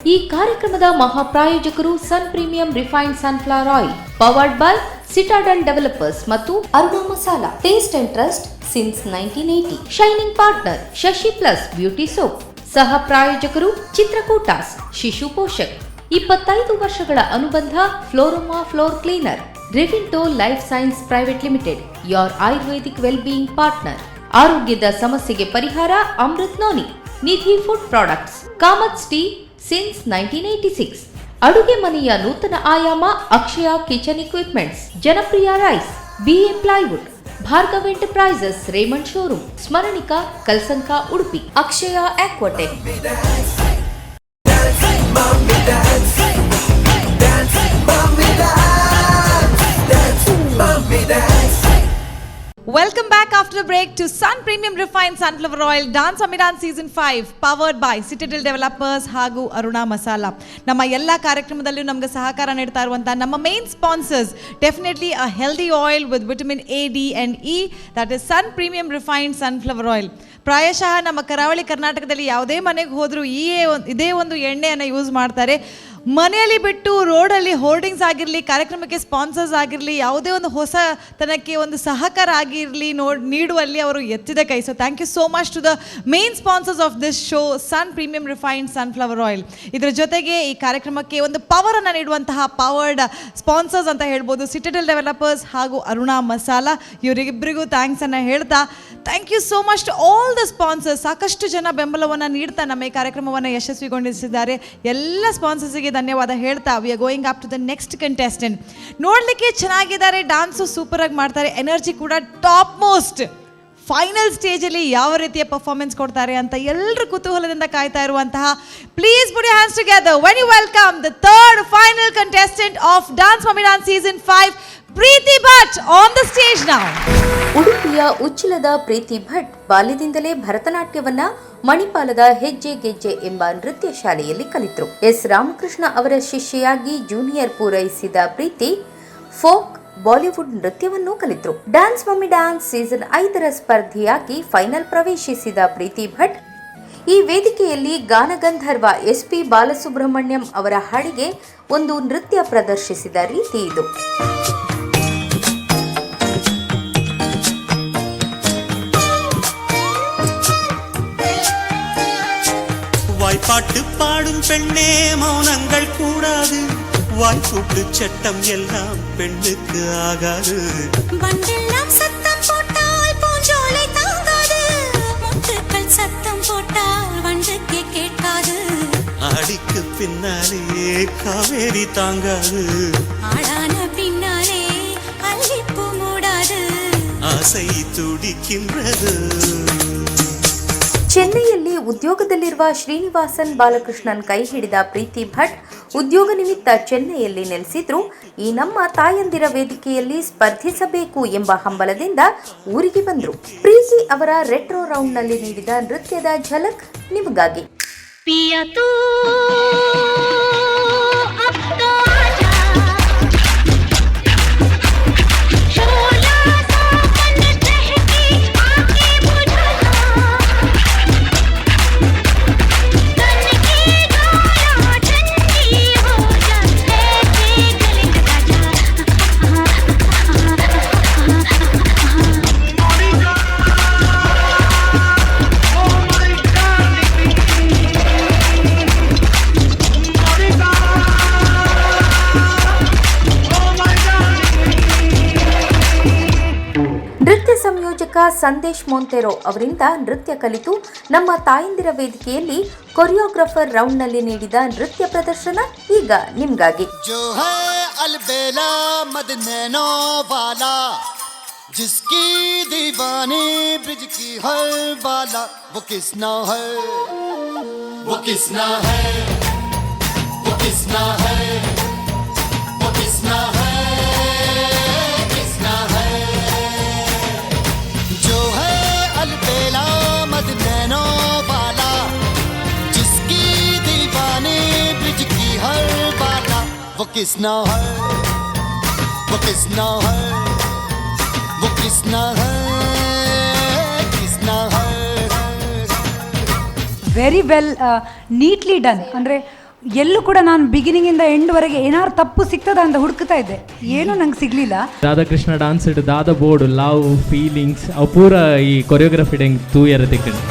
ಈ ಕಾರ್ಯಕ್ರಮದ ಮಹಾಪ್ರಾಯೋಜಕರು Sun Premium Refined Sunflower Oil, powered by Citadel Developers ಮತ್ತು Aruna Masala, taste and trust since 1980. Shining partner Shashi Plus Beauty Soap. ಸಹ ಪ್ರಾಯೋಜಕರು ಚಿತ್ರಕೂಟಾಸ್, ಶಿಶು ಪೋಷಕ್, 25 ವರ್ಷಗಳ ಅನುಬಂಧ Floroma floor cleaner, Revinto Life Science Private Limited, your Ayurvedic well being partner. ಆರೋಗ್ಯದ ಸಮಸ್ಯೆಗೆ ಪರಿಹಾರ Amrit noni, Nidhi food products, Kamath's tea since 1986. ಅಡುಗೆ ಮನೆಯ ನೂತನ ಆಯಾಮ ಅಕ್ಷಯ ಕಿಚನ್ ಇಕ್ವಿಪ್ಮೆಂಟ್ಸ್, ಜನಪ್ರಿಯ rice, BA plywood, Bhargav enterprises, Raymond showroom, Smaranika, Kalsanka, Udupi, Akshaya Aquatech. Welcome back after break to Sun Premium Refined Sunflower Oil Dance Mummy Dance Season 5, powered by Citadel Developers ಹಾಗೂ ಅರುಣಾ ಮಸಾಲ. ನಮ್ಮ ಎಲ್ಲ ಕಾರ್ಯಕ್ರಮದಲ್ಲೂ ನಮಗೆ ಸಹಕಾರ ನೀಡ್ತಾ ಇರುವಂಥ ನಮ್ಮ main sponsors, definitely a healthy oil with vitamin A, D and E, that is Sun Premium Refined Sunflower Oil. ಪ್ರಾಯಶಃ ನಮ್ಮ ಕರಾವಳಿ ಕರ್ನಾಟಕದಲ್ಲಿ ಯಾವುದೇ ಮನೆಗೆ ಹೋದರೂ ಈ ಇದೇ ಒಂದು ಎಣ್ಣೆಯನ್ನು ಯೂಸ್ ಮಾಡ್ತಾರೆ. ಮನೆಯಲ್ಲಿ ಬಿಟ್ಟು ರೋಡಲ್ಲಿ ಹೋರ್ಡಿಂಗ್ಸ್ ಆಗಿರಲಿ, ಕಾರ್ಯಕ್ರಮಕ್ಕೆ ಸ್ಪಾನ್ಸರ್ಸ್ ಆಗಿರಲಿ, ಯಾವುದೇ ಒಂದು ಹೊಸತನಕ್ಕೆ ಒಂದು ಸಹಕಾರ ಆಗಿರಲಿ, ನೋಡ್ ನೀಡುವಲ್ಲಿ ಅವರು ಎತ್ತಿದ ಕೈ. So thank you so much to the main sponsors of this show, Sun Premium Refined Sunflower Oil. ಇದರ ಜೊತೆಗೆ ಈ ಕಾರ್ಯಕ್ರಮಕ್ಕೆ ಒಂದು ಪವರನ್ನು ನೀಡುವಂತಹ ಪವರ್ಡ್ ಸ್ಪಾನ್ಸರ್ಸ್ ಅಂತ ಹೇಳ್ಬೋದು, ಸಿಟಡೆಲ್ ಡೆವಲಪರ್ಸ್ ಹಾಗೂ ಅರುಣಾ ಮಸಾಲ. ಇವರಿಗಿಬ್ಬರಿಗೂ ಥ್ಯಾಂಕ್ಸನ್ನು ಹೇಳ್ತಾ, thank you so much to all the sponsors. ಸಾಕಷ್ಟು ಜನ ಬೆಂಬಲವನ್ನು ನೀಡ್ತಾ ನಮ್ಮ ಈ ಕಾರ್ಯಕ್ರಮವನ್ನು ಯಶಸ್ವಿಗೊಳಿಸಿದ್ದಾರೆ. ಎಲ್ಲ ಸ್ಪಾನ್ಸರ್ಸಿಗೆ ಧನ್ಯವಾದ ಹೇಳ್ತಾ, we are going up to the next contestant. ನೋಡಲಿಕ್ಕೆ ಚೆನ್ನಾಗಿದ್ದಾರೆ, ಡಾನ್ಸು ಸೂಪರಾಗಿ ಮಾಡ್ತಾರೆ, ಎನರ್ಜಿ ಕೂಡ ಟಾಪ್ ಮೋಸ್ಟ್. ಫೈನಲ್ ಸ್ಟೇಜಲ್ಲಿ ಯಾವ ರೀತಿಯ ಪರ್ಫಾರ್ಮೆನ್ಸ್ ಕೊಡ್ತಾರೆ ಅಂತ ಎಲ್ಲರೂ ಕುತೂಹಲದಿಂದ ಕಾಯ್ತಾ ಇರುವಂತಹ, please put hands together when you welcome the third final contestant of Dance Mummy Dance Season 5, Preethi Bhat, on the stage now. ಉಡುಪಿಯ ಉಚ್ಚಿಲದ ಪ್ರೀತಿ ಭಟ್ ಬಾಲ್ಯದಿಂದಲೇ ಭರತನಾಟ್ಯವನ್ನ ಮಣಿಪಾಲದ ಹೆಜ್ಜೆ ಗೆಜ್ಜೆ ಎಂಬ ನೃತ್ಯ ಶಾಲೆಯಲ್ಲಿ ಕಲಿತರು. ಎಸ್ ರಾಮಕೃಷ್ಣ ಅವರ ಶಿಷ್ಯೆಯಾಗಿ ಜೂನಿಯರ್ ಪೂರೈಸಿದ ಪ್ರೀತಿ ಫೋಕ್, ಬಾಲಿವುಡ್ ನೃತ್ಯವನ್ನೂ ಕಲಿತರು. ಡ್ಯಾನ್ಸ್ ಮಮ್ಮಿ ಡ್ಯಾನ್ಸ್ ಸೀಸನ್ 5ರ ಸ್ಪರ್ಧಿಯಾಗಿ ಫೈನಲ್ ಪ್ರವೇಶಿಸಿದ ಪ್ರೀತಿ ಭಟ್ ಈ ವೇದಿಕೆಯಲ್ಲಿ ಗಾನಗಂಧರ್ವ ಎಸ್ ಪಿ ಬಾಲಸುಬ್ರಹ್ಮಣ್ಯಂ ಅವರ ಹಾಡಿಗೆ ಒಂದು ನೃತ್ಯ ಪ್ರದರ್ಶಿಸಿದ ರೀತಿ ಇದು. வாய்ப்பாட்டு பாடும் பெண்ணே, மௌனங்கள் கூடாது. வாய்ப்பூட்டு சட்டம் எல்லாம் பெண்ணுக்கு ஆகாது. வண்டெல்லாம் சத்தம் போட்டால் பூஞ்சோலை தாங்காது. முத்துக்கள் சத்தம் போட்டால் வண்டுக்கே கேட்காது. ஆடிக்கு பின்னாலே காவேரி தாங்காது. ஆளான பின்னாலே அல்லிப்பூ மூடாது. ஆசை துடிக்கின்றது. ಚೆನ್ನೈಯಲ್ಲಿ ಉದ್ಯೋಗದಲ್ಲಿರುವ ಶ್ರೀನಿವಾಸನ್ ಬಾಲಕೃಷ್ಣನ್ ಕೈ ಹಿಡಿದ ಪ್ರೀತಿ ಭಟ್ ಉದ್ಯೋಗ ನಿಮಿತ್ತ ಚೆನ್ನೈಯಲ್ಲಿ ನೆಲೆಸಿದ್ರು. ಈ ನಮ್ಮ ತಾಯಂದಿರ ವೇದಿಕೆಯಲ್ಲಿ ಸ್ಪರ್ಧಿಸಬೇಕು ಎಂಬ ಹಂಬಲದಿಂದ ಊರಿಗೆ ಬಂದ್ರು. ಪ್ರೀತಿ ಅವರ ರೆಟ್ರೋ ರೌಂಡ್ನಲ್ಲಿ ನೀಡಿದ ನೃತ್ಯದ ಝಲಕ್ ನಿಮಗಾಗಿ. पिया तू अब तो आजा, शोला सावन चहके आके बुझा जा, तन के ज्वाला ठंडी हो जा, ऐसे गले लगा जा. ನೃತ್ಯ ಸಂಯೋಜಕ ಸಂದೇಶ್ ಮೊಂತೆರೋ ಅವರಿಂದ ನೃತ್ಯ ಕಲಿತು ನಮ್ಮ ತಾಯಂದಿರ ವೇದಿಕೆಯಲ್ಲಿ ಕೊರಿಯೋಗ್ರಾಫರ್ ರೌಂಡ್ನಲ್ಲಿ ನೀಡಿದ ನೃತ್ಯ ಪ್ರದರ್ಶನ ಈಗ ನಿಮ್ಗಾಗಿ. जो है अलबेला मद नैनो वाला, जिसकी दीवानी ब्रिज की हर बाला, वो किसना है, वो किसना है, वो किसना है, वो किसना है, किसना है? जो है अलबेला मद नैनो वाला, जिसकी दीवानी ब्रिज की हर बाला, वो किसना है, वो किसना है, वो किसना है, किसना है? Very well, neatly done. ಅಂದರೆ ಎಲ್ಲೂ ಕೂಡ ನಾನು ಬಿಗಿನಿಂಗಿಂದ ಎಂಡ್ವರೆಗೆ ಏನಾದ್ರು ತಪ್ಪು ಸಿಗ್ತದ ಅಂತ ಹುಡುಕ್ತಾ ಇದ್ದೆ, ಏನೂ ನಂಗೆ ಸಿಗಲಿಲ್ಲ. ರಾಧಾಕೃಷ್ಣ ಡಾನ್ಸ್ ಇಟ್ಟು ದಾದ ಬೋರ್ಡು ಲವ್ ಫೀಲಿಂಗ್ಸ್ ಅವು ಪೂರ ಈ ಕೊರಿಯೋಗ್ರಫಿ ಹೆಂಗೆ ತೂಯರ ತಿಕ್ಕಂಡು.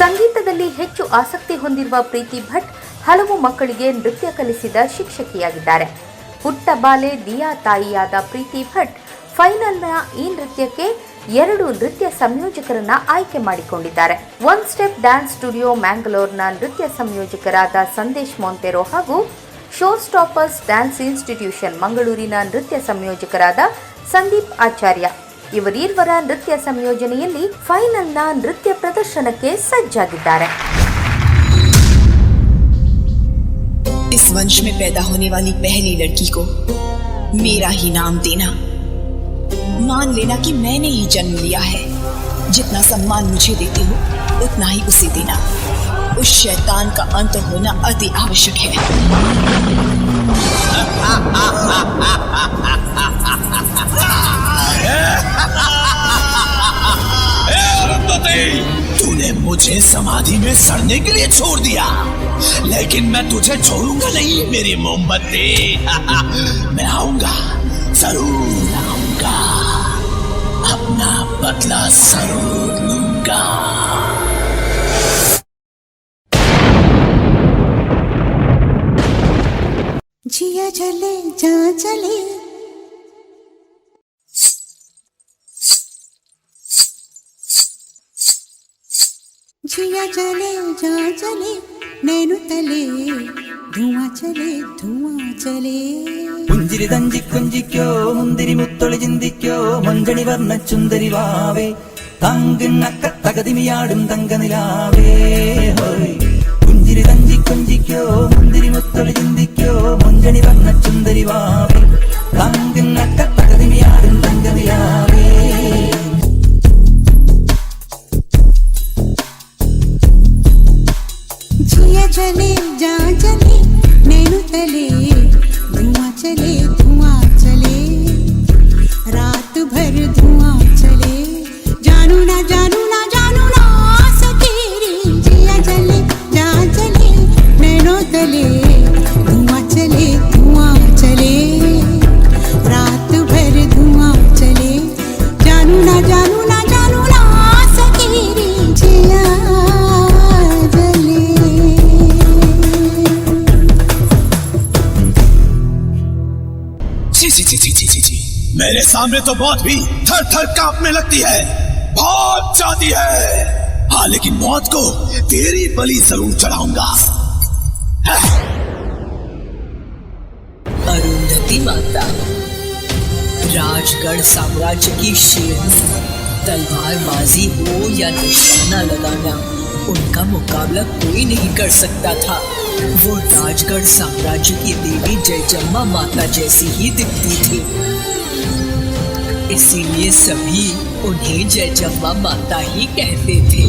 ಸಂಗೀತದಲ್ಲಿ ಹೆಚ್ಚು ಆಸಕ್ತಿ ಹೊಂದಿರುವ ಪ್ರೀತಿ ಭಟ್ ಹಲವು ಮಕ್ಕಳಿಗೆ ನೃತ್ಯ ಕಲಿಸಿದ ಶಿಕ್ಷಕಿಯಾಗಿದ್ದಾರೆ. ಪುಟ್ಟ ಬಾಲೆ ದಿಯಾ ತಾಯಿಯಾದ ಪ್ರೀತಿ ಭಟ್ ಫೈನಲ್ನ ಈ ನೃತ್ಯಕ್ಕೆ 2 ನೃತ್ಯ ಸಂಯೋಜಕರನ್ನ ಆಯ್ಕೆ ಮಾಡಿಕೊಂಡಿದ್ದಾರೆ. ಒನ್ ಸ್ಟೆಪ್ ಡ್ಯಾನ್ಸ್ ಸ್ಟುಡಿಯೋ ಮ್ಯಾಂಗ್ಳೂರ್ನ ನೃತ್ಯ ಸಂಯೋಜಕರಾದ ಸಂದೇಶ್ ಮೊಂತೆರೋ ಹಾಗೂ ಶೋ ಸ್ಟಾಪರ್ಸ್ ಡ್ಯಾನ್ಸ್ ಇನ್ಸ್ಟಿಟ್ಯೂಷನ್ ಮಂಗಳೂರಿನ ನೃತ್ಯ ಸಂಯೋಜಕರಾದ ಸಂದೀಪ್ ಆಚಾರ್ಯ ಇವರೀರ್ವರ ನೃತ್ಯ ಸಂಯೋಜನೆಯಲ್ಲಿ ಫೈನಲ್ನ ನೃತ್ಯ ಪ್ರದರ್ಶನಕ್ಕೆ ಸಜ್ಜಾಗಿದ್ದಾರೆ. इस वंश में पैदा होने वाली पहली लड़की को मेरा ही नाम देना, मान लेना कि मैंने ही जन्म लिया है। जितना सम्मान मुझे देते हो उतना ही उसे देना। उस शैतान का अंत होना अति आवश्यक है। तूने मुझे समाधि में सड़ने के लिए छोड़ दिया, लेकिन मैं तुझे छोड़ूंगा नहीं मेरी मोमबत्ती। मैं आऊंगा, जरूर आऊंगा, अपना बदला जरूर लूंगा। जिया जले जा जले, जिया जले जा जले, नैनु तले धुआं चले धुआं चले। പുഞ്ചിരി തഞ്ചി കൊഞ്ചിക്കോ, മുന്തിരി മുത്തൊളി ചിന്തിക്കോ, മഞ്ചണി വർണ്ണ ചുന്ദരി വാവേ, തങ്കിണ്ണക്ക തകതിമിയാടും തങ്കനിലാവേ. ഹോയ്. പുഞ്ചിരി തഞ്ചി കൊഞ്ചിക്കോ, മുന്തിരി മുത്തൊളി ചിന്തിക്കോ, മഞ്ചണി വർണ്ണ ചുന്ദരി വാവേ, തങ്കിണ്ണക്ക തകതിമിയാടും തങ്കനിലാവേ. जिया जले जा जले, नैनु तले धुआं चले धुआं चले, रात भर धुआं चले, जानू ना जानू ना जानू ना सकेरी। जिया जले जा जले, नैनो तले धुआं चले धुआं चले, रात भर धुआं चले, जानू ना जानू ना जानू ना सकेरी। जिया जले। छी छी छी छी छी छी छी, मेरे सामने तो मौत भी थर थर कांपने लगती है, भाग जाती है। हाँ, लेकिन मौत को तेरी बलि जरूर चढ़ाऊंगा। अरुंधति माता राजगढ़ साम्राज्य की शेरनी, तलवारबाजी हो या निशाना लगाना, उनका मुकाबला कोई नहीं कर सकता था। वो राजगढ़ साम्राज्य की देवी जयचम्मा माता जैसी ही दिखती थी, इसीलिए सभी उन्हें जयचम्मा माता ही कहते थे।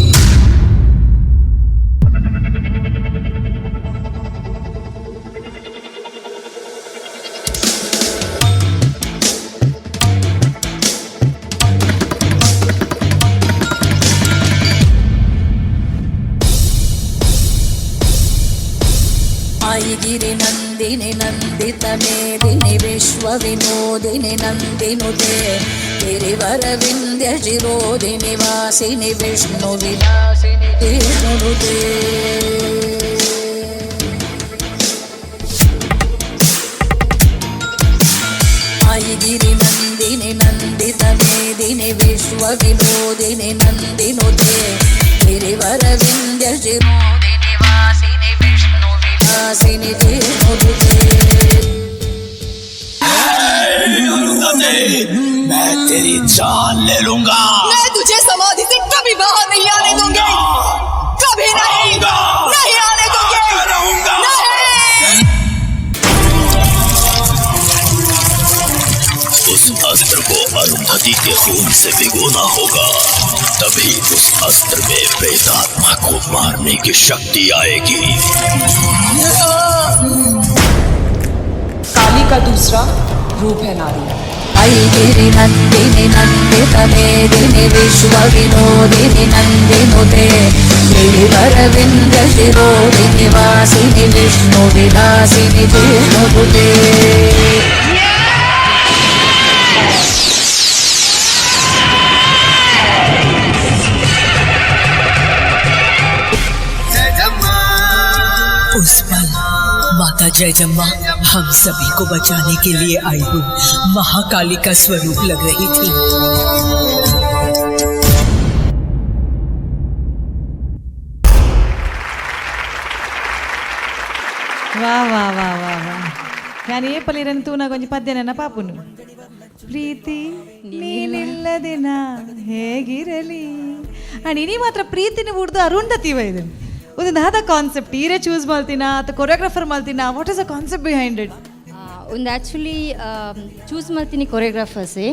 गिरि नन्दिनि नन्दित मेदिनि विश्वविनोदिनि नन्दिनुते गिरिवरविन्द्य शिरोधिनि वासिनि विष्णु विलासिनि विष्णुनुते। गिरि नन्दिनि नन्दित मेदिनि विश्वविनोदिनि नन्दिनुते गिरिवरविन्द्य शिरोधिनि वासिनि विष्णु विलासिनि विष्णुनुते। मैं तेरी जान ले लूंगा। मैं तुझे समाधि से कभी बाहर नहीं आने दूंगी, कभी नहीं, नहीं आने दूंगी। रहूंगा। नहीं। अस्त्र को अरुंधति के खून से भिगोना होगा, तभी उस अस्त्र में प्रेतात्मा को मारने की शक्ति आएगी। काली का दूसरा रूप है नारी। ऐगिरि नन्दिनि नन्दितमेदिनि विश्वविनोदिनि नन्दिनुते गिरिवरविन्द्यशिरोधिनि वासिनि विष्णुविलासिनि जिष्णुतुते। उस पल माता जयजम्मा हम सभी को बचाने के लिए आई हुई महाकाली का स्वरूप लग रही थी। ವಾ ವಾ ವಾ ವಾ ವಾ. ನಾನು ಏ ಪಲಿರನ್ ತೂನ ಕೊಂಚ ಪದ್ಯನ ಪಾಪುನು. ಪ್ರೀತಿ ನೀನಿಲ್ಲದೆ ನಾ ಹೇಗಿರಲಿ. ಅಂಡ್ ಇನಿ ಮಾತ್ರ ಪ್ರೀತಿನ ಬುಡ್ದು ಅರುಂಧತಿ ಇದು ಒಂದು ದಾದ ಕಾನ್ಸೆಪ್ಟ್ ಈರೇ ಚೂಸ್ ಮಾಡ್ತೀನಾ ಅಥವಾ ಕೊರಿಯೋಗ್ರಾಫರ್ ಮಾಡ್ತೀನಾ? What is a concept behind it? ಒಂದು ಆ್ಯಕ್ಚುಲಿ ಚೂಸ್ ಮಲ್ತೀನಿ ಕೊರಿಯೋಗ್ರಾಫರ್ಸೇ.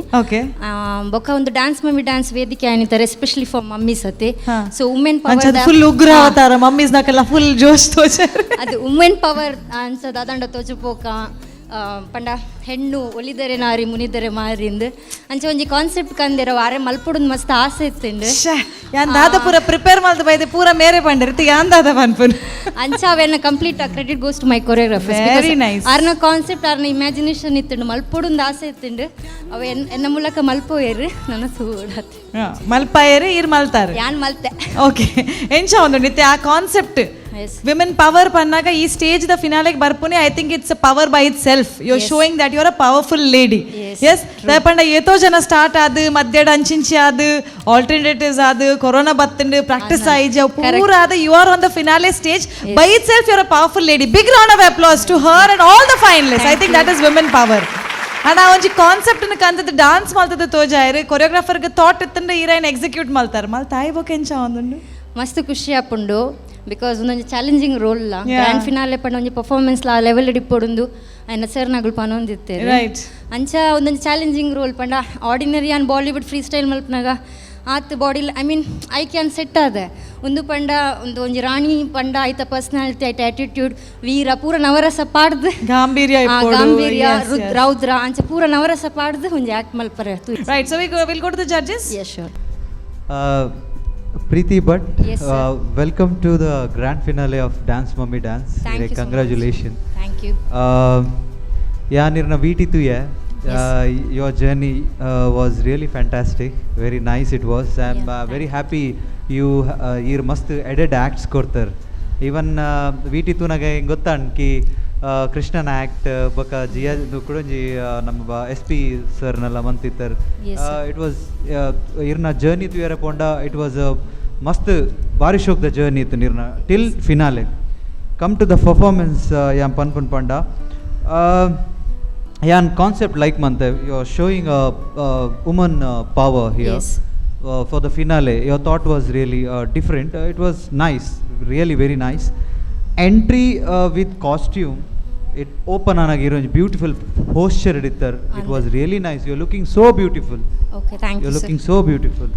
ಬೊಕ್ಕ ಒಂದು dance mummy dance ವೇದಿಕೆ ಆನಿತಾರೆ, especially for mummies ಅತ್ತೆ. So women power. Full ಉಗ್ರ ಅವತಾರ, ಮಮ್ಮೀಸ್ ನಾಕೆಲ್ಲ ಫುಲ್ ಜೋಶ್ ತೋಚಾರ. ಅದು ವುಮೆನ್ ಪವರ್ ಅನ್ಸ ದಾದಂಡ ತೋಜು ಪೋಕ ಪಂಡ ಹೆಣ್ಣು ಒಲಿದರೆ ನಾರಿ ಮುನಿದರೆ ಮಾರಿಂದ್ ಅಂಚ ಒಂಜಿ ಕಾನ್ಸೆಪ್ಟ್ ಕಂದಿರ ವಾರೆ ಮಲ್ಪುಡುಂದು ಮಸ್ತ್ ಆಸೆ ಇತ್ತಿಂಡು. ಯಾನ್ ದಾದ ಪೂರ ಪ್ರಿಪೇರ್ ಮಲ್ತ ಬೈದೆ, ಪೂರ ಮೇರೆ ಪಂಡರ್ ಯಾನ್ ದಾದ ಪನ್ಪುನು. ಅಂಚ ಅವೆನ್ನ complete credit goes to my choreographers. Very nice. ಆರ್ನ ಕಾನ್ಸೆಪ್ಟ್, ಆರ್ನ ಇಮ್ಯಾಜಿನೇಷನ್ ಇತ್ತುಂಡು, ಮಲ್ಪೊಡುಂದು ಆಸೆ ಇತ್ತುಂಡು. ಅವ ಎನ್ನ ಮೂಲಕ ಮಲ್ಪೋಯರು ನನ್ನ ಸೂಡತ್ತೆ. ಮಲ್ಪಾಯರು, ಇರ್ ಮಲ್ತಾರೆ. ಯಾನ್ ಮಲ್ತೆ. ಓಕೆ, ಎಂಚ ಒಂದು ನಿತ್ಯ ಆ concept? Women power ಪನ್ನಾಗ ಈ ಸ್ಟೇಜ್ the ಫಿನಾಲೆಗೆ ಬರ್ಪುನೆ, I think it's power by itself. You showing that you are a powerful lady. Yes, ಪಂಡ ಏತೋ ಜನ ಸ್ಟಾರ್ಟ್ ಆದ್ ಮಧ್ಯಡ ಅಂಚಿಂಚಿ ಆದ್ ಆಲ್ಟರ್ನೇಟಿವ್ಸ್ ಆದ್ ಕೊರೋನಾ ಬತ್ತಂಡು ಪ್ರಾಕ್ಟೀಸ್ ಆಯಿಜ ಪೂರ ಆದ. You are on the finale stage. By itself you are a powerful lady. Big round of applause to her and all the finalist. I think that is women power. And ಆ ಒಂಜಿ concept ಕಂತದ dance ಮಲ್ತದ ತೋಜಾಯರು. ಕೊರಿಯೋಗ್ರಾಫರ್ಗೆ thought ಇತ್ತಂದ್ರೆ heroine execute ಮಲ್ತಾರ. ಮಲ್ತಾಯಿ ಬೊಕ ಎಂಚ ಒಂದುಂಡು? ಮಸ್ತ್ ಖುಷಿ ಆಪುಂಡು, because ಒಂದೊಂಜಿ challenging roll. Grand finale ಪಂಡ ಒಂಜಿ ಪರ್ಫಾರ್ಮೆನ್ಸ್ ಆ ಲೆವೆಲ್ ಇಪ್ಪೊಡುಂದು ಆಯ್ನ ಸರ್ ನಗುಲು ಪನೊಂದಿತ್ತೇರು. ಅಂಚ ಒಂದೊಂಜಿ ಚಾಲೆಂಜಿಂಗ್ ರೋಲ್ ಪಂಡ ಆರ್ಡಿನರಿ ಆನ್ Bollywood free style ಮಲ್ಪನಾಗ ಆತ್ body, I mean, I can set ಆದ. ಒಂದು ಪಂಡ ಒಂದು ಒಂಜಿ ರಾಣಿ ಪಂಡ ಆಯ್ತ ಪರ್ಸನಾಲಿಟಿ, ಆಯ್ತ ಆಟಿಟ್ಯೂಡ್, ವೀರ ಪೂರ ನವರಸ ಪಾಡ್ದು ಗಾಂಭೀರ್ಯ ಇಪ್ಪೊಡು. ಗಾಂಭೀರ್ಯ, ರೌದ್ರ ಅಂಚ ಪೂರ ನವರಸ ಪಾಡ್ದು ಒಂಜಿ ಆಕ್ಟ್ ಮಲ್ಪರೆ. Right, so we will go to the judges. Yes, sure. Preeti Bhatt, Yes, sir. Welcome to the grand finale of Dance Mummy Dance. Thank you so much. Congratulations. Thank you. ಯಾನಿರ್ನ VT ತುಯೆ. Yes. Your journey was really fantastic. Very nice it was. I'm very happy you ಈರ್ ಮಸ್ತ್ ಎಡೆಡ್ acts ಕೊಡ್ತಾರೆ. Even VT ತೂನಾಗ ಹೆಂಗೆ ಗೊತ್ತಾಣ್ ಕಿ ಕೃಷ್ಣನ act ಬೊಕ ಜಿಯಾ ಕುಡೊಂಜಿ ನಮ್ಮ ಎಸ್ ಪಿ ಸರ್ನೆಲ್ಲ ಮಂತಿತ್ತರ್. Yes, sir. It was ಇರ್ನ ಜರ್ನಿ ತುಯರೆ ಪೋಂಡ it was ಮಸ್ತ್ ಬಾರಿ ಶೋಕ್ the journey ಇತ್ತು ನಿರ್ನ till finale. Come to the performance, ಯಾನ್ ಪನ್ಪುನ್ ಪಂಡ ಯಾನ್ ಕಾನ್ಸೆಪ್ಟ್ ಲೈಕ್ ಮಂತೆ. You are showing woman power here. For the finale, your thought was really different. It was nice, really very nice. Entry with costume, it open ಆನಾಗ ಒಂಜಿ beautiful posture ಇಡಿತ್ತರ್. It was really nice. You are looking so beautiful. Okay, thank you you, sir. Looking so beautiful.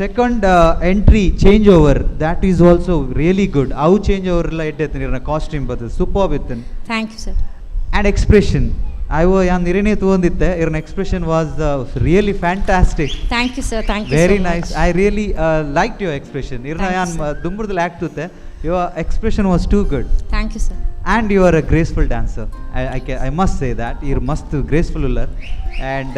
Second entry change over, that is also really good. ಅವು change over ಎಲ್ಲ ಎಡ್ಡೆ ಇರ್ನ costume ಬರ್ತದೆ, super ಇತ್ತು. Thank you, sir. And expression I ಯಾನ್ ನಿರೇನೇ ತಗೊಂಡಿತ್ತೆ. ಇರ್ನ expression was really fantastic. Thank you, sir. Thank you. Very nice. I really like your expression. ಇರ್ನ Thank you, ಯಾನ್ sir. ದುಂಬುರ್ದಲ್ಲಿ act ತೂತೆ. Your expression was too good. Thank you, sir. And you are a graceful dancer. I must say that you're ಮಸ್ತ್ graceful ಉಲ್ಲರ್. And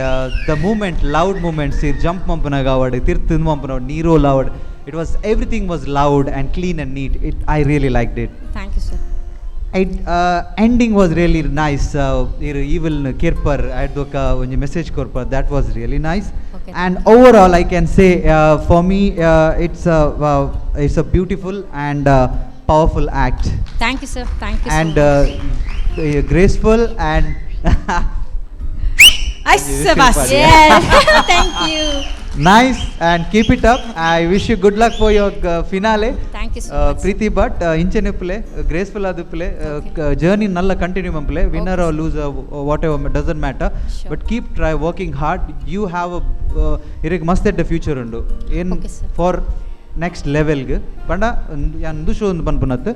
the movement, loud movements, ಈ jump ಮಂಪನಾಗ award ತಿರ್ತು ಮಂಪನ Nero loud, it was, everything was loud and clean and neat. It I really like it. Thank you, sir. It ending was really nice. ಇರ್ evil ಕಿರ್ಪರ್ ಅಡ್ದೊಕ ಒಂಜಿ message ಕೊರ್ಪರ್, that was really nice. And overall I can say, for me it's a beautiful and powerful act. Thank you, sir. Thank you. And graceful and Bas. Thank you. Nice, and keep it up. I wish you good luck for your finale. Thank Thank you so much. Preethi Bhat ಇಂಚೆನೆ graceful ಆದುಪ್ಪುಲೆ, journey Nalla continue ಮಂಪ್ಲೆ. Winner or lose, whatever, doesn't matter, but keep try working hard. You have a ಇರೆಗ್ ಮಸ್ತ್ ಎಡ್ಡೆ future ಉಂಡು ಏನ್ for next ಲೆವೆಲ್ಗ್. ಪಂಡ ಯಾನ್ show ಒಂದು ಪನ್ಪುನತ್,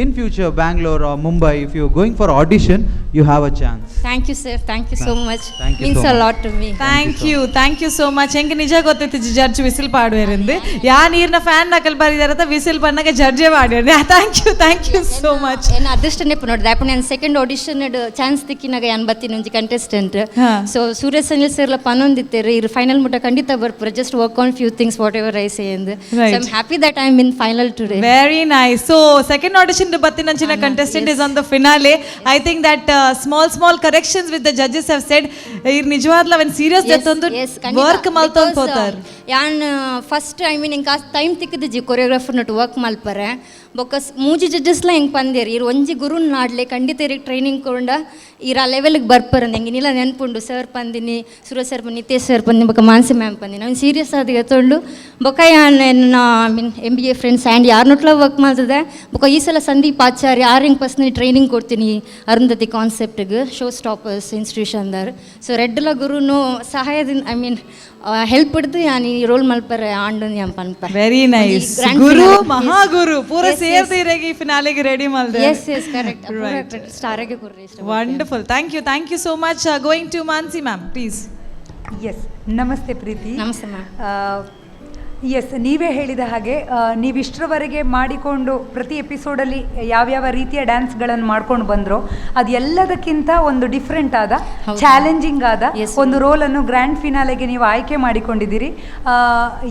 in future Bangalore, Mumbai, if you going for audition, you have a chance. Thank you sir, thank you so much. Thank you means so a much. Lot to me. Thank you, thank you so much. ಹೆಂಗೆ ನಿಜ ಗೊತ್ತಿತ್ತು judge whistle ಪಾಡುವೆರೆಂದು. ಯಾ ನೀರಿನ fan ನಕಲ್ ಬರಿದಾರತ whistle ಪನ್ನಾಗ ಜಡ್ಜೆ ಪಾಡುವೆರ್. Thank you, thank you so much. ಏನು ಅದೃಷ್ಟನೇ ನೋಡಿದೆ ಅಪ್ಪ, ನಾನು ಸೆಕೆಂಡ್ ಆಡಿಷನ್ ಚಾನ್ಸ್ ತಿಕ್ಕಿನಾಗ ಯಾನ್ ಬತ್ತೀನಿ ಒಂಜಿ ಕಂಟೆಸ್ಟೆಂಟ್. ಸೊ ಸೂರ್ಯ ಸನಿಲ್ ಸರ್ಲ ಪನೊಂದಿತ್ತೇರು, ಇರು ಫೈನಲ್ ಮುಟ್ಟ ಖಂಡಿತ ಬರ್ಪುರ, just work on few things, whatever I say ಎಂದು. So I'm happy that I am in final today. Very nice. So second audition ಬತ್ತಿನಂಚಿನ contestant is on the finale. I think that small small corrections with the judges have said, ಇರ್ ನಿಜವಾದ್ಲ ಅವನ್ serious ದತ್ತೊಂದು work ಮಲ್ತೊಂದು ಪೋತಾರ್. ಯಾನ್ first I mean ಎಂಕ್ time ತಿಕ್ಕದಿಜ್ಜಿ choreographer nut work ಮಲ್ಪರೆ. ಬೊಕ್ಕ ಮೂಜಿ ಜಡ್ಜಸ್ಲ ಹೆಂಗೆ ಪಂದೇರು, ಇರ್ ಒಂಜಿ ಗುರುನ್ ನಾಡ್ಲೆ, ಖಂಡಿತ ಇರಿಗೆ ಟ್ರೈನಿಂಗ್ ಕೊಂಡ ಇರ ಆ ಲೆವೆಲ್ಗೆ ಬರ್ಪರ. ಎಂಗೆ ನಿಲ ನೆನ್ಪುಂಡು, ಸರ್ ಪಂದಿನಿ, ಸುರೇಶ್ ಸರ್ ಪಂದಿ, ನಿತೇಶ್ ಸರ್ ಪಂದಿನಿ, ಬೊಕ್ಕ ಮಾನ್ಸಿ ಮ್ಯಾಮ್ ಪಂದಿನಿ. ಅವ್ನು ಸೀರಿಯಸ್ ಆದ ಎತ್ತೊಂಡು ಬೊಕ್ಕ ಯಾನ್ ಎನ್ನ I mean MBA friends and ಯಾರ್ನೊಟ್ಲ work ಮಾಡ್ತದೆ. ಬೊಕ್ಕ ಈ ಸಲ ಸಂದೀಪ್ ಆಚಾರ್ಯ ಆರ್ ಹೆಂಗೆ ಪರ್ಸ್ನಲಿ ಟ್ರೈನಿಂಗ್ ಕೊಡ್ತೀನಿ ಅರುಂಧತಿ ಕಾನ್ಸೆಪ್ಟ್ಗೆ, ಶೋ ಸ್ಟಾಪರ್ಸ್ ಇನ್ಸ್ಟಿಟ್ಯೂಷನ್ದಾರ್. ಸೊ ರೆಡ್ಲ ಗುರುನು ಸಹಾಯದಿಂದ, I mean help ಹಿಡ್ದು ಯಾನ್ ಈ ರೋಲ್ ಮಲ್ಪರೆ ಆಂಡು ಯಾನ್ ಪನ್ಪ. Very nice. ಗುರು ಮಹಾಗುರು ಪೂರ ಸೇರ್ದಿರೆಗೆ ಈ ಫಿನಾಲೆಗೆ ರೆಡಿ ಮಲ್ದೆ. S yes, correct. ಸ್ಟಾರಾಗೆ ಕೊರ್ರಿ. Wonderful, thank you, thank you so much. Going to Mansi ma'am, please. S, ನಮಸ್ತೆ ಪ್ರೀತಿ. ನಮಸ್ತೆ ಮ್ಯಾಮ್. ಎಸ್, ನೀವೇ ಹೇಳಿದ ಹಾಗೆ ನೀವಿಷ್ಟರವರೆಗೆ ಮಾಡಿಕೊಂಡು ಪ್ರತಿ ಎಪಿಸೋಡಲ್ಲಿ ಯಾವ್ಯಾವ ರೀತಿಯ ಡ್ಯಾನ್ಸ್ಗಳನ್ನು ಮಾಡ್ಕೊಂಡು ಬಂದ್ರೋ ಅದೆಲ್ಲದಕ್ಕಿಂತ ಒಂದು ಡಿಫ್ರೆಂಟ್ ಆದ, ಚಾಲೆಂಜಿಂಗ್ ಆದ ಒಂದು ರೋಲನ್ನು ಗ್ರ್ಯಾಂಡ್ ಫಿನಾಲೆಗೆ ನೀವು ಆಯ್ಕೆ ಮಾಡಿಕೊಂಡಿದ್ದೀರಿ.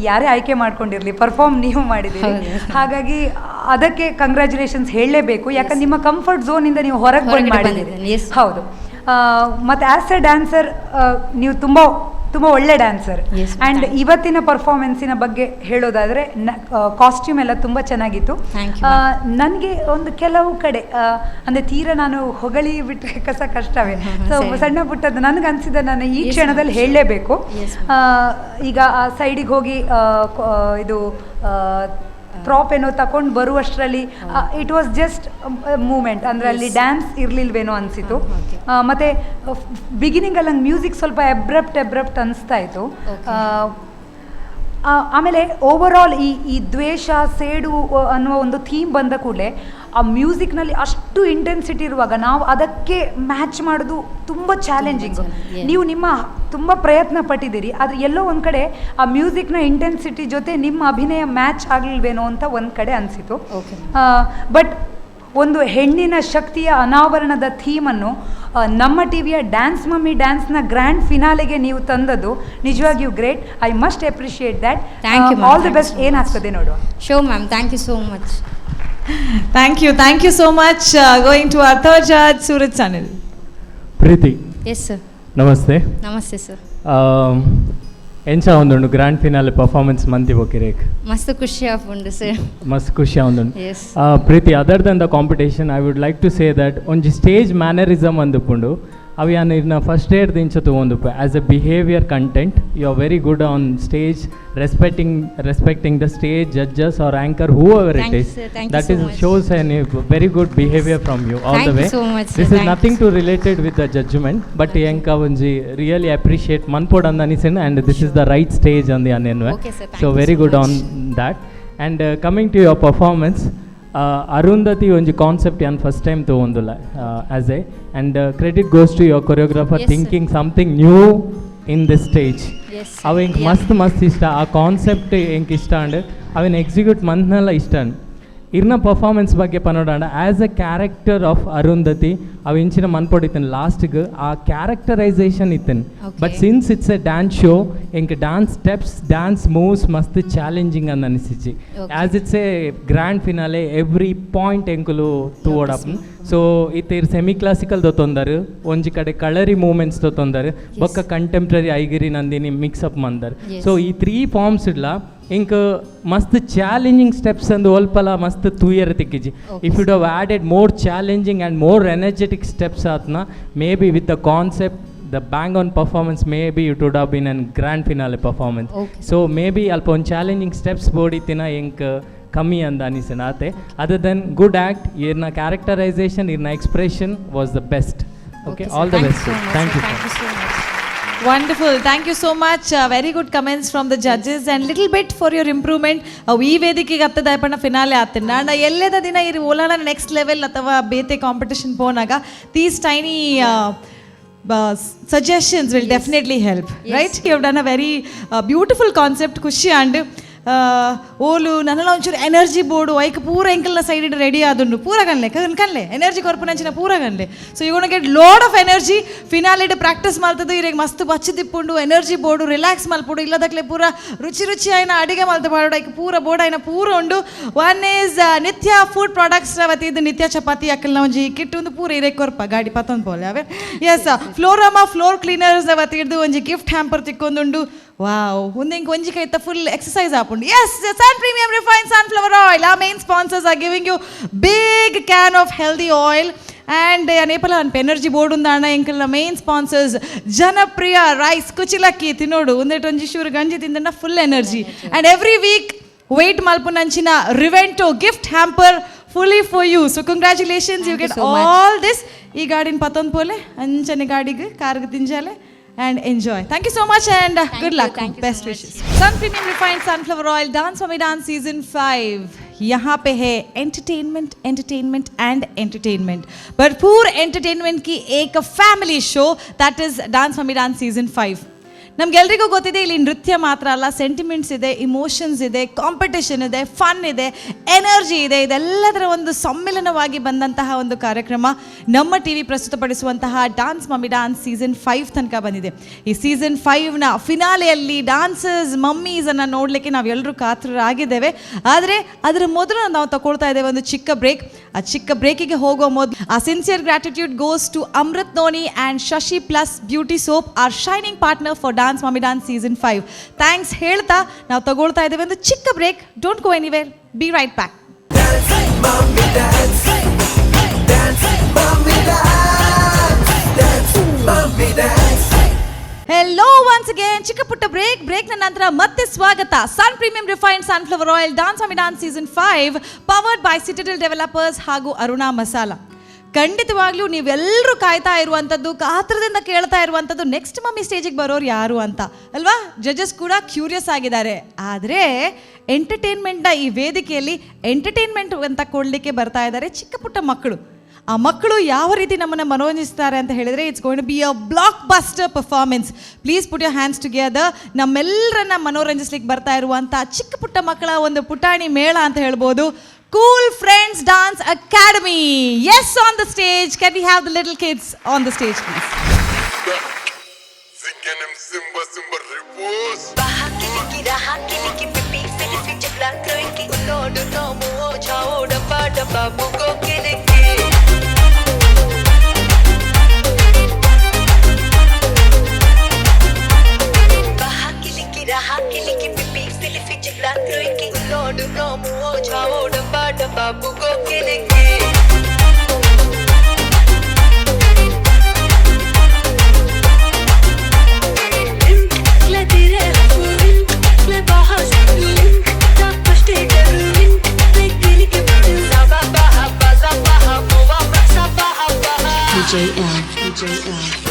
ಯಾರೇ ಆಯ್ಕೆ ಮಾಡ್ಕೊಂಡಿರಲಿ, ಪರ್ಫಾರ್ಮ್ ನೀವು ಮಾಡಿದ್ದೀರಿ. ಹಾಗಾಗಿ ಅದಕ್ಕೆ ಕಂಗ್ರ್ಯಾಚುಲೇಷನ್ಸ್ ಹೇಳಲೇಬೇಕು. ಯಾಕಂದ್ರೆ ನಿಮ್ಮ ಕಂಫರ್ಟ್ ಝೋನಿಂದ ನೀವು ಹೊರಗೆ ಬಂದು ಹೊರಗಡೆ ಮಾಡಿದ್ದೀರಿ. ಬಂದಿದ್ದೇನೆ, yes. ಹೌದು. ಮತ್ತು ಆ್ಯಸ್ ಎ ಡ್ಯಾನ್ಸರ್ ನೀವು ತುಂಬ ತುಂಬ ಒಳ್ಳೆ ಡ್ಯಾನ್ಸರ್. ಆ್ಯಂಡ್ ಇವತ್ತಿನ ಪರ್ಫಾರ್ಮೆನ್ಸಿನ ಬಗ್ಗೆ ಹೇಳೋದಾದರೆ, ಕಾಸ್ಟ್ಯೂಮ್ ಎಲ್ಲ ತುಂಬ ಚೆನ್ನಾಗಿತ್ತು. ನನಗೆ ಒಂದು ಕೆಲವು ಕಡೆ, ಅಂದರೆ ತೀರಾ ನಾನು ಹೊಗಳಿ ಬಿಟ್ಟರೆ ಕಸ ಕಷ್ಟವೇ, ಸೊ ಸಣ್ಣ ಪುಟ್ಟದ್ದು ನನಗೆ ಅನಿಸಿದ ನಾನು ಈ ಕ್ಷಣದಲ್ಲಿ ಹೇಳಲೇಬೇಕು. ಈಗ ಆ ಸೈಡಿಗೆ ಹೋಗಿ ಇದು ಪ್ರಾಪ್ ಏನೋ ತಗೊಂಡು ಬರುವಷ್ಟರಲ್ಲಿ it was just moment, ಅಂದರೆ ಅಲ್ಲಿ ಡ್ಯಾನ್ಸ್ ಇರಲಿಲ್ವೇನೋ ಅನಿಸಿತು. ಮತ್ತು ಬಿಗಿನಿಂಗಲ್ಲಿ ನಂಗೆ ಮ್ಯೂಸಿಕ್ ಸ್ವಲ್ಪ ಎಬ್ರಪ್ಟ್ ಎಬ್ರಪ್ಟ್ ಅನಿಸ್ತಾ ಇತ್ತು. ಆಮೇಲೆ ಓವರ್ ಆಲ್ ಈ ಈ ದ್ವೇಷ ಸೇಡು ಅನ್ನುವ ಒಂದು ಥೀಮ್ ಬಂದ ಕೂಡಲೇ ಆ ಮ್ಯೂಸಿಕ್ನಲ್ಲಿ ಅಷ್ಟು ಇಂಟೆನ್ಸಿಟಿ ಇರುವಾಗ ನಾವು ಅದಕ್ಕೆ ಮ್ಯಾಚ್ ಮಾಡೋದು ತುಂಬ ಚಾಲೆಂಜಿಂಗು. ನೀವು ನಿಮ್ಮ ತುಂಬ ಪ್ರಯತ್ನ ಪಟ್ಟಿದ್ದೀರಿ, ಆದರೆ ಎಲ್ಲೋ ಒಂದು ಕಡೆ ಆ ಮ್ಯೂಸಿಕ್ನ ಇಂಟೆನ್ಸಿಟಿ ಜೊತೆ ನಿಮ್ಮ ಅಭಿನಯ ಮ್ಯಾಚ್ ಆಗಲಿಲ್ವೇನೋ ಅಂತ ಒಂದು ಕಡೆ ಅನಿಸಿತು. ಬಟ್ ಒಂದು ಹೆಣ್ಣಿನ ಶಕ್ತಿಯ ಅನಾವರಣದ ಥೀಮನ್ನು ನಮ್ಮ ಟಿವಿಯ ಡ್ಯಾನ್ಸ್ ಮಮ್ಮಿ ಡ್ಯಾನ್ಸ್ನ ಗ್ರ್ಯಾಂಡ್ ಫಿನಾಲೆಗೆ ನೀವು ತಂದದ್ದು ನಿಜವಾಗಿಯೂ great. I must appreciate that. Thank you. All the best. ಏನಾಗ್ತದೆ ನೋಡುವ. Sure ma'am, thank you so much. Thank you, thank you so much. Going to our third judge, Suraj Sanil. Preethi. Yes sir. Namaste. Namaste sir. ಎಂಚ ಒಂದುಂಡು grand finale performance ಮಂತಿ ಬೋಕಿರೇಕ್? ಮಸ್ತ್ ಖುಷಿ ಆಪುಂಡು sir. ಮಸ್ತ್ ಖುಷಿ ಆವೊಂದುಂಡು. S. Preethi, other than the competition, I would like to say that ಒಂಜಿ stage mannerism ಅಂದುಪುಂಡು, ಅವು ಯಾನ್ ಇರ್ನ ಫಸ್ಟ್ ಏಡ್ ದಿಂಚ ತೂವೊಂದುಪ್ಪೆ. As a behaviour content, you are very good on stage, respecting the stage, judges or anchor, whoever it Thank you, is. Sir. Thank you that so is much. Shows an very good behaviour from you all Thank the you way. So much, sir. This is Thank you. Nothing to related with the judgement, but ಎಂಕ ಒಂಜಿ really appreciate ಮನ್ಪೊಡು ಅಂದ್ ಅನಿಸಿನ್, and this is the right stage ಅಂದ್ ಯಾನ್. Okay, sir. Thank so you very so good much. On that. And coming to your performance, Arundhati ಒಂಜಿ concept ಯಾನ್ first time ತಗೊಂದುಲ್ಲ as a, and credit goes to your choreographer Yes, sir. Thinking something new in this stage. ಅವ ಎಂಕ್ ಮಸ್ತ್ ಮಸ್ತ್ ಇಷ್ಟ, ಆ concept ಎಂಕ್ ಇಷ್ಟ ಅಂಡ್ ಅವೆನ್ ಎಕ್ಸಿಕ್ಯೂಟ್ ಮಂತ್ನೆಲ್ಲ ಇಷ್ಟ. ಅಂಡ್ ಇರ್ನ ಪರ್ಫಾರ್ಮೆನ್ಸ್ ಬಗ್ಗೆ ಪನೋಡಾಂಡ, as a character of Arundhati ಅವು ಇಂಚಿನ ಮನ್ಪೊಡಿತ್ತನ್ ಲಾಸ್ಟ್ಗೆ ಆ characterisation ಇತ್ತನ್. But since it's a dance show, ಎಂಕ್ dance steps, dance moves ಮಸ್ತ್ ಚಾಲೆಂಜಿಂಗ್ ಅಂದ್ ಅನಿಸಿಚಿ. As it's a grand finale, every point ಎಂಕುಲು ತೂವೊಡಪ್. ಸೊ ಇತ್ತೆ ಇರ್ ಸೆಮಿ ಕ್ಲಾಸಿಕಲ್ ದೊತ್ತೊಂದರು, ಒಂಜಿ ಕಡೆ ಕಳರಿ ಮೂವ್ಮೆಂಟ್ಸ್ ದೊತ್ತೊಂದರು, ಬೊಕ್ಕ ಕಂಟೆಂಪ್ರರಿ ಐಗಿರಿ ನಂದಿನಿ ಮಿಕ್ಸ್ ಅಪ್ ಮಂದರ್. ಸೊ ಈ ತ್ರೀ ಫಾರ್ಮ್ಸ್ ಇಡ್ಲ ಇಂಕ್ ಮಸ್ತ್ ಚಾಲೆಂಜಿಂಗ್ ಸ್ಟೆಪ್ಸ್ ಅಂದು ಒಲ್ಪಲ ಮಸ್ತ್ ತೂಯರ್ ತಿಕ್ಕಿಜಿ. If you have added more challenging and more energetic steps Atma, maybe with the concept, the bang on performance, maybe it would have been an grand finale performance. So maybe ಅಲ್ಪ ಒಂದು challenging steps ಬೋಡಿತ್ತಿನ ಎಂಕ್. ಕಮ್ಮಿ ಅಂದ ಅನಿಸಿನ ಆತೆ. Other then good act, ಇರ್ನ characterisation, ಇರ್ನ expression was the best. Okay, all the best. Thank you. Thank you so much. Wonderful. Thank you so much. Very good comments from the judges and little bit for your improvement. ಅವು ಈ ವೇದಿಕೆಗೆ ಹತ್ತದ ಪಂಡ finale ಆತನ ಅಂಡ ಎಲ್ಲದ ದಿನ ಇರಿ ಓಲಾಳ ನೆಕ್ಸ್ಟ್ ಲೆವೆಲ್ ಅಥವಾ ಬೇತೆ competition ಪೋನಾಗ these tiny suggestions will definitely help, right? You have done a very beautiful concept. ಖುಷಿ ಆಂಡ್ ಓಲು ನನ್ನಲ್ಲ ಒಂಚೂರು ಎನರ್ಜಿ ಬೋರ್ಡು ಐಕ್ ಪೂರ ಎಂಕಲ್ನ ಸೈಡ್ ರೆಡಿ ಆದುಂಡು ಪೂರ ಕನ್ಲೆ ಕನ್ಲೆ ಎನರ್ಜಿ ಕೊರ್ಪುನಂಚಿನ ಪೂರ ಕನ್ಲೆ. So you gonna get load of energy. ಫಿನಾಲಿಡ್ practice ಮಲ್ತದ್ದು ಇರೆಗ್ ಮಸ್ತ್ ಬಚ್ಚಿ ದಿಪ್ಪುಂಡು ಎನರ್ಜಿ ಬೋರ್ಡು ರಿಲ್ಯಾಕ್ಸ್ ಮಲ್ಪುಡು ಇಲ್ಲದಕ್ಲೆ ಪೂರ ರುಚಿ ರುಚಿ ಆಯ್ನ ಅಡಿಗೆ ಮಲ್ತ ಪಾಡು ಐಕ್ ಪೂರ ಬೋರ್ಡ್ ಆಯ್ನ ಪೂರ ಉಂಡು. ಒನ್ is ನಿತ್ಯ ಫುಡ್ ಪ್ರಾಡಕ್ಟ್ಸ್ ವತಿದ್ದು ನಿತ್ಯ ಚಪಾತಿ ಅಕ್ಕಲ್ನ ಒಂಜಿ ಕಿಟ್ ಒಂದು ಪೂರ ಇರೆಗ್ ಕೊರ್ಪ ಗಾಡಿ ಪತ್ತೊಂದು ಪೋಲೆ ಅವೇ. ಎಸ್, ಫ್ಲೋರಮಾ ಫ್ಲೋರ್ ಕ್ಲೀನರ್ಸ್ ವತಿದ್ದು ಒಂಜಿ ಗಿಫ್ಟ್ ಹ್ಯಾಂಪರ್ ತಿಕ್ಕೊಂದುಂಡು. ವಾವ್, ಒಂದು ಇಂಕ್ ಒಂಜಿ ಕೈತ ಫುಲ್ ಎಕ್ಸಸೈಸ್ ಆಪುಂಡು. Yes, Sun Premium Refine Sunflower Oil, ಆ main sponsors are giving you big can of healthy oil. And ಅನೇಪಲ ಅನ್ಪ energy board ಉಂದಾಣ ಎಂಕಲ್ನ main sponsors ಜನಪ್ರಿಯ ರೈಸ್ ಕುಚಿಲಕ್ಕಿ ತಿನ್ನೋಡು ಒಂದೇಟ್ ಒಂಜಿ ಶೂರು ಗಂಜಿ ತಿಂದಣ್ಣ full energy. And every week wait ಮಲ್ಪುನಂಚಿನ Revento gift hamper fully for you. So congratulations, you get so much. All this. ಈ ಗಾಡಿನ ಪತ್ತೊಂದು ಪೋಲೆ ಅಂಚನೆ ಗಾಡಿಗೆ ಕಾರ್ಗೆ ತಿಂಜಾಲೆ and enjoy. Thank you so much and good you, luck. Thank you so Best much. wishes. Sun Premium Refined Sunflower Oil, Dance Mummy Dance Season 5. यहाँ पे है entertainment, entertainment and entertainment. भरपूर entertainment की एक family show, that is Dance Mummy Dance Season 5. ನಮ್ಗೆಲ್ರಿಗೂ ಗೊತ್ತಿದೆ, ಇಲ್ಲಿ ನೃತ್ಯ ಮಾತ್ರ ಅಲ್ಲ, ಸೆಂಟಿಮೆಂಟ್ಸ್ ಇದೆ, ಇಮೋಷನ್ಸ್ ಇದೆ, ಕಾಂಪಿಟೇಷನ್ ಇದೆ, ಫನ್ ಇದೆ, ಎನರ್ಜಿ ಇದೆ. ಇದೆಲ್ಲದರ ಒಂದು ಸಮ್ಮಿಲನವಾಗಿ ಬಂದಂತಹ ಒಂದು ಕಾರ್ಯಕ್ರಮ ನಮ್ಮ ಟಿವಿ ಪ್ರಸ್ತುತಪಡಿಸುವಂತಹ ಡಾನ್ಸ್ ಮಮ್ಮಿ ಡಾನ್ಸ್ ಸೀಸನ್ 5 ತನಕ ಬಂದಿದೆ. ಈ ಸೀಸನ್ 5ನ ಫಿನಾಲೆಯಲ್ಲಿ ಡಾನ್ಸರ್ಸ್ ಮಮ್ಮೀಸನ್ನು ನೋಡಲಿಕ್ಕೆ ನಾವೆಲ್ಲರೂ ಕಾತರರಾಗಿದ್ದೇವೆ. ಆದರೆ ಅದರ ಮೊದಲು ನಾವು ತಗೊಳ್ತಾ ಇದ್ದೇವೆ ಒಂದು ಚಿಕ್ಕ ಬ್ರೇಕ್. ಆ ಚಿಕ್ಕ ಬ್ರೇಕಿಗೆ ಹೋಗೋ ಮೊದಲು ಆ sincere gratitude goes to Amrit Noni and Shashi Plus Beauty Soap, our shining partner for Dance Mummy Dance Season 5. Thanks ಹೇಳ್ತಾ ನಾವು ತಗೊಳ್ತಾ ಇದ್ದೇವೆ ಒಂದು ಚಿಕ್ಕ break. Don't go anywhere, be right back. Mommy dance, dance, mommy dance, dance, mommy dance. Hello once again. ಚಿಕ್ಕ ಪುಟ್ಟ break, ಬ್ರೇಕ್ನ ನಂತರ ಮತ್ತೆ ಸ್ವಾಗತ. Sun Premium Refined Sunflower Oil, Dance Mummy Dance Season 5, powered by Citadel Developers ಹಾಗೂ ಅರುಣಾ ಮಸಾಲ. ಖಂಡಿತವಾಗ್ಲೂ ನೀವೆಲ್ಲರೂ ಕಾಯ್ತಾ ಇರುವಂಥದ್ದು, ಕಾತ್ರದಿಂದ ಕೇಳ್ತಾ ಇರುವಂಥದ್ದು, ನೆಕ್ಸ್ಟ್ ಮಮ್ಮಿ ಸ್ಟೇಜಿಗೆ ಬರೋರು ಯಾರು ಅಂತ ಅಲ್ವಾ? ಜಡ್ಜಸ್ ಕೂಡ ಕ್ಯೂರಿಯಸ್ ಆಗಿದ್ದಾರೆ. ಆದರೆ ಎಂಟರ್ಟೈನ್ಮೆಂಟ್ನ ಈ ವೇದಿಕೆಯಲ್ಲಿ ಎಂಟರ್ಟೈನ್ಮೆಂಟ್ ಅಂತ ಕೊಡಲಿಕ್ಕೆ ಬರ್ತಾ ಇದ್ದಾರೆ ಚಿಕ್ಕ ಪುಟ್ಟ ಮಕ್ಕಳು. ಆ ಮಕ್ಕಳು ಯಾವ ರೀತಿ ನಮ್ಮನ್ನು ಮನೋರಂಜಿಸ್ತಾರೆ ಅಂತ ಹೇಳಿದರೆ, it's going be a blockbuster performance. Please put your hands together. ನಮ್ಮೆಲ್ಲರನ್ನ ಮನೋರಂಜಿಸ್ಲಿಕ್ಕೆ ಬರ್ತಾ ಇರುವಂಥ ಚಿಕ್ಕ ಪುಟ್ಟ ಮಕ್ಕಳ ಒಂದು ಪುಟಾಣಿ ಮೇಳ ಅಂತ ಹೇಳ್ಬೋದು, Cool Friends Dance Academy. Yes, on the stage, can we have the little kids on the stage, please? DJL, DJL.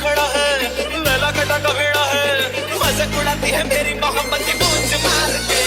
खड़ा है, लैला कटा का भेड़ा है, मजाक उड़ाती है मेरी मोहब्बत की पूंछ मार के।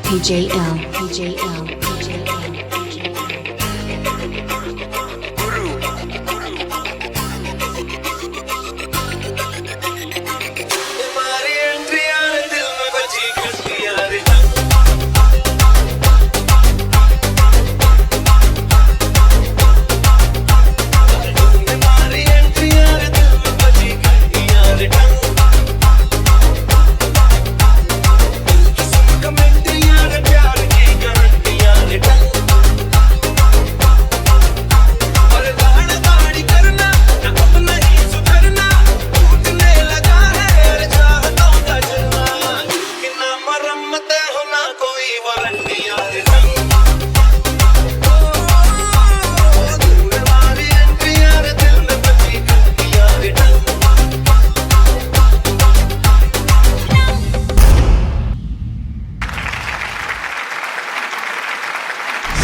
PJL, PJL, PJL.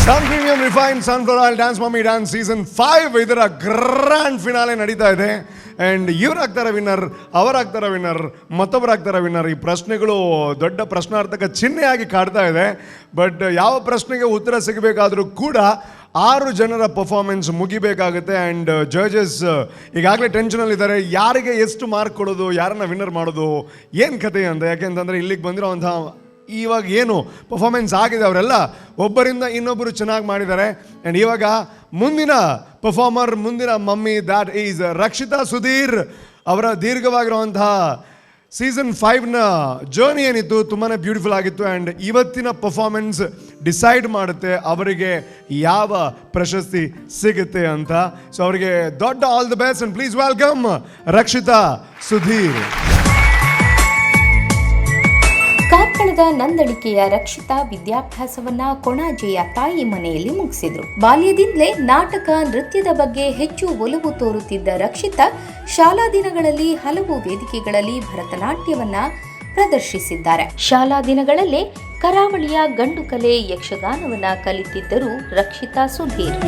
Sun Premium Refined Sunflower Oil Dance Mummy Dance Season 5 ಇದರ ಗ್ರ್ಯಾಂಡ್ ಫಿನಾಲೆ ನಡೀತಾ ಇದೆ. ಆ್ಯಂಡ್ ಇವರಾಗ್ತಾರೆ ವಿನ್ನರ್, ಅವರಾಗ್ತಾರೆ ವಿನ್ನರ್, ಮತ್ತೊಬ್ಬರಾಗ್ತಾರೆ ವಿನ್ನರ್. ಈ ಪ್ರಶ್ನೆಗಳು ದೊಡ್ಡ ಪ್ರಶ್ನಾರ್ಥಕ ಚಿಹ್ನೆಯಾಗಿ ಕಾಡ್ತಾ ಇದೆ. ಬಟ್ ಯಾವ ಪ್ರಶ್ನೆಗೆ ಉತ್ತರ ಸಿಗಬೇಕಾದರೂ ಕೂಡ 6 ಜನರ ಪರ್ಫಾರ್ಮೆನ್ಸ್ ಮುಗಿಬೇಕಾಗುತ್ತೆ. ಆ್ಯಂಡ್ ಜಡ್ಜಸ್ ಈಗಾಗಲೇ ಟೆನ್ಷನಲ್ಲಿದ್ದಾರೆ, ಯಾರಿಗೆ ಎಷ್ಟು ಮಾರ್ಕ್ ಕೊಡೋದು, ಯಾರನ್ನ ವಿನ್ನರ್ ಮಾಡೋದು, ಏನು ಕತೆ ಅಂತ. ಯಾಕೆಂತಂದರೆ ಇಲ್ಲಿಗೆ ಬಂದಿರೋವಂಥ ಇವಾಗ ಏನು ಪರ್ಫಾರ್ಮೆನ್ಸ್ ಆಗಿದೆ ಅವರೆಲ್ಲ ಒಬ್ಬರಿಂದ ಇನ್ನೊಬ್ಬರು ಚೆನ್ನಾಗಿ ಮಾಡಿದ್ದಾರೆ. ಆ್ಯಂಡ್ ಇವಾಗ ಮುಂದಿನ ಪರ್ಫಾರ್ಮರ್, ಮುಂದಿನ mummy, that is Rakshita Sudhir ಅವರ ದೀರ್ಘವಾಗಿರುವಂತಹ ಸೀಸನ್ 5ನ ಜರ್ನಿ ಏನಿತ್ತು ತುಂಬಾ ಬ್ಯೂಟಿಫುಲ್ ಆಗಿತ್ತು. ಆ್ಯಂಡ್ ಇವತ್ತಿನ ಪರ್ಫಾರ್ಮೆನ್ಸ್ ಡಿಸೈಡ್ ಮಾಡುತ್ತೆ ಅವರಿಗೆ ಯಾವ ಪ್ರಶಸ್ತಿ ಸಿಗುತ್ತೆ ಅಂತ. ಸೊ ಅವರಿಗೆ ದೊಡ್ಡ all the best and please welcome Rakshita Sudhir. ಕಾರ್ಕಳದ ನಂದಳಿಕೆಯ Rakshita ವಿದ್ಯಾಭ್ಯಾಸವನ್ನ ಕೊಣಾಜೆಯ ತಾಯಿ ಮನೆಯಲ್ಲಿ ಮುಗಿಸಿದ್ರು. ಬಾಲ್ಯದಿಂದಲೇ ನಾಟಕ, ನೃತ್ಯದ ಬಗ್ಗೆ ಹೆಚ್ಚು ಒಲವು ತೋರುತ್ತಿದ್ದ ರಕ್ಷಿತಾ ಶಾಲಾ ದಿನಗಳಲ್ಲಿ ಹಲವು ವೇದಿಕೆಗಳಲ್ಲಿ ಭರತನಾಟ್ಯವನ್ನ ಪ್ರದರ್ಶಿಸಿದ್ದಾರೆ. ಶಾಲಾ ದಿನಗಳಲ್ಲೇ ಕರಾವಳಿಯ ಗಂಡು ಕಲೆ ಯಕ್ಷಗಾನವನ್ನ ಕಲಿತಿದ್ದರು ರಕ್ಷಿತಾ ಸುಧೀರ್.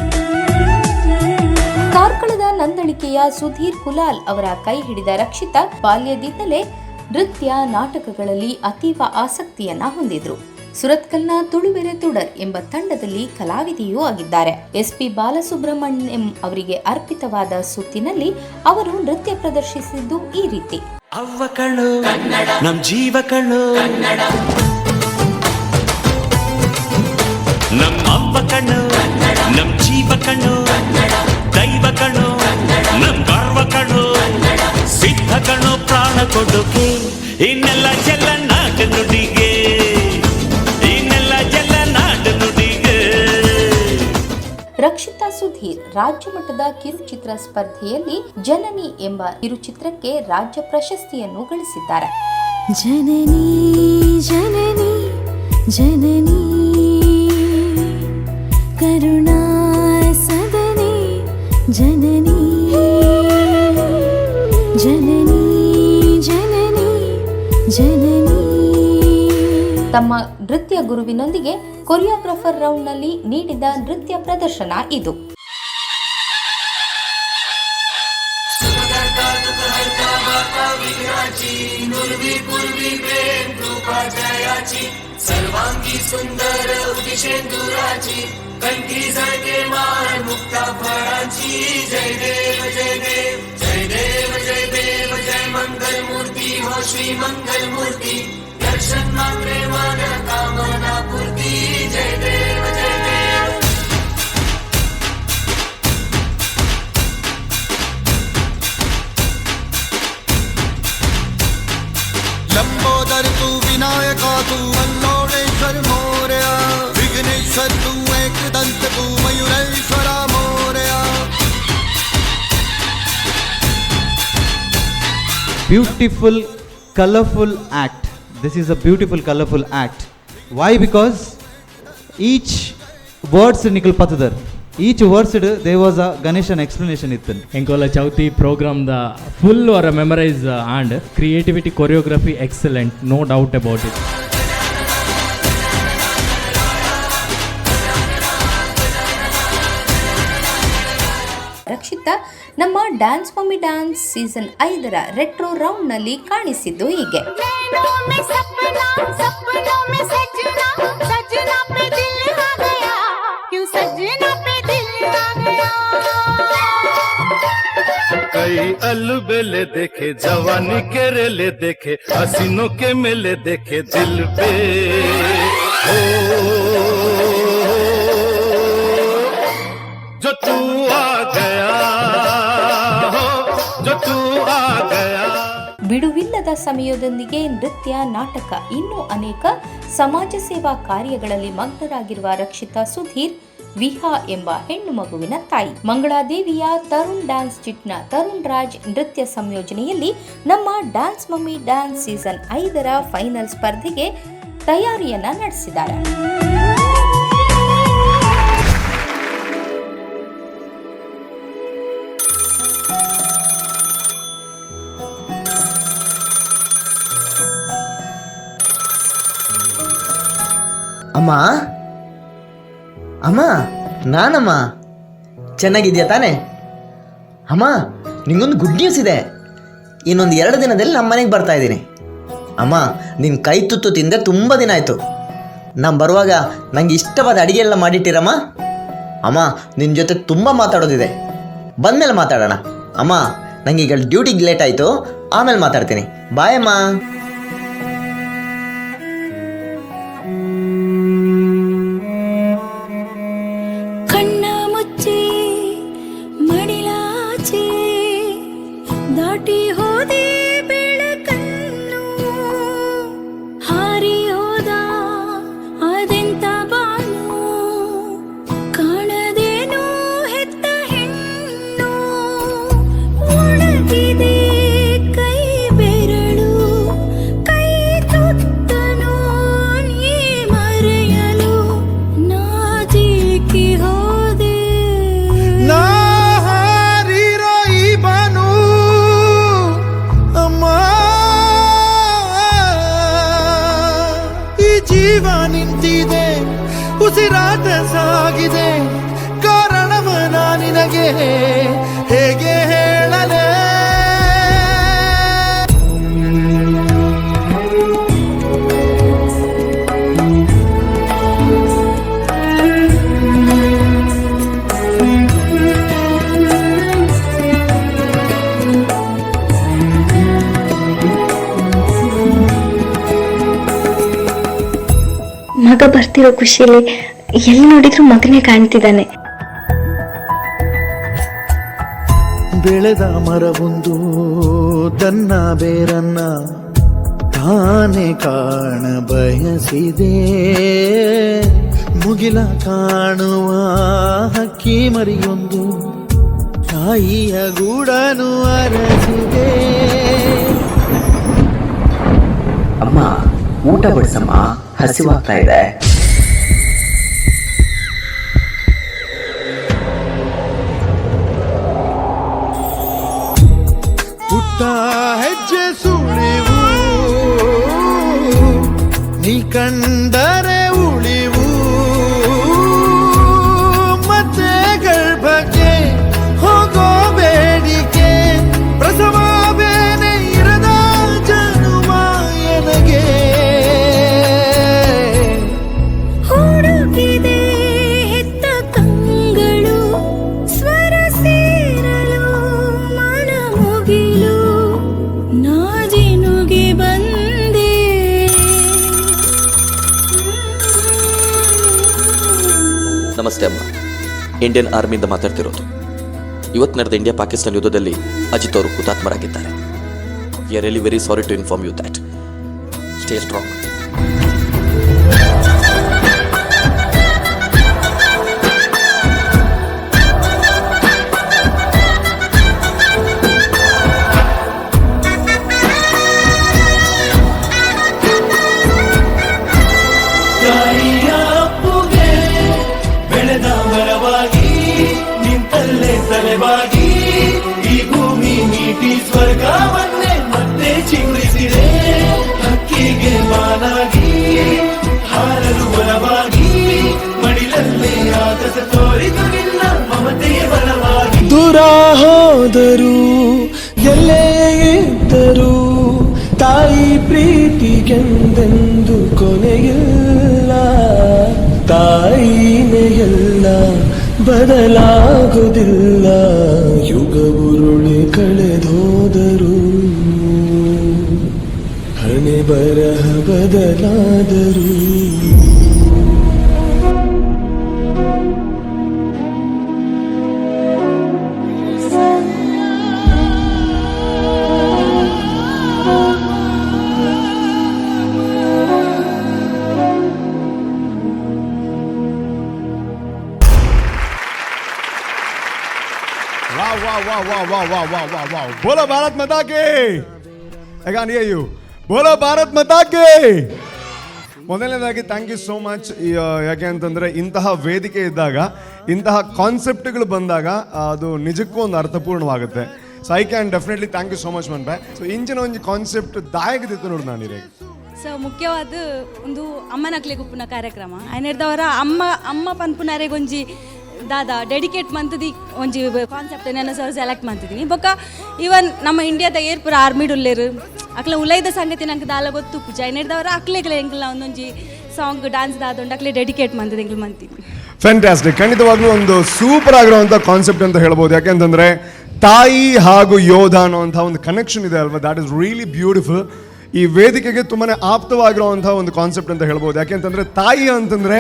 ಕಾರ್ಕಳದ ನಂದಳಿಕೆಯ ಸುಧೀರ್ ಕುಲಾಲ್ ಅವರ ಕೈ ಹಿಡಿದ ರಕ್ಷಿತಾ ಬಾಲ್ಯದಿಂದಲೇ ನೃತ್ಯ, ನಾಟಕಗಳಲ್ಲಿ ಅತೀವ ಆಸಕ್ತಿಯನ್ನ ಹೊಂದಿದ್ರು. ಸುರತ್ಕಲ್ನ ತುಳುವೆರೆ ತುಡರ್ ಎಂಬ ತಂಡದಲ್ಲಿ ಕಲಾವಿದೆಯೂ ಆಗಿದ್ದಾರೆ. ಎಸ್ಪಿ ಬಾಲಸುಬ್ರಹ್ಮಣ್ಯಂ ಅವರಿಗೆ ಅರ್ಪಿತವಾದ ಸುತ್ತಿನಲ್ಲಿ ಅವರು ನೃತ್ಯ ಪ್ರದರ್ಶಿಸಿದ್ದು ಈ ರೀತಿ. ಅವ್ವ ಕಣೋ, ನಮ್ ಜೀವ ಕಣೋ, ನಮ್ ಅವ್ವ ಕಣೋ, ನಮ್ ಜೀವ ಕಣೋ, ದೈವ ಕಣೋ, ನಮ್ ಗರ್ವ ಕಣೋ, ಸಿದ್ಧ ಕಣೋ, ಪ್ರಾಣ ಕೊಡುಗೆ ಇನ್ನೆಲ್ಲ ಜಲ ನಾಟ ನುಡಿಗೆ, ಇನ್ನೆಲ್ಲ ಜಲ ನಾಟ ನುಡಿಗೆ. ರಕ್ಷಿತಾ ಸುಧೀರ್ ರಾಜ್ಯ ಮಟ್ಟದ ಕಿರುಚಿತ್ರ ಸ್ಪರ್ಧೆಯಲ್ಲಿ ಜನನಿ ಎಂಬ ಕಿರುಚಿತ್ರಕ್ಕೆ ರಾಜ್ಯ ಪ್ರಶಸ್ತಿಯನ್ನು ಗಳಿಸಿದ್ದಾರೆ. ಜನನಿ ಜನನಿ ಜನನಿ ಕರುಣಾ ಸದನೆ ಜನನಿ ಜನನಿ ಜನನಿ ಜನನಿ. ತಮ್ಮ ನೃತ್ಯ ಗುರುವಿನೊಂದಿಗೆ ಕೊರಿಯೋಗ್ರಾಫರ್ ರೌಂಡ್ನಲ್ಲಿ ನೀಡಿದ ನೃತ್ಯ ಪ್ರದರ್ಶನ ಇದು. सर्वांगी सुंदर उदिशेंदुराची, कंठी झळके माळ मुक्ता फळांची. जय देव जय देव जय देव जय देव जय मंगल मूर्ती हो श्री मंगल मूर्ती, दर्शन मात्रे मन कामना पूर्ती. जय देव जय देव. लंबोदर तू विनायका तू अल्लोणेश्वर मोरया, विघ्नेश्वर तू एकदंत तू मयूरेश्वरा Morya. Beautiful, colorful act. This is a beautiful, colorful act. Why? Because each words nikal patadar. Each verse there was a Ganeshan explanation ittan. ಎಂಕೋಲ Chauthi program the full ಅವರ memorise and creativity, choreography excellent, no doubt about it. Rakshita ನಮ್ಮ dance mummy dance season 5ರ retro ರೌಂಡ್ನಲ್ಲಿ ಕಾಣಿಸಿದ್ದು ಹೀಗೆ. नैनों में सपना, सपनों में सजना, सजना पे दिल आ गया, क्यों सजना पे दिल आ गया. कई अलबेले देखे, जवानी के रेले देखे, हसीनों के मेले देखे, दिल पे हो जो तू आ गया, हो जो तू आ गया. ಬಿಡುವಿಲ್ಲದ ಸಮಯದೊಂದಿಗೆ ನೃತ್ಯ, ನಾಟಕ, ಇನ್ನೂ ಅನೇಕ ಸಮಾಜ ಸೇವಾ ಕಾರ್ಯಗಳಲ್ಲಿ ಮಗ್ನರಾಗಿರುವ ರಕ್ಷಿತಾ ಸುಧೀರ್ ವಿಹಾ ಎಂಬ ಹೆಣ್ಣು ಮಗುವಿನ ತಾಯಿ. ಮಂಗಳಾದೇವಿಯ ತರುಣ್ ಡ್ಯಾನ್ಸ್ ಚಿಟ್ನ ತರುಣ್ ರಾಜ್ ನೃತ್ಯ ಸಂಯೋಜನೆಯಲ್ಲಿ ನಮ್ಮ ಡ್ಯಾನ್ಸ್ ಮಮ್ಮಿ ಡ್ಯಾನ್ಸ್ ಸೀಸನ್ 5ರ ಫೈನಲ್ ಸ್ಪರ್ಧೆಗೆ ತಯಾರಿಯನ್ನ ನಡೆಸಿದ್ದಾರೆ. ಅಮ್ಮ ಅಮ್ಮ, ನಾನಮ್ಮ, ಚೆನ್ನಾಗಿದ್ಯಾ ತಾನೇ? ಅಮ್ಮ, ನಿಂಗೊಂದು ಗುಡ್ ನ್ಯೂಸ್ ಇದೆ. ಇನ್ನೊಂದು 2 ದಿನದಲ್ಲಿ ನಮ್ಮ ಮನೆಗೆ ಬರ್ತಾ ಇದ್ದೀನಿ. ಅಮ್ಮ, ನಿನ್ನ ಕೈ ತುತ್ತು ತಿಂದೆ ತುಂಬ ದಿನ ಆಯಿತು. ನಾನು ಬರುವಾಗ ನನಗೆ ಇಷ್ಟವಾದ ಅಡುಗೆ ಎಲ್ಲ ಮಾಡಿಟ್ಟಿರಮ್ಮ. ಅಮ್ಮ, ನಿನ್ನ ಜೊತೆ ತುಂಬ ಮಾತಾಡೋದಿದೆ, ಬಂದಮೇಲೆ ಮಾತಾಡೋಣ. ಅಮ್ಮ, ನನಗೆ ಈಗ ಡ್ಯೂಟಿಗೆ ಲೇಟ್ ಆಯಿತು, ಆಮೇಲೆ ಮಾತಾಡ್ತೀನಿ. ಬಾಯಮ್ಮ. ಕಣ್ಣ ಮುಚ್ಚಿ ಮಡಿಲಾಚೆ ದಾಟಿ ಹೋದೆ, ಬೆಳಕನ್ನು ಹಾರಿ ಹೋದ ಅದೆಂತ ಬಾನು, ಕಾಣದೇನು ಹೆತ್ತ ಹೆಣ್ಣು, ಒಣಗಿದೆ ಕೈ ಬೆರಳು. ಬರ್ತಿರೋ ಖುಷಿಲಿ ಎಲ್ಲಿ ನೋಡಿದ್ರು ಮಗನೇ ಕಾಣ್ತಿದ್ದಾನೆ. ಬೆಳೆದ ಮರವೊಂದು ತನ್ನ ಬೇರನ್ನ ತಾನೇ ಕಾಣ ಬಯಸಿದೆ, ಮುಗಿಲ ಕಾಣುವ ಹಕ್ಕಿ ಮರಿಯೊಂದು ತಾಯಿಯ ಗೂಡನು ಅರಸಿದೆ. ಅಮ್ಮ ಊಟ ಬಡಿಸಮ್ಮ, ಹಸಿವಾಗ್ತಾ ಇದೆ. ಪುಟ್ಟ ಹೆಜ್ಜೆ ಸುಳಿವು ನೀ ಕಂಡರೆ ಉಳಿವು, ಮತ್ತೆ ಗರ್ಭಕ್ಕೆ ಹೋಗೋ ಬೇಡಿಕೆ ಪ್ರಸವ ಬೇನೆ ಇರದ ಜನುಮ ಎನಗೆ. ಹುಡುಕಿದೆ ಹೆತ್ತ ಕಂಗಳು ಸ್ವರ ಸೇರಲು ಮನ ಮುಗಿಲು ನಾಜಿನುಗಿ ಬಂದೆ. ನಮಸ್ತೆ ಅಮ್ಮ, ಇಂಡಿಯನ್ ಆರ್ಮಿಯಿಂದ ಮಾತಾಡ್ತಿರೋದು. ಇವತ್ತು ನಡೆದ ಇಂಡಿಯಾ ಪಾಕಿಸ್ತಾನ ಯುದ್ಧದಲ್ಲಿ ಅಜಿತ್ ಅವರು ಹುತಾತ್ಮರಾಗಿದ್ದಾರೆ. We are really very sorry to inform you that. Stay strong. ತಾಯಿಯ ಅಪ್ಪುಗೆ ಬೆಳೆದ ಮರವಾಗಿ ನಿಂತಲ್ಲೇ ತಲೆಬಾಗಿ ಈ ಭೂಮಿ ನೀಟಿ ಸ್ವರ್ಗವನ್ನೇ ಮತ್ತೆ ಚಿಗುರಿಸಿದೆ. ಹಕ್ಕಿಗೆ ಮಾನಾಗಿ ಹಾರಲು ಬಲವಾಗಿ ಮಡಿಲಲ್ಲೇ ಆಗಸ ತೋರಿತು ನಿನ್ನ ಮಮತೆಯ ಬಲವಾಗಿ. ದೂರ ಹೋದರು ಎಲ್ಲೇ ಇದ್ದರು ತಾಯಿ ಪ್ರೀತಿಗೆಂದೆಂದು ಕೊನೆಯಿಲ್ಲ, ತಾಯಿನೇ ಎಲ್ಲ ಬದಲಾಗುವುದಿಲ್ಲ, ಯುಗ ಉರುಳಿ ಕಳೆದೋದರು ಹಣೆ ಬರಹ ಬದಲಾದರು. Wow, wow, wow, wow, wow, wow, wow, wow, wow. बोलो भारत माता के. I can't hear you. बोलो ಭಾರತ್ ಮಾತಾ ಕೆ. ಮೊದಲನೇದಾಗಿ thank you so much. ಯಾಕೆ ಅಂತಂದರೆ ಇಂತಹ ವೇದಿಕೆ ಇದ್ದಾಗ, ಇಂತಹ ಕಾನ್ಸೆಪ್ಟ್ಗಳು ಬಂದಾಗ ಅದು ನಿಜಕ್ಕೂ ಒಂದು ಅರ್ಥಪೂರ್ಣವಾಗುತ್ತೆ. So I can definitely thank you so much ಮನ್ಪೆ. So ಇಂಚಿನ ಒಂಜಿ ಕಾನ್ಸೆಪ್ಟ್ ದಾಯಕದಿತ್ತು ನೋಡು ನಾನು. ಸೊ ಮುಖ್ಯವಾದ ಒಂದು ಅಮ್ಮನಕ್ಲೆ ಗುಪ್ಪುನ ಕಾರ್ಯಕ್ರಮ ಐನೆರ್ದವರ ಅಮ್ಮ ಅಮ್ಮ ಪನ್ಪುನಾರೆಗೊಂಜಿ ದಾದಾ ಡೆಡಿಕೇಟ್ ಮಂತದಿ ಒಂಜಿ ಕಾನ್ಸೆಪ್ಟ್ ನಾನು ಸರ್ ಸೆಲೆಕ್ಟ್ ಮಾಡ್ತಿದ್ದೀನಿ. ಬೊಕ್ಕ ಈವನ್ ನಮ್ಮ ಇಂಡಿಯಾದ ಏರ್ ಪೂರ ಆರ್ಮಿಡ್ ಉಲ್ಲೇರು ಅಕ್ಲ ಉಲೈದ ಸಂಗತಿ ನಂಗೆ ದಾಲ ಗೊತ್ತು ಪೂಜೆ ಐನೆರ್ದವರ ಅಕ್ಲೆಗ್ಲೆ ಎಂಕ್ಲ ಒಂದೊಂಜಿ ಸಾಂಗ್ ಡಾನ್ಸ್ ದಾದೊಂಡು ಅಕ್ಲೆ ಡೆಡಿಕೇಟ್ ಮಂತದ ಎಂಕ್ಲು ಮಂತೀನಿ. ಫ್ಯಾಂಟಾಸ್ಟಿಕ್, ಖಂಡಿತವಾಗ್ಲೂ ಒಂದು ಸೂಪರ್ ಆಗಿರುವಂಥ ಕಾನ್ಸೆಪ್ಟ್ ಅಂತ ಹೇಳ್ಬೋದು. ಯಾಕೆಂತಂದರೆ ತಾಯಿ ಹಾಗೂ ಯೋಧ ಅನ್ನುವಂಥ ಒಂದು ಕನೆಕ್ಷನ್ ಇದೆ ಅಲ್ವಾ, that is really beautiful. ಈ ವೇದಿಕೆಗೆ ತುಂಬಾ ಆಪ್ತವಾಗಿರುವಂಥ ಒಂದು ಕಾನ್ಸೆಪ್ಟ್ ಅಂತ ಹೇಳ್ಬೋದು. ಯಾಕೆಂತಂದರೆ ತಾಯಿ ಅಂತಂದರೆ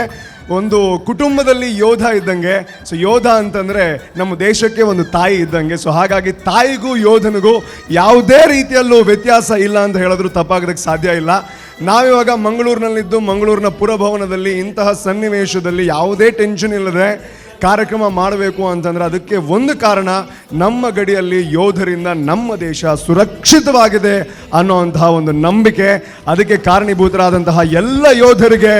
ಒಂದು ಕುಟುಂಬದಲ್ಲಿ ಯೋಧ ಇದ್ದಂಗೆ, ಸೊ ಯೋಧ ಅಂತಂದರೆ ನಮ್ಮ ದೇಶಕ್ಕೆ ಒಂದು ತಾಯಿ ಇದ್ದಂಗೆ. ಸೊ ಹಾಗಾಗಿ ತಾಯಿಗೂ ಯೋಧನಿಗೂ ಯಾವುದೇ ರೀತಿಯಲ್ಲೂ ವ್ಯತ್ಯಾಸ ಇಲ್ಲ ಅಂತ ಹೇಳಿದ್ರು ತಪ್ಪಾಗೋದಕ್ಕೆ ಸಾಧ್ಯ ಇಲ್ಲ. ನಾವಿವಾಗ ಮಂಗಳೂರಿನಲ್ಲಿದ್ದು ಮಂಗಳೂರಿನ ಪುರಭವನದಲ್ಲಿ ಇಂತಹ ಸನ್ನಿವೇಶದಲ್ಲಿ ಯಾವುದೇ ಟೆನ್ಷನ್ ಇಲ್ಲದೆ ಕಾರ್ಯಕ್ರಮ ಮಾಡಬೇಕು ಅಂತಂದರೆ ಅದಕ್ಕೆ ಒಂದು ಕಾರಣ, ನಮ್ಮ ಗಡಿಯಲ್ಲಿ ಯೋಧರಿಂದ ನಮ್ಮ ದೇಶ ಸುರಕ್ಷಿತವಾಗಿದೆ ಅನ್ನೋಂತಹ ಒಂದು ನಂಬಿಕೆ. ಅದಕ್ಕೆ ಕಾರಣೀಭೂತರಾದಂತಹ ಎಲ್ಲ ಯೋಧರಿಗೆ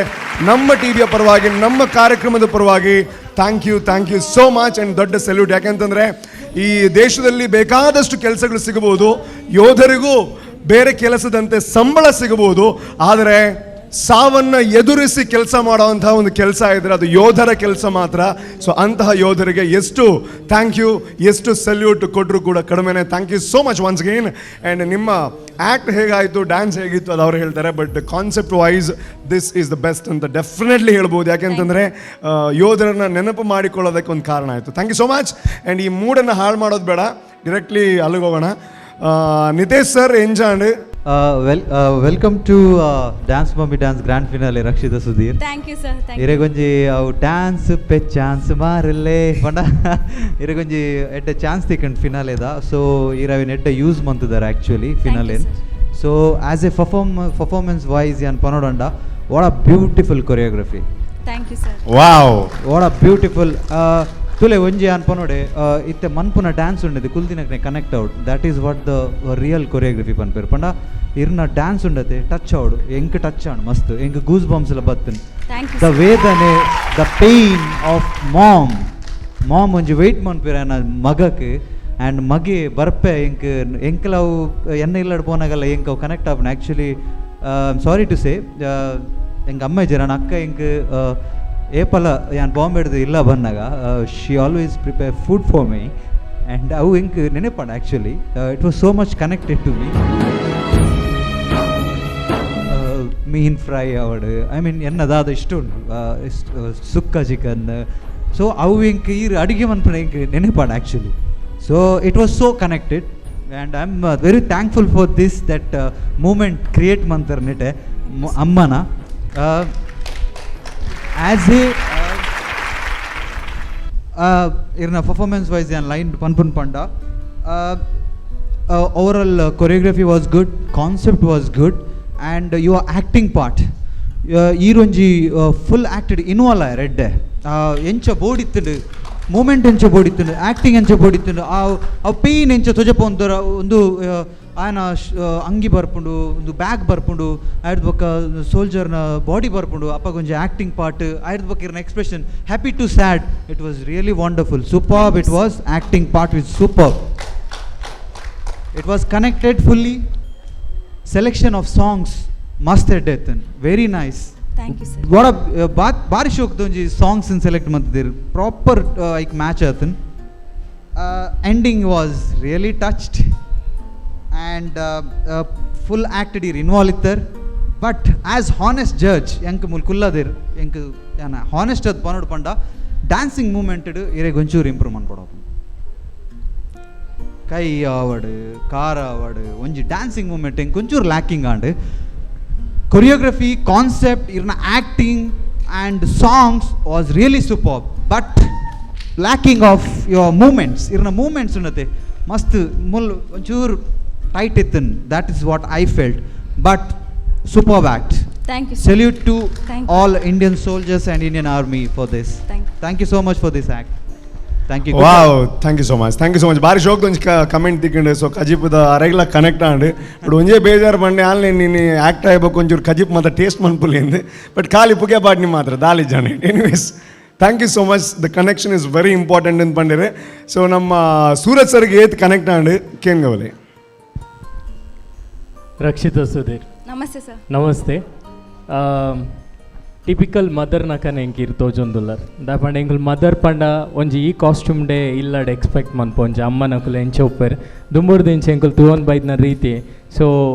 ನಮ್ಮ ಟಿ ವಿಯ ಪರವಾಗಿ, ನಮ್ಮ ಕಾರ್ಯಕ್ರಮದ ಪರವಾಗಿ thank you, thank you so much and ದೊಡ್ಡ ಸೆಲ್ಯೂಟ್. ಯಾಕೆಂತಂದರೆ ಈ ದೇಶದಲ್ಲಿ ಬೇಕಾದಷ್ಟು ಕೆಲಸಗಳು ಸಿಗಬಹುದು, ಯೋಧರಿಗೂ ಬೇರೆ ಕೆಲಸದಂತೆ ಸಂಬಳ ಸಿಗಬಹುದು, ಆದರೆ ಸಾವನ್ನು ಎದುರಿಸಿ ಕೆಲಸ ಮಾಡೋವಂಥ ಒಂದು ಕೆಲಸ ಇದ್ದರೆ ಅದು ಯೋಧರ ಕೆಲಸ ಮಾತ್ರ. ಸೊ ಅಂತಹ ಯೋಧರಿಗೆ ಎಷ್ಟು thank you, ಎಷ್ಟು ಸೆಲ್ಯೂಟ್ ಕೊಟ್ಟರು ಕೂಡ ಕಡಿಮೆನೆ. Thank you so much once again. And ನಿಮ್ಮ ಆ್ಯಕ್ಟ್ ಹೇಗಾಯಿತು, ಡ್ಯಾನ್ಸ್ ಹೇಗಿತ್ತು ಅದು ಅವ್ರು ಹೇಳ್ತಾರೆ, but concept wise this is the best ಅಂತ ಡೆಫಿನೆಟ್ಲಿ ಹೇಳ್ಬೋದು. ಯಾಕೆಂತಂದರೆ ಯೋಧರನ್ನ ನೆನಪು ಮಾಡಿಕೊಳ್ಳೋದಕ್ಕೆ ಒಂದು ಕಾರಣ ಆಯಿತು. Thank you so much. And ಈ ಮೂಡನ್ನು ಹಾಳು ಮಾಡೋದು ಬೇಡ, ಡಿರೆಕ್ಟ್ಲಿ ಅಲ್ಲಿಗೆ ಹೋಗೋಣ. Nitesh sir ಎಂಜಾಂಡ್. Welcome to Dance Mummy Dance grand finale Rakshita Sudhir. Thank you sir, thank you. ಇರೆಗೊಂಜಿ ಅವು dance pay chance ಮಾರಲ್ಲೇ ಪಂಡ ಇರೆಗೊಂಜಿ ಎಡ್ಡೆ ಚಾನ್ಸ್ ತಿಕ್ಕಂಡ್ ಫಿನಾಲೆದ. ಸೊ ಇರವಿನ ಎಡ್ಡೆ use ಮಂತುದಾರೆ actually finale. So as a performance wise ಯಾನ್ ಪನೋಡಂಡ what a beautiful choreography. Thank you sir. Wow, what a beautiful. ತುಲೆ ಒಂಜಿ ಯಾನ್ ಪನೋಡೆ ಇತ್ತೆ ಮನ್ಪುನ ಡ್ಯಾನ್ಸ್ ಉಂಡದೆ ಕುಲ್ದಿನಕ್ನೆ connect out, that is what the real choreography ಪನ್ಪೇರು. ಪಂಡ ಇರ್ನ ಡ್ಯಾನ್ಸ್ ಉಂಡತೆ ಟಚ್ ಔಡ್, ಎಂಕ್ ಟಚ್ ಆಂಡ್ ಮಸ್ತ್ ಎಂಕ್ ಗೂಸ್ ಬಾಂಬ್ಸ್ ಎಲ್ಲ ಬತ್ತನ್. ದ ವೇದನೆ, the pain of mom, mom ಒಂಜಿ ವೆಯ್ಟ್ ಮನ್ಪೇರು ಆಯ್ನ ಮಗಕ್ ಆ್ಯಂಡ್ ಮಗೆ ಬರ್ಪೆ ಎಂಕ್ ಎಂಕಲವು ಎನ್ನ ಇಲ್ಲಡ್ ಪೋನಾಗಲ್ಲ ಎಂಕ್ ಅವು ಕನೆಕ್ಟ್ ಆಪುನ. ಆ್ಯಕ್ಚುಲಿ ಸಾರಿ ಟು ಸೇ ಎಂಕ್ ಅಮ್ಮ ಇಜ್ಜೆರ್, ನನ್ನ ಅಕ್ಕ ಎಂಕ್ ಏಪಲ ಯಾನ್ ಬಾಂಬೆಡ್ದು ಇಲ್ಲ ಬಂದಾಗ she always prepare food for me and ಅವು ಎಂಕ್ ನೆನಪಾಂಡ್. Actually it was so much connected to me. Mean fry ಅವಡು, I mean ಎನ್ನದಾದ ಇಷ್ಟು ಉಂಟು ಸುಕ್ಕ ಚಿಕನ್. ಸೊ ಅವು ಎಂಕ್ ಈರ್ ಅಡುಗೆ ಮನ್ಪುನ ಎಂಕ್ ನೆನಪಾಂಡ್ actually. So it was so connected and I am very thankful for this that moment create Mantar ನೆಟೆ ಅಮ್ಮನ. ಆ್ಯಸ್ ಎ ಇರ್ನ ಪರ್ಫಾರ್ಮೆನ್ಸ್ ವೈಸ್ ಯಾನ್ ಲೈನ್ ಪನ್ಪುನ್ ಪಂಡ overall choreography was good, concept was good and your acting part ಈರೊಂಜಿ full acted involve ರೆಡ್ಡೆ ಎಂಚ ಬೋಡಿತ್ತುಂಡು, moment ಎಂಚ ಬೋಡಿತ್ತುಂಡು, acting ಎಂಚ ಬೋಡಿತ್ತುಂಡು, ಆ pain ಎಂಚ ತೊಜಪೊಂದರ ಒಂದು ಆಯನ ಅಂಗಿ ಬರ್ಪುಂಡು, ಒಂದು ಬ್ಯಾಗ್ ಬರ್ಪುಂಡು, ಆಯ್ದ ಬೊಕ್ಕ ಸೋಲ್ಜರ್ನ ಬಾಡಿ ಬರ್ಪುಂಡು, ಅಪ್ಪಗೊಂಜಿ ಆ್ಯಕ್ಟಿಂಗ್ ಪಾರ್ಟ್ ಆಯ್ದ ಬೊಕ್ಕ ಇರ್ನ expression happy to sad, it was really wonderful, superb. It was acting part with superb, it was connected fully. Selection of songs ಮಸ್ತ್ ಎಡ್ಡೆ, very nice. Thank you sir. ವಾಡ ಬಾರಿ ಶೋಕ್ದ ಒಂಜಿ ಸಾಂಗ್ಸ್ ಸೆಲೆಕ್ಟ್ ಮಂತಿದ್ದೀರ್, proper ಐಕ್ ಮ್ಯಾಚ್ ಆತನ್. Ending was really touched and full acted ಇರ್ involve ಇತ್ತರ್. ಬಟ್ ಆ್ಯಸ್ ಹಾನೆಸ್ಟ್ ಜಡ್ಜ್ ಎಂಕ್ ಮುಲ್ ಕುಲ್ಲದಿರ್ ಎಂಕ್ ಯಾನ ಹಾನೆಸ್ಟ್ ಅದು ಪನೋಡು ಪಂಡ ಡ್ಯಾನ್ಸಿಂಗ್ ಮೂಮೆಂಟ್ ಇರೆಗ್ ಒಂಚೂರು ಇಂಪ್ರೂವ್ ಮನ್ಪೊಡು. ಕೈ ಆವಡ್ ಕಾರ್ ಆವಡ್ ಒಂಜಿ ಡ್ಯಾನ್ಸಿಂಗ್ ಮೂಮೆಂಟ್ ಎಂಕ್ ಒಂಚೂರು ಲ್ಯಾಕಿಂಗ್ ಆಂಡ್. ಕೊರಿಯೋಗ್ರಫಿ, ಕಾನ್ಸೆಪ್ಟ್, ಇರ್ನ acting and songs was really super, but lacking of your movements, ಇರ್ನ ಮೂಮೆಂಟ್ಸ್ ಉನ್ನತೆ ಮಸ್ತ್ ಮುಲ್ ಒಂಚೂರು tight ಇತ್ತನ್, that is what I felt. But super act. Thank you. Salute to Thank you. all Indian soldiers and Indian Army for this. Thank you. Thank you so much for this act. Thank you. Wow, thank you so much, thank you so much. ಬಾರಿ ಶೋಕ್ ಒಂಜಿ comment ತಿಕ್ಕಂಡು. ಸೊ ಕಜಿಪುದ ಅರೆಗ್ಲ connect and. But ಒಂಜೇ ಬೇಜಾರು ಬಂಡೆ online ನೀನು act ಆಗಬೇಕು, ಒಂಚೂರು ಕಜಿಪ್ ಮಾತ್ರ ಟೇಸ್ಟ್ ಮನ್ಪುಲಿ ಅಂದ್. ಬಟ್ ಖಾಲಿ ಪುಗೆ ಪಾಡ್ನಿ ಮಾತ್ರ ದಾಲಿ ಜನ. Anyways, thank you so much. The connection is very important ಅಂತ ಪಂಡಿರೆ. ಸೊ ನಮ್ಮ ಸೂರಜ್ ಸರ್ಗೆ ಏತ್ ಕನೆಕ್ಟ್ ಆಂಡ್ ಕೇನ್ಗವಲೆ. ರಕ್ಷಿತಾ ಸುಧೀರ್. ನಮಸ್ತೆ ಸರ್. ನಮಸ್ತೆ. ಟಿಪಿಕಲ್ ಮದರ್ ನಕನೆ ಎಂಕ್ ತೋಜೊಂದುಲ್ಲರ್. ದಾಯೆ ಎಂಕುಲು ಮದರ್ ಪಂಡ ಒಂಜಿ ಈ ಕಾಸ್ಟ್ಯೂಮ್ ಡೇ ಇಲ್ಲಡ್ ಎಕ್ಸ್ಪೆಕ್ಟ್ ಮನ್ಪ ಒಂಜಿ ಅಮ್ಮನಕುಲು ಎಂಚ ಉಪ್ಪೆರ್ ದುಂಬುರ್ದು ಇಂಚ ಎಂಕುಲು ತೂವೊಂದು ಬೈದ್ನ ರೀತಿ. ಸೊ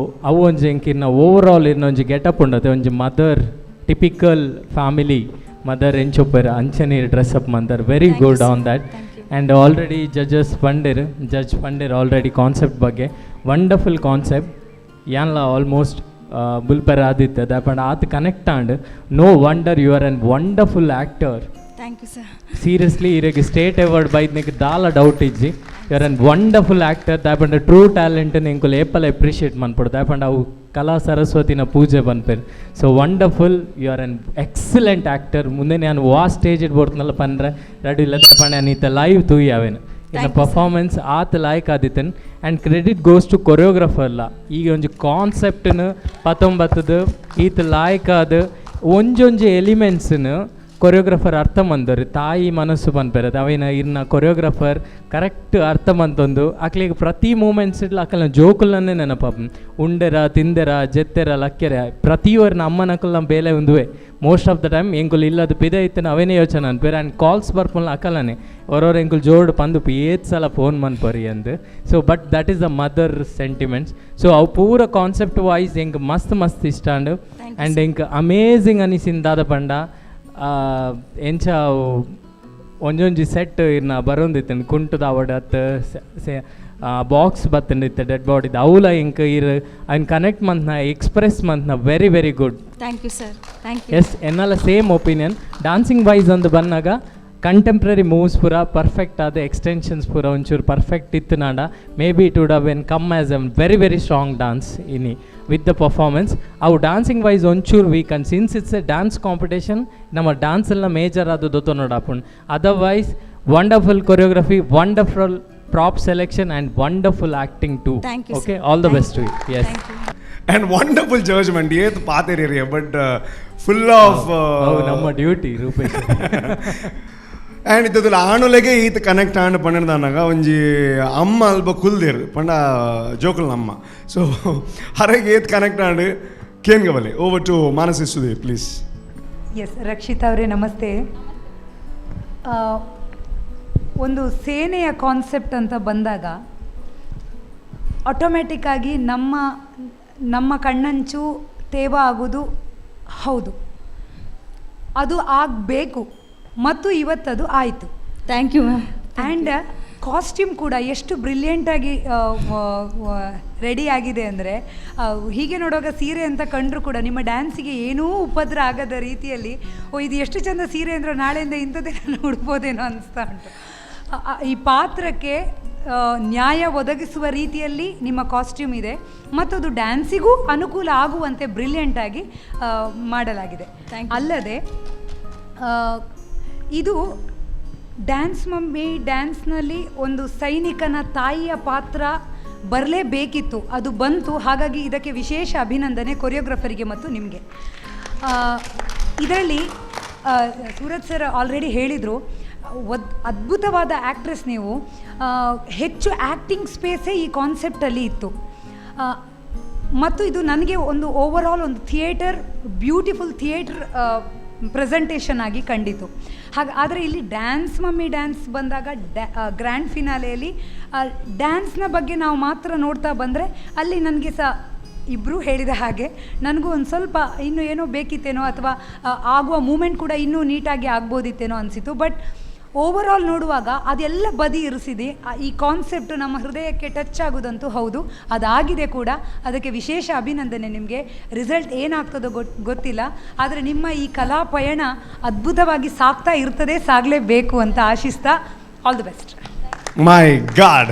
ಅವು ಒಂಜಿ ಎಂಕಿರ್ನ ಓವರ್ ಆಲ್ ಇರ್ನ ಒಂಜಿ ಗೆಟಪ್ ಉಂಡತೆ ಒಂಜಿ mother, typical family mother ಎಂಚ ಉಪ್ಪೆರ್ ಅಂಚನೆ ಡ್ರೆಸ್ ಅಪ್ ಮಂತರ್. Very good on that. And already judges ಪಂಡೆರ್, ಜಡ್ಜ್ ಪಂಡೆರ್ ಆಲ್ರೆಡಿ ಕಾನ್ಸೆಪ್ಟ್ ಬಗ್ಗೆ. Wonderful concept. ಯಾನ್ಲ ಆಲ್ಮೋಸ್ಟ್ ಬುಲ್ಪೆರ್ ಆದಿತ್ತೆ ದಾಯೆ ಆತ್ connect and. No wonder you are an wonderful actor. Thank you sir. Seriously, ಇರೆಗ್ state award ಬೈದ್ನಿಕ್ ದಾಲ ಡೌಟ್ ಇಜ್ಜಿ. You are an wonderful actor. ದಾಯೆ ಟ್ರೂ ಟ್ಯಾಲೆಂಟ್ ಎಂಕುಲು ಏಪಲ ಅಪ್ರಿಷಿಯೇಟ್ ಮನ್ಪೊಡು. ದಾಯೆ ಅವು ಕಲಾ ಸರಸ್ವತಿನ ಪೂಜೆ ಪನ್ಪೆರ್. So wonderful, you are an excellent actor. ಮುಂದೆ ನಾನು ವಾ ಸ್ಟೇಜ್ ಇಡ್ಬೋಡ್ತನಲ್ಲ ಪಂಡ್ರೆ ರೆಡಿ ಇಲ್ಲ. ದಾಯೆ ನಾನು ಈತ ಲೈವ್ ತೂಯಿ ಅವೇನು ಇನ್ನು ಪರ್ಫಾರ್ಮೆನ್ಸ್ ಆತ ಲಾಯ್ಕ್ ಆದಿತ್ತನ್. ಆ್ಯಂಡ್ ಕ್ರೆಡಿಟ್ ಗೋಸ್ ಟು ಕೊರಿಯೋಗ್ರಫರ್ಲ. ಈಗ ಒಂಜಿ ಕಾನ್ಸೆಪ್ಟ್ನು ಪತ್ತೊಂಬತ್ತದು ಈತ ಲಾಯ್ಕ್ ಆದ್ ಒಂಜೊಂಜಿ ಎಲಿಮೆಂಟ್ಸ್ನು ಕೊರಿಯೋಗ್ರಫರ್ ಅರ್ಥ ಮಂದರು. ತಾಯಿ ಮನಸ್ಸು ಪನ್ಪೆರ್ ಅವಿನ ಇರ್ನ ಕೊರಿಯೋಗ್ರಫರ್ ಕರೆಕ್ಟ್ ಅರ್ಥ ಮಂತೊಂದು ಅಕ್ಲಿಗೆ ಪ್ರತಿ ಮೂಮೆಂಟ್ಸ್ ಇಡ್ಲ ಅಕಲ್ನ ಜೋಕುಲನ್ನೇ ನೆನಪ. ಉಂಡೆರ, ತಿಂದೆರ, ಜೆತ್ತೆರ, ಲಕ್ಕೆರ, ಪ್ರತಿಯೊರ್ನ ಅಮ್ಮನಕಲ್ನ ಬೇಲೆ ಉಂದುವೆ. ಮೋಸ್ಟ್ ಆಫ್ the time ಎಂಕುಲು ಇಲ್ಲದ ಪಿದೆ ಇತ್ತನ ಅವೇನೇ ಯೋಚನೆ ಅನ್ಪೇರು. ಆ್ಯಂಡ್ ಕಾಲ್ಸ್ ಬರ್ಪುಲ್ಲ ಅಕಲನೆ ಹೊರವ್ರು ಎಂಕುಲು ಜೋಡು ಪಂದು ಏತ್ ಸಲ ಫೋನ್ ಮನ್ಪರಿ ಅಂದು. So but that is the mother sentiments. So ಅವು ಪೂರ ಕಾನ್ಸೆಪ್ಟ್ ವೈಸ್ ಎಂಕ್ ಮಸ್ತ್ ಮಸ್ತ್ ಇಷ್ಟ. ಅಂಡ್ ಆ್ಯಂಡ್ ಎಂಕ್ ಅಮೇಝಿಂಗ್ ಅನಿಸಿನ ದಾದ ಪಂಡ ಎಂಚ ಅವು ಒಂಜೊಂಜಿ ಸೆಟ್ ಇರ್ನ ಬರೋಂದಿತ್ತು ಕುಂಟುದ ಅವಡ್ ಅತ್ ಸೆ ಬಾಕ್ಸ್ ಬತ್ತಂಡಿತ್ತೆ ಡೆಡ್ ಬಾಡಿದ ಅವಲ ಇಂಕ್ ಇರ್ ಐನ್ ಕನೆಕ್ಟ್ ಮಂತ್ನ ಎಕ್ಸ್ಪ್ರೆಸ್ ಮಂತ್ನ very very good. Thank you sir, thank you. Yes, ಎನ್ನಲ same opinion. Dancing wise ಅಂದು ಬನ್ನಾಗ ಕಂಟೆಂಪ್ರರಿ ಮೂವ್ಸ್ ಪೂರ ಪರ್ಫೆಕ್ಟ್ ಆದ ಎಕ್ಸ್ಟೆನ್ಷನ್ಸ್ ಪೂರ ಒಂಚೂರು ಪರ್ಫೆಕ್ಟ್ ಇತ್ತು ನಾಡ maybe it would have come as a very very strong dance ಇನಿ ವಿತ್ the performance. ಅವು ಡಾನ್ಸಿಂಗ್ ವೈಸ್ ಒಂಚೂರು weak and since it's a dance competition ನಮ್ಮ ಡಾನ್ಸ್ ಎಲ್ಲ ಮೇಜರ್ ಆದ ದೊತ್ತೊನೋಡಾಪುಂಡು. Otherwise wonderful choreography, wonderful prop selection and wonderful acting too. Thank you, okay, sir. All the Thank best to you. You. Yes. Thank you. And wonderful judgement ಏತ್ ಪಾತೆರಿ but full of ನಮ್ಮ duty Rupesh. And ಇದ್ದದಿಲ್ಲ ಆಣುಲೆಗೆ ಈತ connect ಆಂಡ್ ಪಂಡನಾಗ ಒಂಜಿ ಅಮ್ಮ ಅಲ್ಪ ಕುಲ್ದಿರ್ ಪಂಡ ಜೋಕುಲ್ ಅಮ್ಮ. So ಹರೆಗೆ ಏತ್ ಕನೆಕ್ಟ್ ಆಂಡ್ ಕೇನ್ಗವಲೆ. Over to Manasi Sudhir please. Yes, Rakshita ಅವರೇ ನಮಸ್ತೆ. ಒಂದು ಸೇನೆಯ ಕಾನ್ಸೆಪ್ಟ್ ಅಂತ ಬಂದಾಗ ಆಟೋಮೆಟಿಕ್ಕಾಗಿ ನಮ್ಮ ನಮ್ಮ ಕಣ್ಣಂಚು ತೇವ ಆಗೋದು ಹೌದು, ಅದು ಆಗಬೇಕು ಮತ್ತು ಇವತ್ತದು ಆಯಿತು. Thank you ma'am. And costume ಕೂಡ ಎಷ್ಟು ಬ್ರಿಲಿಯಂಟಾಗಿ ರೆಡಿ ಆಗಿದೆ ಅಂದರೆ, ಹೀಗೆ ನೋಡುವಾಗ ಸೀರೆ ಅಂತ ಕಂಡರೂ ಕೂಡ ನಿಮ್ಮ ಡ್ಯಾನ್ಸಿಗೆ ಏನೂ ಉಪದ್ರ ಆಗದ ರೀತಿಯಲ್ಲಿ, ಓ ಇದು ಎಷ್ಟು ಚೆಂದ ಸೀರೆ ಅಂದರೆ ನಾಳೆಯಿಂದ ಇಂಥದ್ದೇ ನಾನು ಉಡ್ಬೋದೇನೋ ಅನಿಸ್ತಾ ಉಂಟು. ಈ ಪಾತ್ರಕ್ಕೆ ನ್ಯಾಯ ಒದಗಿಸುವ ರೀತಿಯಲ್ಲಿ ನಿಮ್ಮ ಕಾಸ್ಟ್ಯೂಮ್ ಇದೆ ಮತ್ತು ಅದು ಡ್ಯಾನ್ಸಿಗೂ ಅನುಕೂಲ ಆಗುವಂತೆ ಬ್ರಿಲಿಯಂಟಾಗಿ ಮಾಡಲಾಗಿದೆ. ಅಲ್ಲದೆ ಇದು ಡ್ಯಾನ್ಸ್ ಮಮ್ಮಿ ಡ್ಯಾನ್ಸ್ನಲ್ಲಿ ಒಂದು ಸೈನಿಕನ ತಾಯಿಯ ಪಾತ್ರ ಬರಲೇಬೇಕಿತ್ತು, ಅದು ಬಂತು. ಹಾಗಾಗಿ ಇದಕ್ಕೆ ವಿಶೇಷ ಅಭಿನಂದನೆ ಕೊರಿಯೋಗ್ರಫರಿಗೆ ಮತ್ತು ನಿಮಗೆ. ಇದರಲ್ಲಿ ಸೂರಜ್ ಸರ್ ಆಲ್ರೆಡಿ ಹೇಳಿದರು, ಅದ್ಭುತವಾದ ಆ್ಯಕ್ಟ್ರೆಸ್ ನೀವು. ಹೆಚ್ಚು ಆ್ಯಕ್ಟಿಂಗ್ ಸ್ಪೇಸೇ ಈ ಕಾನ್ಸೆಪ್ಟಲ್ಲಿ ಇತ್ತು ಮತ್ತು ಇದು ನನಗೆ ಒಂದು ಓವರಾಲ್ ಒಂದು ಥಿಯೇಟರ್, ಬ್ಯೂಟಿಫುಲ್ ಥಿಯೇಟರ್ ಪ್ರೆಸೆಂಟೇಷನ್ ಆಗಿ ಕಂಡಿತು. ಹಾಗೆ ಆದರೆ ಇಲ್ಲಿ ಡ್ಯಾನ್ಸ್ ಮಮ್ಮಿ ಡ್ಯಾನ್ಸ್ ಬಂದಾಗ ಗ್ರ್ಯಾಂಡ್ ಫಿನಾಲೆಯಲ್ಲಿ ಡ್ಯಾನ್ಸ್ನ ಬಗ್ಗೆ ನಾವು ಮಾತ್ರ ನೋಡ್ತಾ ಬಂದರೆ ಅಲ್ಲಿ ನನಗೆ ಸಹ ಇಬ್ಬರೂ ಹೇಳಿದ ಹಾಗೆ ನನಗೂ ಒಂದು ಸ್ವಲ್ಪ ಇನ್ನೂ ಏನೋ ಬೇಕಿತ್ತೇನೋ ಅಥವಾ ಆಗುವ ಮೂಮೆಂಟ್ ಕೂಡ ಇನ್ನೂ ನೀಟಾಗಿ ಆಗ್ಬೋದಿತ್ತೇನೋ ಅನಿಸಿತು. ಬಟ್ ಓವರಾಲ್ ನೋಡುವಾಗ ಅದೆಲ್ಲ ಬದಿ ಇರಿಸಿದೆ. ಈ ಕಾನ್ಸೆಪ್ಟು ನಮ್ಮ ಹೃದಯಕ್ಕೆ ಟಚ್ ಆಗೋದಂತೂ ಹೌದು, ಅದಾಗಿದೆ ಕೂಡ. ಅದಕ್ಕೆ ವಿಶೇಷ ಅಭಿನಂದನೆ ನಿಮಗೆ. ರಿಸಲ್ಟ್ ಏನಾಗ್ತದೋ ಗೊತ್ತಿಲ್ಲ, ಆದರೆ ನಿಮ್ಮ ಈ ಕಲಾ ಪಯಣ ಅದ್ಭುತವಾಗಿ ಸಾಗ್ತಾ ಇರ್ತದೆ, ಸಾಗಲೇಬೇಕು ಅಂತ ಆಶಿಸ್ತಾ all the best. My God,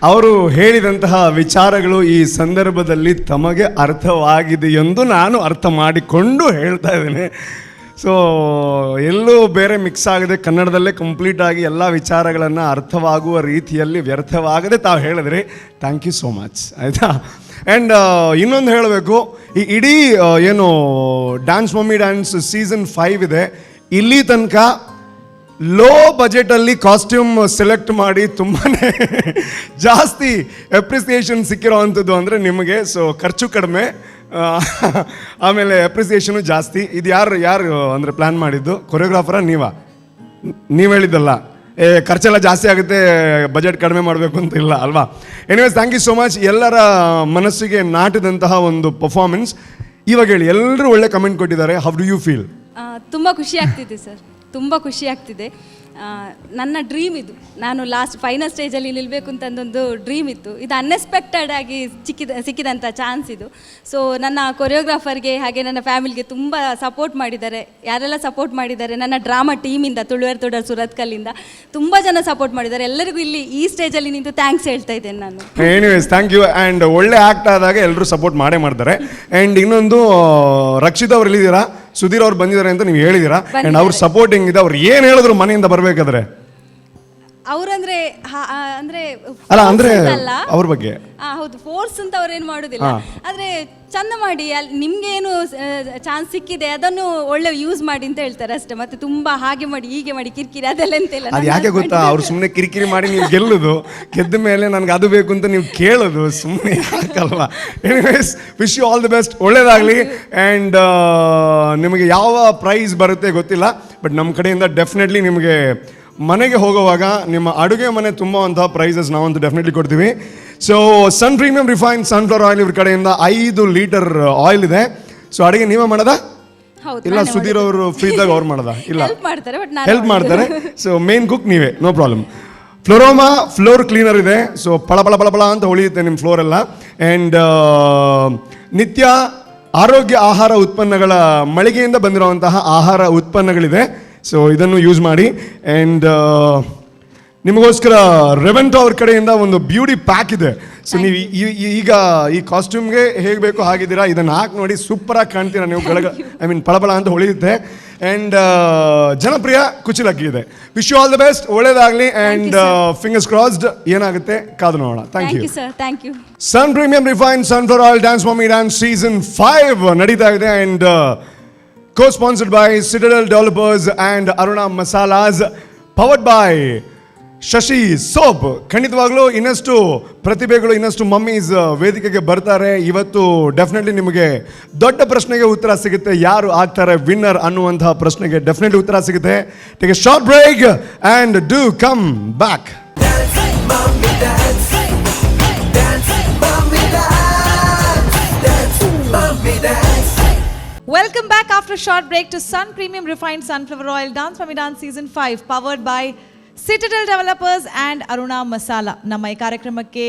ಅವರು ಹೇಳಿದಂತಹ ವಿಚಾರಗಳು ಈ ಸಂದರ್ಭದಲ್ಲಿ ತಮಗೆ ಅರ್ಥವಾಗಿದೆ ಎಂದು ನಾನು ಅರ್ಥ ಮಾಡಿಕೊಂಡು ಹೇಳ್ತಾ ಇದ್ದೇನೆ. ಸೊ ಎಲ್ಲೂ ಬೇರೆ ಮಿಕ್ಸ್ ಆಗದೆ ಕನ್ನಡದಲ್ಲೇ ಕಂಪ್ಲೀಟಾಗಿ ಎಲ್ಲ ವಿಚಾರಗಳನ್ನು ಅರ್ಥವಾಗುವ ರೀತಿಯಲ್ಲಿ ವ್ಯರ್ಥವಾಗದೆ ತಾವು ಹೇಳಿದ್ರಿ. Thank you so much. ಆಯಿತಾ? ಆ್ಯಂಡ್ ಇನ್ನೊಂದು ಹೇಳಬೇಕು, ಈ ಇಡೀ ಏನು ಡ್ಯಾನ್ಸ್ ಮಮ್ಮಿ ಡ್ಯಾನ್ಸ್ ಸೀಸನ್ 5 ಇದೆ, ಇಲ್ಲಿ ತನಕ ಲೋ ಬಜೆಟಲ್ಲಿ ಕಾಸ್ಟ್ಯೂಮ್ ಸೆಲೆಕ್ಟ್ ಮಾಡಿ ತುಂಬಾ ಜಾಸ್ತಿ ಅಪ್ರಿಸಿಯೇಷನ್ ಸಿಕ್ಕಿರೋ ಅಂಥದ್ದು ಅಂದರೆ ನಿಮಗೆ. ಸೊ ಖರ್ಚು ಕಡಿಮೆ, ಆಮೇಲೆ ಅಪ್ರಿಸಿಯೇಷನು ಜಾಸ್ತಿ. ಇದು ಯಾರು ಯಾರು ಅಂದರೆ ಪ್ಲ್ಯಾನ್ ಮಾಡಿದ್ದು? ಕೊರಿಯೋಗ್ರಾಫರಾ ನೀವಾ? ನೀವು ಹೇಳಿದ್ದಲ್ಲ, ಏ ಖರ್ಚೆಲ್ಲ ಜಾಸ್ತಿ ಆಗುತ್ತೆ ಬಜೆಟ್ ಕಡಿಮೆ ಮಾಡಬೇಕು ಅಂತ ಇಲ್ಲ ಅಲ್ವಾ? Anyways, thank you so much. ಎಲ್ಲರ ಮನಸ್ಸಿಗೆ ನಾಟಿದಂತಹ ಒಂದು ಪರ್ಫಾರ್ಮೆನ್ಸ್. ಇವಾಗ ಹೇಳಿ, ಎಲ್ಲರೂ ಒಳ್ಳೆ ಕಮೆಂಟ್ ಕೊಟ್ಟಿದ್ದಾರೆ, how do you feel? ತುಂಬ ಖುಷಿ ಆಗ್ತಿದೆ ಸರ್, ತುಂಬ ಖುಷಿ ಆಗ್ತಿದೆ. ನನ್ನ ಡ್ರೀಮ್ ಇದು. ನಾನು ಲಾಸ್ಟ್ ಫೈನಲ್ ಸ್ಟೇಜಲ್ಲಿ ನಿಲ್ಲಬೇಕು ಅಂತಂದೊಂದು ಡ್ರೀಮ್ ಇತ್ತು. ಇದು ಅನ್ಎಕ್ಸ್ಪೆಕ್ಟೆಡ್ ಆಗಿ ಸಿಕ್ಕಿದಂಥ ಚಾನ್ಸ್ ಇದು. ಸೊ ನನ್ನ ಕೊರಿಯೋಗ್ರಾಫರ್ಗೆ ಹಾಗೆ ನನ್ನ ಫ್ಯಾಮಿಲಿಗೆ ತುಂಬ ಸಪೋರ್ಟ್ ಮಾಡಿದ್ದಾರೆ. ಯಾರೆಲ್ಲ ಸಪೋರ್ಟ್ ಮಾಡಿದ್ದಾರೆ, ನನ್ನ ಡ್ರಾಮಾ ಟೀಮಿಂದ, ತುಳುವೆರ್ ತುಡರ್ ಸುರತ್ಕಲ್ಲಿಂದ ತುಂಬ ಜನ ಸಪೋರ್ಟ್ ಮಾಡಿದ್ದಾರೆ. ಎಲ್ಲರಿಗೂ ಇಲ್ಲಿ ಈ ಸ್ಟೇಜಲ್ಲಿ ನಿಂತು thanks ಹೇಳ್ತಾ ಇದ್ದೇನೆ ನಾನು. Anyways, thank you. And ಒಳ್ಳೆ ಆ್ಯಕ್ಟ್ ಆದಾಗ ಎಲ್ಲರೂ ಸಪೋರ್ಟ್ ಮಾಡೇ ಮಾಡ್ತಾರೆ. ಆ್ಯಂಡ್ ಇನ್ನೊಂದು, ರಕ್ಷಿತ್ ಅವ್ರು ಎಲ್ಲಿದ್ದೀರಾ, ಸುಧೀರ್ ಅವ್ರು ಬಂದಿದ್ದಾರೆ ಅಂತ ನೀವು ಹೇಳಿದ್ದೀರಾ, ಆ್ಯಂಡ್ ಅವ್ರ ಸಪೋರ್ಟಿಂಗ್ ಇದೆ. ಅವ್ರು ಏನು ಹೇಳಿದ್ರು ಮನೆಯಿಂದ ಬರಬೇಕಾದ್ರೆ? ಅವರಂದ್ರೆ ಅಂದ್ರೆ ಅಲ್ಲ, ಅಂದ್ರೆ ಅವ್ರ ಬಗ್ಗೆ ಹೌದು, ಫೋರ್ಸ್ ಅಂತ ಅವ್ರೇನು ಮಾಡೋದಿಲ್ಲ, ಆದರೆ ಚಂದ ಮಾಡಿ, ಅಲ್ಲಿ ನಿಮ್ಗೆ ಏನು ಚಾನ್ಸ್ ಸಿಕ್ಕಿದೆ ಅದನ್ನು ಒಳ್ಳೆ ಯೂಸ್ ಮಾಡಿ ಅಂತ ಹೇಳ್ತಾರೆ ಅಷ್ಟೇ. ಮತ್ತೆ ತುಂಬಾ ಹಾಗೆ ಮಾಡಿ ಹೀಗೆ ಮಾಡಿ ಕಿರಿಕಿರಿ ಅದೆಲ್ಲ ಎಂತ ಇಲ್ಲ. ಅದು ಯಾಕೆ ಗೊತ್ತಾ, ಅವ್ರು ಸುಮ್ಮನೆ ಕಿರಿಕಿರಿ ಮಾಡಿ ನೀವು ಗೆಲ್ಲುದು, ಗೆದ್ದ ಮೇಲೆ ನನಗೆ ಅದು ಬೇಕು ಅಂತ ನೀವು ಕೇಳೋದು ಸುಮ್ಮನೆ ಯಾಕಲ್ವಾ? Anyways, wish you all the best, ಒಳ್ಳೇದಾಗಲಿ. ಆ್ಯಂಡ್ ನಿಮಗೆ ಯಾವ ಪ್ರೈಸ್ ಬರುತ್ತೆ ಗೊತ್ತಿಲ್ಲ, ಬಟ್ ನಮ್ಮ ಕಡೆಯಿಂದ ಡೆಫಿನೆಟ್ಲಿ ನಿಮಗೆ ಮನೆಗೆ ಹೋಗುವಾಗ ನಿಮ್ಮ ಅಡುಗೆ ಮನೆ ತುಂಬುವಂತಹ ಪ್ರೈಸಸ್ ನಾವಂತೂ ಡೆಫಿನೆಟ್ಲಿ ಕೊಡ್ತೀವಿ. So Sun Premium refine sunflower oil ಇವ್ರ ಕಡೆಯಿಂದ 5 ಲೀಟರ್ ಆಯಿಲ್ ಇದೆ. ಸೊ ಅಡುಗೆ ನೀವೇ ಮಾಡೋದಾ? ಇಲ್ಲ ಸುಧೀರ್ ಅವರು ಫ್ರೀ ಇದ್ದಾಗ ಅವ್ರು ಮಾಡೋದಾ? ಇಲ್ಲ, ಹೆಲ್ಪ್ ಮಾಡ್ತಾರೆ. ಸೊ ಮೇನ್ ಕುಕ್ ನೀವೇ, ನೋ ಪ್ರಾಬ್ಲಮ್. ಫ್ಲೋರೋಮಾ ಫ್ಲೋರ್ ಕ್ಲೀನರ್ ಇದೆ. ಸೊ ಪಳ ಪಳ ಪಳ ಪಳ ಅಂತ ಹೊಳೆಯುತ್ತೆ ನಿಮ್ಮ ಫ್ಲೋರ್ ಎಲ್ಲ. ಆ್ಯಂಡ್ ನಿತ್ಯ ಆರೋಗ್ಯ ಆಹಾರ ಉತ್ಪನ್ನಗಳ ಮಳಿಗೆಯಿಂದ ಬಂದಿರುವಂತಹ ಆಹಾರ ಉತ್ಪನ್ನಗಳಿದೆ. ಸೊ ಇದನ್ನು ಯೂಸ್ ಮಾಡಿ. ಆ್ಯಂಡ್ ನಿಮಗೋಸ್ಕರ ರೆವೆಂಟೋ ಅವ್ರ ಕಡೆಯಿಂದ ಒಂದು ಬ್ಯೂಟಿ ಪ್ಯಾಕ್ ಇದೆ. ಸೊ ನೀವು ಈಗ ಈ ಕಾಸ್ಟ್ಯೂಮ್ಗೆ ಹೇಗೆ ಬೇಕು ಹಾಗಿದ್ದೀರಾ, ಇದನ್ನು ಹಾಕಿ ನೋಡಿ, ಸೂಪರಾಗಿ ಕಾಣ್ತೀರಾ ನೀವು. ಗಳಗ, I mean, ಪಳಪಳ ಅಂತ ಹೊಳೆಯುತ್ತೆ. ಆ್ಯಂಡ್ ಜನಪ್ರಿಯ ಕುಚಿಲಕ್ಕಿ ಇದೆ. Wish you all the best, ಒಳ್ಳೇದಾಗಲಿ. ಆ್ಯಂಡ್ ಫಿಂಗರ್ಸ್ ಕ್ರಾಸ್ಡ್, ಏನಾಗುತ್ತೆ ಕಾದು ನೋಡೋಣ. Thank thank you. You sir, thank you. Sun Premium Refined Sunflower Oil Dance Mummy Dance Season 5 ನಡೀತಾ ಇದೆ and co sponsored by Citadel Developers and Aruna Masalas, powered by Shashi Soap. ಖಂಡಿತವಾಗ್ಲೂ ಇನ್ನಷ್ಟು ಪ್ರತಿಭೆಗಳು, ಇನ್ನಷ್ಟು mummies ವೇದಿಕೆಗೆ ಬರ್ತಾರೆ ಇವತ್ತು. ಡೆಫಿನೆಟ್ಲಿ ನಿಮಗೆ ದೊಡ್ಡ ಪ್ರಶ್ನೆಗೆ ಉತ್ತರ ಸಿಗುತ್ತೆ. ಯಾರು ಆಗ್ತಾರೆ ವಿನ್ನರ್ ಅನ್ನುವಂತಹ ಪ್ರಶ್ನೆಗೆ ಡೆಫಿನೆಟ್ಲಿ ಉತ್ತರ ಸಿಗುತ್ತೆ. Take a short break and do come back. Mummy dance, dance, mummy dance, dance, mummy dance. Welcome back after short break to Sun Premium Refined Sunflower Oil Dance Mummy Dance Season 5, powered by Citadel Developers and Aruna Masala. ನಮ್ಮ ಈ ಕಾರ್ಯಕ್ರಮಕ್ಕೆ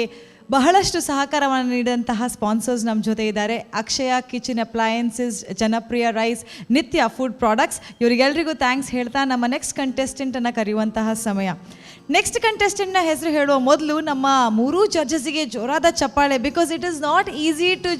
ಬಹಳಷ್ಟು ಸಹಕಾರವನ್ನು ನೀಡಿದಂತಹ sponsors ನಮ್ಮ ಜೊತೆ ಇದ್ದಾರೆ. ಅಕ್ಷಯ kitchen appliances, ಜನಪ್ರಿಯ ರೈಸ್, ನಿತ್ಯ ಫುಡ್ ಪ್ರಾಡಕ್ಟ್ಸ್. ಇವರಿಗೆಲ್ರಿಗೂ thanks ಹೇಳ್ತಾ ನಮ್ಮ ನೆಕ್ಸ್ಟ್ ಕಂಟೆಸ್ಟೆಂಟನ್ನು ಕರೆಯುವಂತಹ ಸಮಯ. ನೆಕ್ಸ್ಟ್ ಕಂಟೆಸ್ಟೆಂಟ್ನ ಹೆಸರು ಹೇಳುವ ಮೊದಲು ನಮ್ಮ ಮೂರೂ ಜಡ್ಜಸ್ಸಿಗೆ ಜೋರಾದ ಚಪ್ಪಾಳೆ, because it is not easy to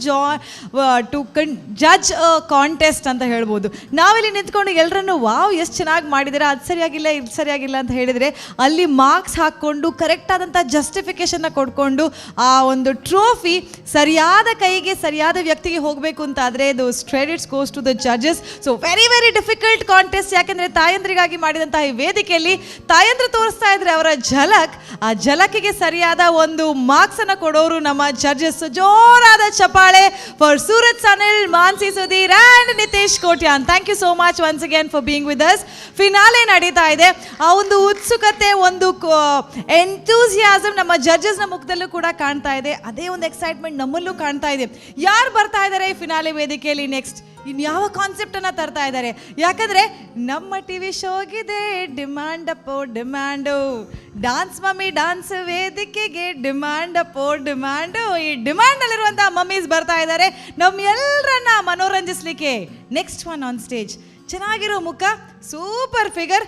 judge a contest ಅಂತ ಹೇಳ್ಬೋದು. ನಾವಿಲ್ಲಿ ನಿಂತ್ಕೊಂಡು ಎಲ್ಲರನ್ನು ವಾವ್, ಎಷ್ಟು ಚೆನ್ನಾಗಿ ಮಾಡಿದ್ದೀರಾ, ಅದು ಸರಿಯಾಗಿಲ್ಲ, ಇದು ಸರಿಯಾಗಿಲ್ಲ ಅಂತ ಹೇಳಿದರೆ, ಅಲ್ಲಿ ಮಾರ್ಕ್ಸ್ ಹಾಕ್ಕೊಂಡು, ಕರೆಕ್ಟ್ ಆದಂಥ ಜಸ್ಟಿಫಿಕೇಷನ್ನ ಕೊಡ್ಕೊಂಡು, ಆ ಒಂದು ಟ್ರೋಫಿ ಸರಿಯಾದ ಕೈಗೆ, ಸರಿಯಾದ ವ್ಯಕ್ತಿಗೆ ಹೋಗಬೇಕು ಅಂತಾದರೆ, those credits goes to the judges. So very very difficult contest. ಯಾಕೆಂದರೆ ತಾಯಂದ್ರಿಗಾಗಿ ಮಾಡಿದಂತಹ ಈ ವೇದಿಕೆಯಲ್ಲಿ ತಾಯಂದ್ರು ತೋರಿಸ್ತಾ ಇದ್ರೆ ಅವರ ಝಲಕ್, ಆ ಝಲಕ್ಕಿಗೆ ಸರಿಯಾದ ಒಂದು ಮಾರ್ಕ್ಸ್ ಅನ್ನು ಕೊಡೋರು ನಮ್ಮ ಜಡ್ಜಸ್. ಜೋರಾದ ಚಪಾಳೆ for Suraj Sanil, Mansi Sudhir and Nitesh Kotian. Thank you so much once again for being with us. Finale ನಡೀತಾ ಇದೆ. ಆ ಒಂದು ಉತ್ಸುಕತೆ, ಒಂದು ಎಂತೂಸಿಯಾಸಮ್ ನಮ್ಮ ಜಡ್ಜಸ್ನ ಮುಖದಲ್ಲೂ ಕೂಡ ಕಾಣ್ತಾ ಇದೆ. ಅದೇ ಒಂದು ಎಕ್ಸೈಟ್ಮೆಂಟ್ ನಮ್ಮಲ್ಲೂ ಕಾಣ್ತಾ ಇದೆ. ಯಾರು ಬರ್ತಾ ಇದ್ದಾರೆ ಫಿನಾಲೆ ವೇದಿಕೆಯಲ್ಲಿ ನೆಕ್ಸ್ಟ್? ಇನ್ಯಾವ ಕಾನ್ಸೆಪ್ಟ್ ಅನ್ನ ತರ್ತಾ ಇದ್ದಾರೆ? ಯಾಕಂದ್ರೆ ನಮ್ಮ ಟಿವಿ ಶೋಗಿದೆ ಡಿಮ್ಯಾಂಡ್ ಅಪ್ಪೋ ಡಿಮ್ಯಾಂಡು. ಡಾನ್ಸ್ ಮಮ್ಮಿ ಡಾನ್ಸ್ ವೇದಿಕೆಗೆ ಡಿಮ್ಯಾಂಡ್ ಅಪ್ಪೋ ಡಿಮ್ಯಾಂಡು. ಈ ಡಿಮ್ಯಾಂಡ್ ಅಲ್ಲಿರುವಂತಹ ಮಮ್ಮೀಸ್ ಬರ್ತಾ ಇದ್ದಾರೆ ನಮ್ಮ ಎಲ್ಲರನ್ನ ಮನೋರಂಜಿಸ್ಲಿಕ್ಕೆ. ನೆಕ್ಸ್ಟ್ ಒನ್ ಆನ್ ಸ್ಟೇಜ್, ಚೆನ್ನಾಗಿರೋ ಮುಖ, ಸೂಪರ್ ಫಿಗರ್,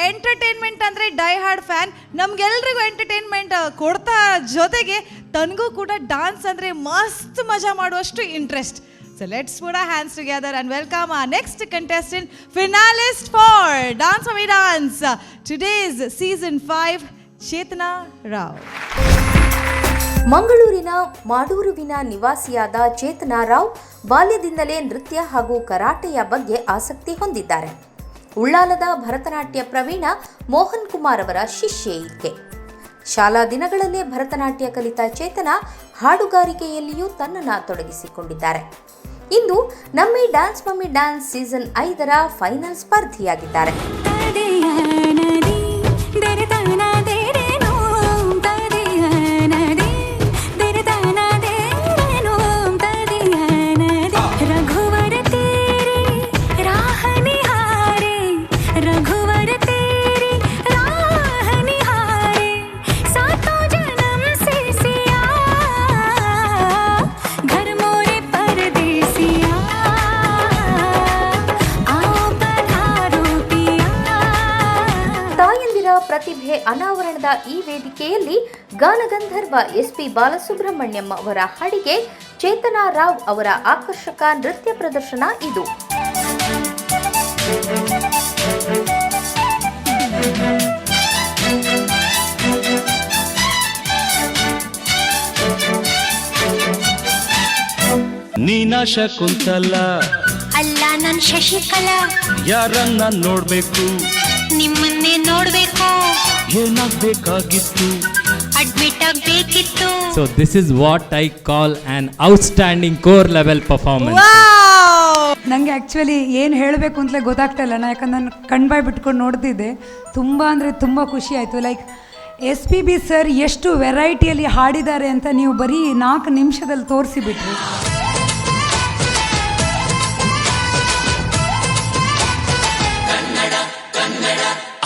ಎಂಟರ್ಟೈನ್ಮೆಂಟ್ ಅಂದರೆ ಡೈ ಹಾರ್ಡ್ ಫ್ಯಾನ್. ನಮ್ಗೆಲ್ರಿಗೂ ಎಂಟರ್ಟೈನ್ಮೆಂಟ್ ಕೊಡ್ತಾ, ಜೊತೆಗೆ ತನಗೂ ಕೂಡ ಡಾನ್ಸ್ ಅಂದರೆ ಮಸ್ತ್ ಮಜಾ ಮಾಡುವಷ್ಟು interest. So let's put our hands together and welcome our next contestant, finalist for Dance Mummy Dance today's season 5, Chetana Rao. ಮಂಗಳೂರಿನ ಮಾಡೂರುವಿನ ನಿವಾಸಿಯಾದ ಚೇತನಾ ರಾವ್ ಬಾಲ್ಯದಿಂದಲೇ ನೃತ್ಯ ಹಾಗೂ ಕರಾಟೆಯ ಬಗ್ಗೆ ಆಸಕ್ತಿ ಹೊಂದಿದ್ದಾರೆ. ಉಳ್ಳಾಲದ ಭರತನಾಟ್ಯ ಪ್ರವೀಣ ಮೋಹನ್ ಕುಮಾರ್ ಅವರ ಶಿಷ್ಯೆ ಈಕೆ. ಶಾಲಾ ದಿನಗಳಲ್ಲೇ ಭರತನಾಟ್ಯ ಕಲಿತ ಚೇತನ ಹಾಡುಗಾರಿಕೆಯಲ್ಲಿಯೂ ತನ್ನನ್ನು ತೊಡಗಿಸಿಕೊಂಡಿದ್ದಾರೆ. ಇಂದು ನಮ್ಮಿ ಡ್ಯಾನ್ಸ್ ಮಮ್ಮಿ ಡ್ಯಾನ್ಸ್ ಸೀಸನ್ 5ರ ಫೈನಲ್ ಸ್ಪರ್ಧಿಯಾಗಿದ್ದಾರೆ. रघुवर तेरी राह निहारे, रघुवर तेरी राह निहारे, सातों जन्म से सिया, घर मोरे परदेसिया, आओ पधारो पिया. ತಾಯಂದಿರ ಪ್ರತಿಭೆ ಅನಾವರಣದ ಈ ವೇದಿಕೆಯಲ್ಲಿ ಗಾನಗಂಧರ್ವ ಎಸ್ಪಿ ಬಾಲಸುಬ್ರಹ್ಮಣ್ಯಂ ಅವರ ಹಾಡಿಗೆ ಚೇತನಾ ರಾವ್ ಅವರ ಆಕರ್ಷಕ ನೃತ್ಯ ಪ್ರದರ್ಶನ ಇದು. ನೀನಾ ಶಕುಂತಲ? ಅಲ್ಲ, ನನ್ ಶಶಿಕಲಾ. ಯಾರನ್ನ ನೋಡ್ಬೇಕು? ನಿಮ್ಮನ್ನೇ ನೋಡ್ಬೇಕು. ಏನಾಗ್ಬೇಕಾಗಿತ್ತು? Admit ಆಗ್ಬೇಕಿತ್ತು. So this is what I call an outstanding core level performance. ನನಗೆ ಆ್ಯಕ್ಚುಲಿ ಏನು ಹೇಳಬೇಕು ಅಂತಲೇ ಗೊತ್ತಾಗ್ತಾ ಇಲ್ಲ. ನಾನು ಯಾಕಂದ್ರೆ ನಾನು ಕಣ್ಬಾಯ್ ಬಿಟ್ಕೊಂಡು ನೋಡ್ತಿದ್ದೆ. ತುಂಬ ಅಂದರೆ ತುಂಬ ಖುಷಿ ಆಯಿತು. ಲೈಕ್ ಎಸ್ಪಿಬಿ ಸರ್ ಎಷ್ಟು ವೆರೈಟಿಯಲ್ಲಿ ಹಾಡಿದ್ದಾರೆ ಅಂತ ನೀವು ಬರೀ 4 ನಿಮಿಷದಲ್ಲಿ ತೋರಿಸಿಬಿಟ್ರಿ.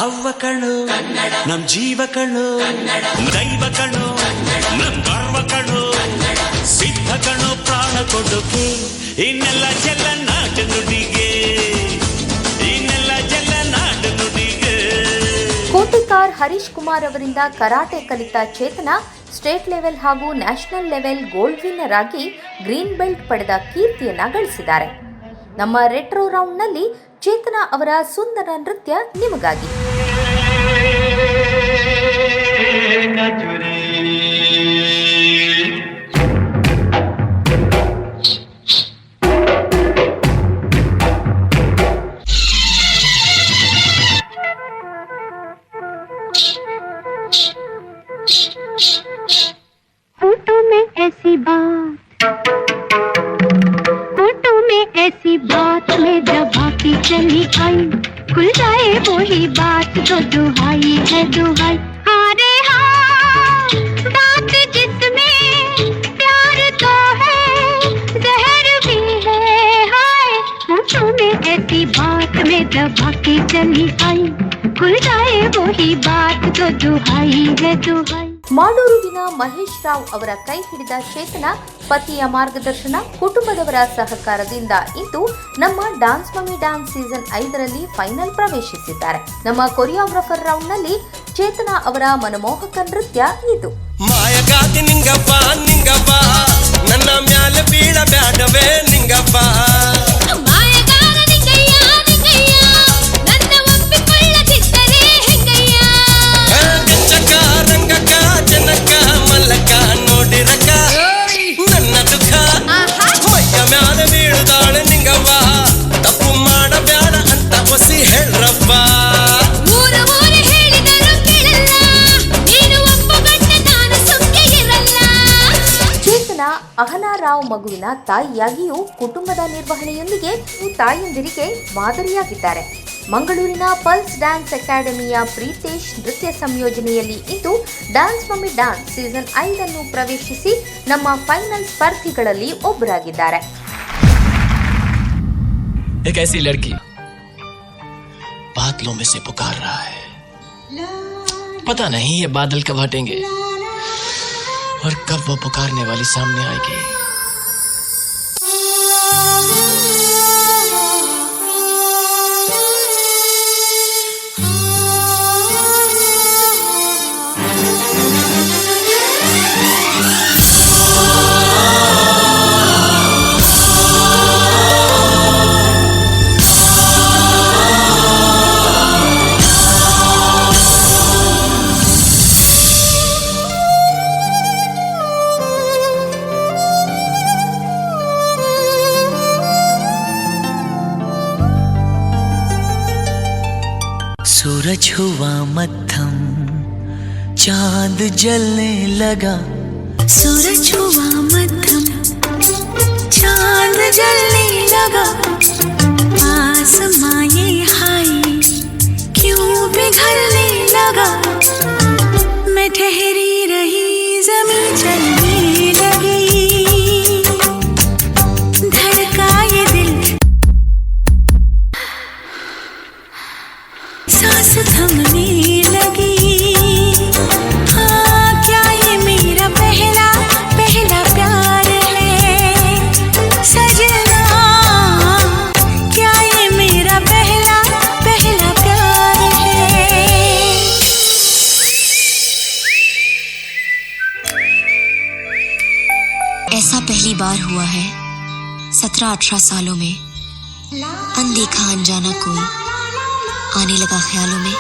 ಅವ್ವ ಕಣು. ಕನ್ನಡ. ನಮ್ ಜೀವ ಕಣೋ, ದೈವ ಕಣೋ, ನಮ್ ಗರ್ವ ಕಣೋ, ಸಿದ್ಧ ಕಣೋ ಪ್ರಾಣ ಕೊಡೋಕೆ. ಇನ್ನೆಲ್ಲ ಚೆಲ್ಲ ನಾಟ ನುಡಿಗೆ, ಇನ್ನೆಲ್ಲ ಚೆಲ್ಲ ನಾಟ ನುಡಿಗೆ. ಕೋಟಿಕಾರ್ ಹರೀಶ್ ಕುಮಾರ್ ಅವರಿಂದ ಕರಾಟೆ ಕಲಿತ ಚೇತನ ಸ್ಟೇಟ್ ಲೆವೆಲ್ ಹಾಗೂ ನ್ಯಾಷನಲ್ ಲೆವೆಲ್ ಗೋಲ್ಡ್ ವಿನ್ನರ್ ಆಗಿ ಗ್ರೀನ್ ಬೆಲ್ಟ್ ಪಡೆದ ಕೀರ್ತಿಯನ್ನ ಗಳಿಸಿದ್ದಾರೆ. ನಮ್ಮ ರೆಟ್ರೋ ರೌಂಡ್ನಲ್ಲಿ ಚೇತನ ಅವರ ಸುಂದರ ನೃತ್ಯ ನಿಮಗಾಗಿ. होठों में ऐसी बात, होठों में ऐसी बात में दबा के चली आई, खुल जाए वही बात तो दुहाई है दुहाई। हाँ रे हाँ, बात जिसमें प्यार तो है जहर भी है। हाय, होठों में ऐसी बात में दबा के चली आई, खुल जाए वही बात तो दुहाई है दुहाई। ಮಾಡೂರುವಿನ ಮಹೇಶ್ ರಾವ್ ಅವರ ಕೈ ಹಿಡಿದ ಚೇತನ ಪತಿಯ ಮಾರ್ಗದರ್ಶನ, ಕುಟುಂಬದವರ ಸಹಕಾರದಿಂದ ಇಂದು ನಮ್ಮ ಡಾನ್ಸ್ ಮಮ್ಮಿ ಡಾನ್ಸ್ ಸೀಸನ್ 5ರಲ್ಲಿ ಫೈನಲ್ ಪ್ರವೇಶಿಸಿದ್ದಾರೆ. ನಮ್ಮ ಕೊರಿಯೋಗ್ರಾಫರ್ ರೌಂಡ್ನಲ್ಲಿ ಚೇತನ ಅವರ ಮನಮೋಹಕ ನೃತ್ಯ ಇದು. ಮಾಯಗಾತಿ ನಿಂಗವ್ವ ನಿಂಗವ್ವ, ನನ್ನ ಮ್ಯಾಲ ಬೀಳ ಬ್ಯಾಡವೇ ನಿಂಗವ್ವ. ಮಾಯಗಾರ ನಿಂಗಯ್ಯ ನಿಂಗಯ್ಯ, ನನ್ನ ಒಪ್ಪಿಕೊಳ್ಳದಿದ್ದರೆ ಹೆಂಗಯ್ಯ? ಕೆಂಚಕ್ಕ ರಂಗಕ್ಕ ಜನಕ್ಕ ಮಲ್ಲಕ್ಕ ನೋಡಿರಕ್ಕ ನನ್ನ ದುಃಖ, ಮೈಯ ಮ್ಯಾಲ ಬೀಳುದಾಳ ನಿಂಗವ್ವ, ತಪ್ಪು ಮಾಡಬ್ಯಾಡ ಅಂತ ಒಸಿ ಹೇಳ್ರವ್ವ. ಊರ ಊರ ಹೇಳಿದರೂ ಕೇಳಲ್ಲ, ನೀನು ಒಪ್ಪ ಗಂಡ ನಾನು ಸುಮ್ಕೆ ಇರಲ್ಲ. ಚೇತನ ಅಹನಾ ರಾವ್ ಮಗುವಿನ ತಾಯಿಯಾಗಿಯೂ ಕುಟುಂಬದ ನಿರ್ವಹಣೆಯೊಂದಿಗೆ ತಾಯಂದಿರಿಗೆ ಮಾದರಿಯಾಗಿದ್ದಾರೆ. ಮಂಗಳೂರಿನ ಪಲ್ಸ್ ಡ್ಯಾನ್ಸ್ ಅಕಾಡೆಮಿಯ ಪ್ರೀತೇಶ್ ನೃತ್ಯ ಸಂಯೋಜನೆಯಲ್ಲಿ ಇಂದು ಡ್ಯಾನ್ಸ್ ಮಮ್ಮಿ ಡ್ಯಾನ್ಸ್ ಸೀಸನ್ 5 ಪ್ರವೇಶಿಸಿ ನಮ್ಮ ಫೈನಲ್ ಸ್ಪರ್ಧಿಗಳಲ್ಲಿ ಒಬ್ಬರಾಗಿದ್ದಾರೆ. एक ऐसी लड़की बादलों में से पुकार रहा है, पता नहीं ये बादल कब हटेंगे और कब वो पुकारने वाली सामने आएगी। सूरज हुआ मध्यम, चांद जलने लगा। सूरज हुआ मध्यम, चांद जलने लगा। आसमां ये हाय क्यों पिघलने लगा। मैं ठहरी रही जमीन चलने लगी, धड़का ये दिल सांस थमने लगी। हाँ क्या ये मेरा पहला पहला प्यार है सजना, क्या ये मेरा पहला पहला प्यार है। ऐसा पहली बार हुआ है 17-18 सालों में, अनदेखा अनजाना कोई आने लगा ख्यालों में।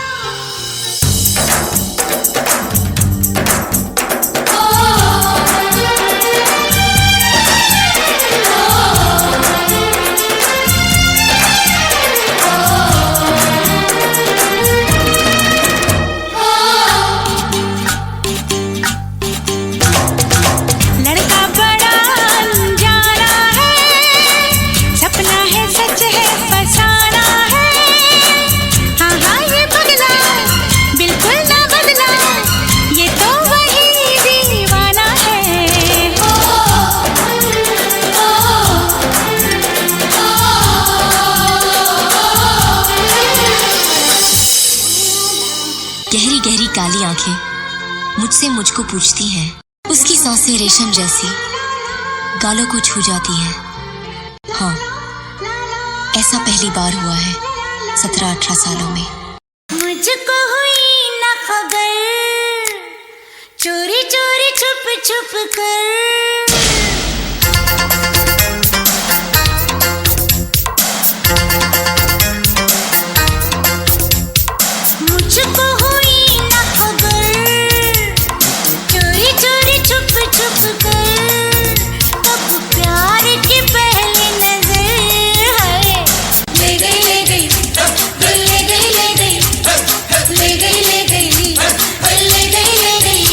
लड़का बड़ा अनजाना है, सपना है सच है फसाना है। हाँ हाँ ये पगला बिल्कुल ना बदला, काली आंखें मुझसे मुझको पूछती हैं। उसकी सांसें रेशम जैसी गालों को छू जाती हैं। हाँ, ऐसा पहली बार हुआ है 17-18 सालों में। मुझको हुई न खबर, चोरी चोरी छुप छुप कर। मुझको हुई न खबर, चोरी चोरी छुप छुप कर, कब प्यार की पहली नजर है। ले गई ले गई ले गई ले गई ले गई ले गई ले गई ले गई।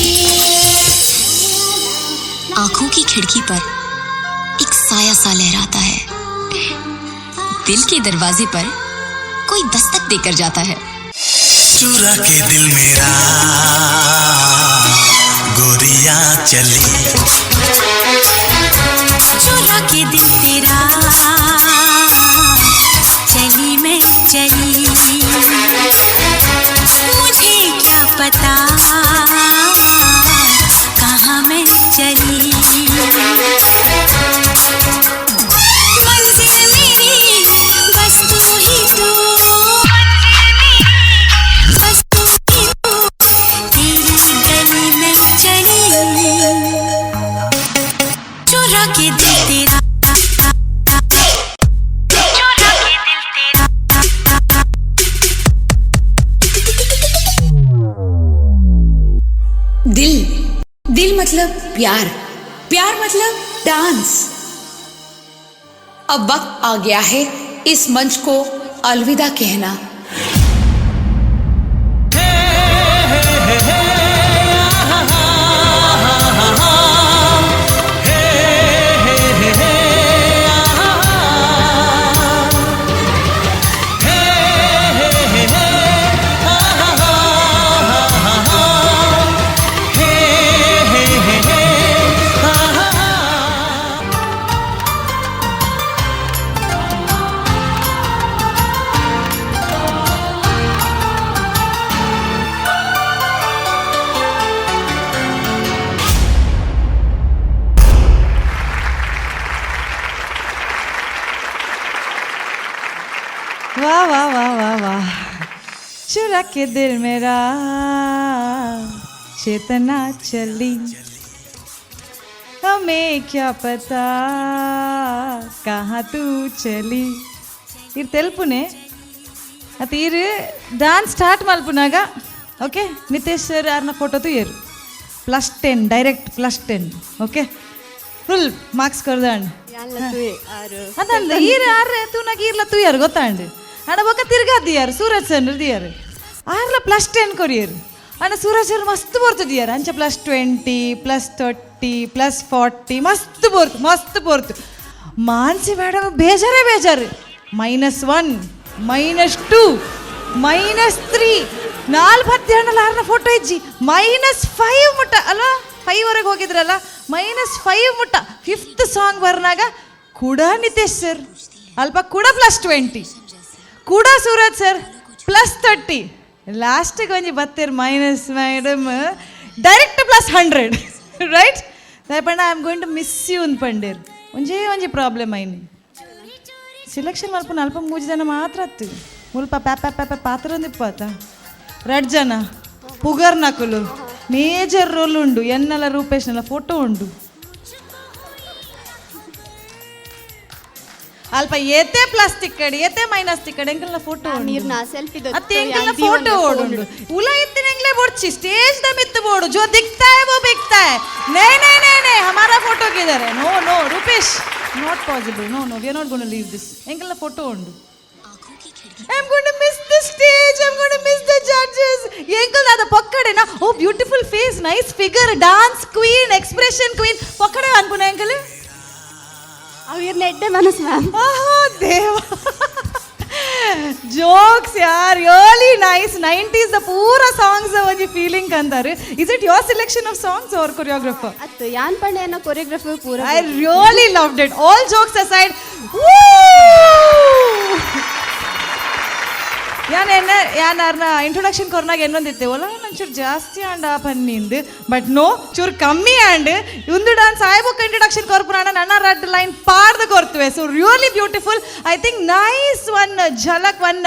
आंखों की खिड़की पर एक साया सा लहराता है, दिल के दरवाजे पर कोई दस्तक देकर जाता है। चुरा के दिल मेरा गोरिया चली, चुरा के दिल तेरा चली मैं चली, मुझे क्या पता कहाँ मैं चली। मंजिल मेरी बस तू ही तू, बस तू ही तू, तेरी गली में चली। चुरा के दिल तेरा, चुरा के दिल तेरा। दिल, दिल मतलब प्यार, प्यार मतलब डांस। अब वक्त आ गया है इस मंच को अलविदा कहना। वाह वाह वाह वाह वाह। चुरा के दिल मेरा चेतना चली, हमें क्या पता कहाँ तू चली। ಇರ್ ತೆಲ್ಪುನೆ ಅತ್ತ ಇರು ಡಾನ್ಸ್ ಸ್ಟಾರ್ಟ್ ಮಲ್ಪುನಾಗ ಓಕೆ ನಿತೇಶ್ ಸರ್ ಯಾರನ್ನ ಫೋಟೋ ತೂಯರು +10 ಡೈರೆಕ್ಟ್ +10 ಓಕೆ ಫುಲ್ ಮಾರ್ಕ್ಸ್ ಕೊರ್ದಾಂಡ್ ಅದಂದ ಈರ್ ಆರ್ ತೂನಾಗ ಈರ್ಲ ತೂಯರು ಗೊತ್ತಾಂಡ್ ಅಡ ಬೊಕ ತಿರ್ಗಾದಿಯಾರು ಸೂರಜ್ ಸರ್ ದಿಯಾರು ಆರ್ಲ +10 ಕೊರಿಯರು ಅಣ್ಣ ಸೂರಜ್ ಸರ್ ಮಸ್ತ್ ಬೋರ್ತದಿಯಾರು ಅಂಚ +20 +30 +40 ಮಸ್ತ್ ಬೋರ್ತು ಮಸ್ತ್ ಬೋರ್ತು. ಮಾನ್ಸಿ ಮೇಡಮ್ ಬೇಜಾರೇ ಬೇಜಾರು -1 -2 -3 ನಾಲ್ಕು ಹತ್ತು ಆರ್ನ ಫೋಟೋ ಇಜ್ಜಿ -5 ಮುಟ್ಟ ಅಲ್ವಾ 5 ವರೆಗೆ ಹೋಗಿದ್ರಲ್ಲ -5 ಮುಟ್ಟ. 5th song ಬರ್ನಾಗ ಕೂಡ ನಿತೇಶ್ ಸರ್ ಅಲ್ಪ ಕೂಡ +20 ಕೂಡ ಸೂರಜ್ ಸರ್ +30 ಲಾಸ್ಟಿಗೆ ಒಂಜಿ ಬತ್ತೀರ್ ಮೈನಸ್ ಮೇಡಮ್ ಡೈರೆಕ್ಟ್ +100 ರೈಟ್. ಪಂಡ I am going to miss you ಅಂದ್ ಪಂಡೇರ್ ಒಂಜೇ ಒಂಜಿ ಪ್ರಾಬ್ಲಮ್ ಐನಿ ಸಿಲೆಕ್ಷನ್ ಮಲ್ಪ ಅಲ್ಪ ಮೂಜಿ ಜನ ಮಾತ್ರ ಅತ್ತು ಮುಲ್ಪ ಪ್ಯಾಪ ಪ್ಯಾಪ ಪಾತ್ರ ಒಂದಿಪ್ಪಾತ ರಡ್ ಜನ ಪುಗರ್ ನಕುಲು ಮೇಜರ್ ರೋಲ್ ಉಂಡು ಎನ್ನೆಲ್ಲ ರೂಪೇಶ್ನೆಲ್ಲ ಫೋಟೋ ಉಂಡು ಅಲ್ಪ ಏತೆ ಪ್ಲಸ್ ತಿಕ್ಕಡಿ ಏತೆ ಮೈನಸ್ ತಿಕ್ಕಡಿ ಎಂಕಲ್ನ ಫೋಟೋ ಅತ್ತೆ ಎಂಕಲ್ನ ಫೋಟೋ ಓಡುಂಡು ಉಲ ಎತ್ತಿನ ಎಂಗ್ಲೆ बोर्ची स्टेज the Mittu board जो दिखता है वो बिकता है. नहीं नहीं नहीं नहीं हमारा फोटो किधर है? No no Rupesh not possible, no no we are not going to leave this. ಎಂಕಲ್ನ photo ಉಂಡು. I am going to miss the stage, I am going to miss the judges. ಎಂಕಲ್ ದಾದ ಪಕ್ಕಡೆನಾ oh beautiful face, nice figure, dance queen, expression queen ಪಕ್ಕಡೆ ಅನ್ಪುನ ಎಂಕಲ್ ಅವಿರ್ನ ಎಡ್ಡೆ ಮನಸ್ಸು ma'am. ಆಹಾ ದೇವ jokes ಯಾರ್ really nice. 90s ಪೂರ songs ಒಂಜಿ feeling ಅಂತಾರೆ. Is it your selection of songs or choreographer? ಅತ್ತು ಯಾನ್ ಪಂಡೆ ಕೊರಿಯೋಗ್ರಫರ್ ಪೂರ. I really loved it. All jokes aside, ಯಾನ್ ಯಾನ್ ಅರ್ನ ಇಂಟ್ರೊಡಕ್ಷನ್ ಕೊರ್ನಾಗ ಎನ್ನೊಂದಿತ್ತೆ ಒಲ ಒಂಚೂರು ಜಾಸ್ತಿ ಆಂಡ ಪನ್ನಿಂದು, ಬಟ್ ನೋ, ಚೂರು ಕಮ್ಮಿ ಆಂಡ್. ಇಂದು ಡಾನ್ಸ್ ಆಯ್ಬೊಕ್ಕ ಇಂಟ್ರೊಡಕ್ಷನ್ ಕೊರ್ಪುನಾಂಡ ನನ್ನ ರಡ್ಡ್ ಲೈನ್ ಪಾಡ್ದು ಕೊರ್ತುವೆ. So really beautiful. I think nice one ಝಲಕ್, one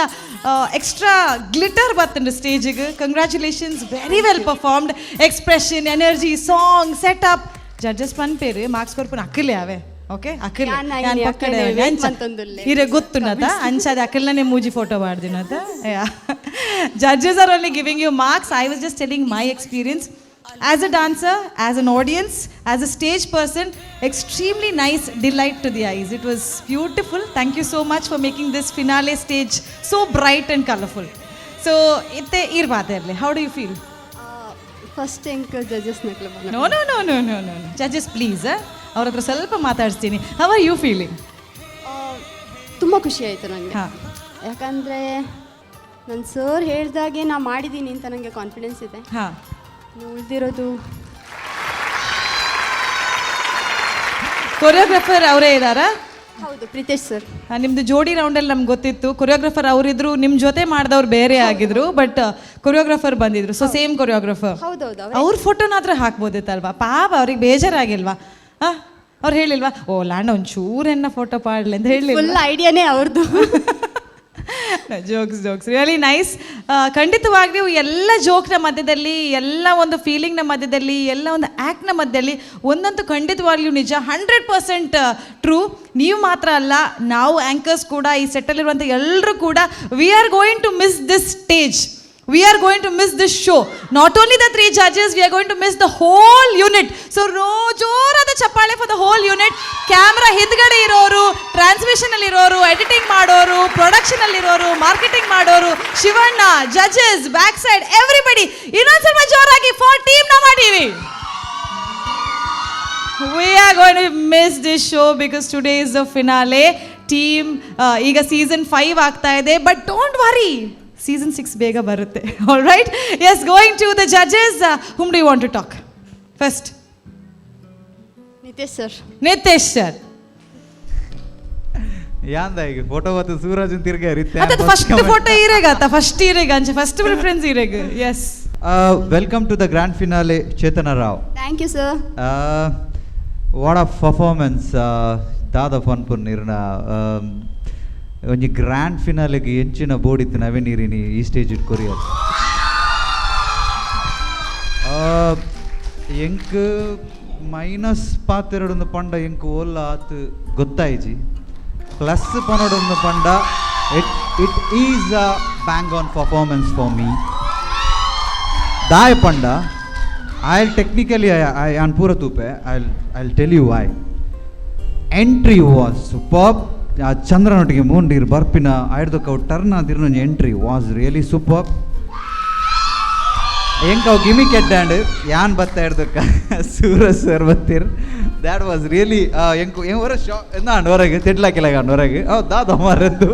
extra glitter ಬತ್ತುಂಡು ಸ್ಟೇಜಿಗೆ. Congratulations, very well performed. Expression, energy, song, setup. Judges ಪನ್ಪೇರು, marks ಕೊರ್ಪುನ ಅಕ್ಕಲೆ ಅವೆ. ಓಕೆ, ಅಕ್ಕಲೆ. ಯಾನ್ ಯಾನ್ ಐನಿ ಪಕ್ಕಡೆ ಅಕ್ಕಲೆ wait ಅಂಚ. ಮಂತೊಂದುಲ್ಲೆ. ಇರೆ ಗೊತ್ತುನತ ಅಂಚಾದ ಅಕ್ಕಲ್ನೇ ಮೂಜಿ photo ಮಾಡ್ದಿನತ. Judges are only giving you marks. I was just telling my experience as a dancer, as an audience, as a stage person. Extremely nice, delight to the eyes. It was beautiful. Thank you so much for making this finale stage so bright and colourful. So ಇತ್ತೆ ಈರ್ ಇರಲಿ, how do you feel? First ಎಂಕ್ judges ನಕ್ಲು. No, no, no, no, no, no. Judges, please. ಅವ್ರ ಹತ್ರ ಸ್ವಲ್ಪ ಮಾತಾಡ್ಸ್ತೀನಿ. How are you feeling? ತುಂಬ ಖುಷಿ ಆಯಿತು ನನಗೆ. ಯಾಕಂದರೆ ನನ್ನ ಸರ್ ಹೇಳ್ದಾಗೆ ನಾ ಮಾಡಿದ್ದೀನಿ ಅಂತ ನನಗೆ ಕಾನ್ಫಿಡೆನ್ಸ್ ಇದೆ. ಇನ್ನು ಉಳಿದಿರೋದು ಕೊರಿಯೋಗ್ರಾಫರ್ ಅವರೇ ಇದ್ದಾರಾ? ಹೌದು, ಪ್ರಿತೇಶ್ ಸರ್. ನಿಮ್ದು ಜೋಡಿ ರೌಂಡಲ್ಲಿ ನಮ್ಗೆ ಗೊತ್ತಿತ್ತು, ಕೊರಿಯೋಗ್ರಾಫರ್ ಅವರಿದ್ರು. ನಿಮ್ಮ ಜೊತೆ ಮಾಡಿದವ್ರು ಬೇರೆ ಆಗಿದ್ರು, ಬಟ್ ಕೊರಿಯೋಗ್ರಾಫರ್ ಬಂದಿದ್ರು. ಸೊ ಸೇಮ್ ಕೊರಿಯೋಗ್ರಾಫರ್. ಹೌದೌದು, ಅವರೇ. ಅವ್ರ ಫೋಟೋನಾದ್ರೂ ಹಾಕ್ಬೋದಿತ್ತಲ್ವಾ? ಪಾಪ, ಅವ್ರಿಗೆ ಬೇಜಾರಾಗಿಲ್ವಾ? ಆ ಅವ್ರು ಹೇಳಿಲ್ವಾ, ಓ ಲ್ಯಾಂಡ್ ಒಂಚೂರೆನ್ನ ಫೋಟೋ ಪಾಡ್ಲಿ ಅಂತ ಫುಲ್ ಹೇಳಿಲ್ಲ? ಐಡಿಯಾನೇ ಅವ್ರದ್ದು. Jokes, jokes, really nice. ಖಂಡಿತವಾಗಿಯೂ ಎಲ್ಲ ಜೋಕ್ನ ಮಧ್ಯದಲ್ಲಿ, ಎಲ್ಲ ಒಂದು ಫೀಲಿಂಗ್ನ ಮಧ್ಯದಲ್ಲಿ, ಎಲ್ಲ ಒಂದು ಆ್ಯಕ್ಟ್ನ ಮಧ್ಯದಲ್ಲಿ ಒಂದಂತೂ ಖಂಡಿತವಾಗ್ಲೂ ನಿಜ, 100% ಟ್ರೂ. ನೀವು ಮಾತ್ರ ಅಲ್ಲ, ನಾವು ಆ್ಯಂಕರ್ಸ್ ಕೂಡ, ಈ ಸೆಟ್ಟಲ್ಲಿರುವಂಥ ಎಲ್ಲರೂ ಕೂಡ, we are going to miss this stage, we are going to miss this show. Not only the three judges, we are going to miss the whole unit. So rho ಜೋರಾದ ಚಪ್ಪಾಳೆ for the whole unit. Camera ಹಿಂದ್ಗಡೆ ಇರೋರು, transmission ಅಲ್ಲಿ ಇರೋರು, editing ಮಾಡೋರು, production ಅಲ್ಲಿ ಇರೋರು, marketing ಮಾಡೋರು, Shivanna, judges, back side, everybody. ಇನ್ನೊಂದು ಸ್ವಲ್ಪ ಜೋರಾಗಿ ಫಾರ್ ಟೀಮ್ ನಮ್ಮ TV. We are going to miss this show because today is the finale. Team ಈಗ ಸೀಸನ್ 5 ಆಗ್ತಾ ಇದೆ, but don't worry, season 6 ಬೇಗ ಬರುತ್ತೆ. All right, yes, going to the judges. Whom do you want to talk first? Nitesh sir. Nitesh sir. ಯಾಂದ ಈಗ photo ಮತ್ತು ಸೂರಜ್ ತಿರ್ಗ. ಅದು first photo ಈರೆಗ, first ಈರೆಗ ಅಂಚೆ, ಫಸ್ಟ್ ಪ್ರಿಫರೆನ್ಸ್ ಈರೆಗ್, S. Welcome to the grand finale, Chetana Rao. Thank you, sir. What a performance! ದಾದ ಪನ್ಪುನ್ ಇರ್ನ ಒಂಜಿ grand ಫಿನಾಲೆಗೆ ಎಂಚಿನ ಬೋಡಿತ್ತು ನವೀನ್ ಇರಿನಿ ಈ ಸ್ಟೇಜ್ it courier. ಎಂಕ್ ಮೈನಸ್ ಪಾತೆರಡೊಂದು ಪಂಡ ಎಂಕ್ ಓಲ್ಲ ಆತ್ ಗೊತ್ತಾಯ್ಜಿ. ಪ್ಲಸ್ ಪನೊಡೊಂದು ಪಂಡ it is a bang on performance for me. ದಾಯ ಪಂಡ I technically I ಯಾನ್ ಪೂರ ತೂಪೆ. I tell you why. Entry was super. ಆ ಚಂದ್ರನೊಟ್ಟಿಗೆ ಮೂಂಡೀರ್ ಬರ್ಪಿನ ಆಯ್ದಕ್ಕೆ ಅವು ಟರ್ನ್ ಆದಿರ್ನ ಎಂಟ್ರಿ ವಾಸ್ ರಿಯಲಿ ಸೂಪರ್. ಎಂಕ್ ಅವು ಗಿಮಿಕ್ ಎಡ್ಡಾಂಡ್ ಯಾನ್ ಬತ್ತ ಹಿಡ್ದಕ್ಕ ಸೂರಜ್ ಸರ್ ಬತ್ತೀರ್. That was really ಎಂಕು ಹೊರ ಶಾ ಎಂದಾಂಡ್ ಹೊರಗೆ ತಿಡ್ಲಾಕಿಲ್ಲ ಹೊರಗೆ ಓ ದಾದ ಮಾರದ್ದು.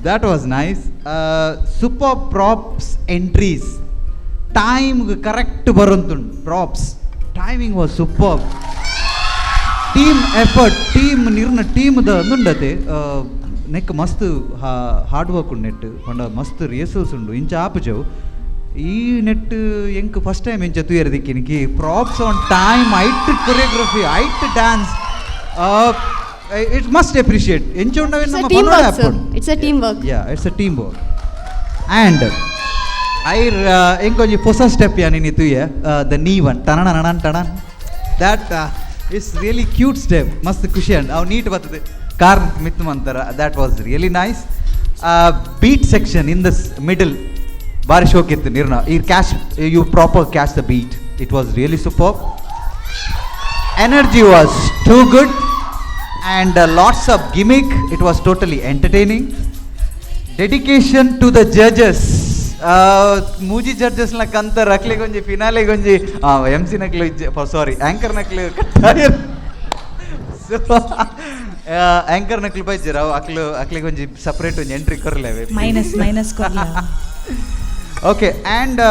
That was nice. Super props, entries ಟೈಮ್ಗೆ ಕರೆಕ್ಟ್ ಬರೋಂತುಂಡು. Props timing was super. Team effort, team ನಿರ್ನ ಟೀಮ್ದ ಅಂದುಂಡತೆ ನೆಕ್ ಮಸ್ತ್ ಹಾರ್ಡ್ ವರ್ಕ್ ಉಂಡು. ನೆಟ್ ಪಂಡ ಮಸ್ತ್ ರಿಹರ್ಸಲ್ಸ್ ಉಂಡು. ಇಂಚ ಆಪುಜವು ಈ ನೆಟ್. ಎಂಕ್ ಫಸ್ಟ್ ಟೈಮ್ ಇಂಚ ತೂಯರ್ ದಿಕ್ಕಿನಿಕಿ ಪ್ರಾಪ್ಸ್ ಆನ್ ಟೈಮ್, ಐಟ್ ಕೊರಿಯೋಗ್ರಫಿ, ಐಟ್ ಡ್ಯಾನ್ಸ್, it must appreciate. ಎಂಚ ಉಂಡವೆ It's a ನಮ್ಮ team work, sir. It's a team work. Yeah, it's a team work. And I ಎಂಕೊಂಜಿ ಹೊಸ ಸ್ಟೆಪ್ ಯಾನಿ ತೂಯೆ, the ನೀ one ಟಣ ನಣನ್ ಟಣನ್, that it's really cute step. ಮಸ್ತ್ ಖುಷಿ ಅಂಡ್ ಅವು neat ಬರ್ತದೆ ಕಾರ್ ಮಿತ್ ಮಂತರ. That was really nice. Beat section in the middle ಬಾರಿ ಶೋಕಿತ್ತು ನಿರ್ನ ಈ catch, you proper catch the beat. It was really super. Energy was too good and lots of gimmick. It was totally entertaining. Dedication to the judges. ಮೂಜಿ judges ನ ಕಂತರ್ ಅಕ್ಲಿಗೊಂಜಿ finale ಗೊಂಜಿ M C ನಕ್ಲು, ಸಾರಿ, anchor ನಕ್ಲು. ಸೊ anchor ನಕ್ಲು ಬೈಜರ್ ಅವು ಅಕ್ಲು ಅಕ್ಲಿಗೆ ಒಂಜಿ separate ಒಂಜಿ entry ಕೊರ್ಲೇವೆ. Minus minus ಕೊರ್ಲ. Okay, and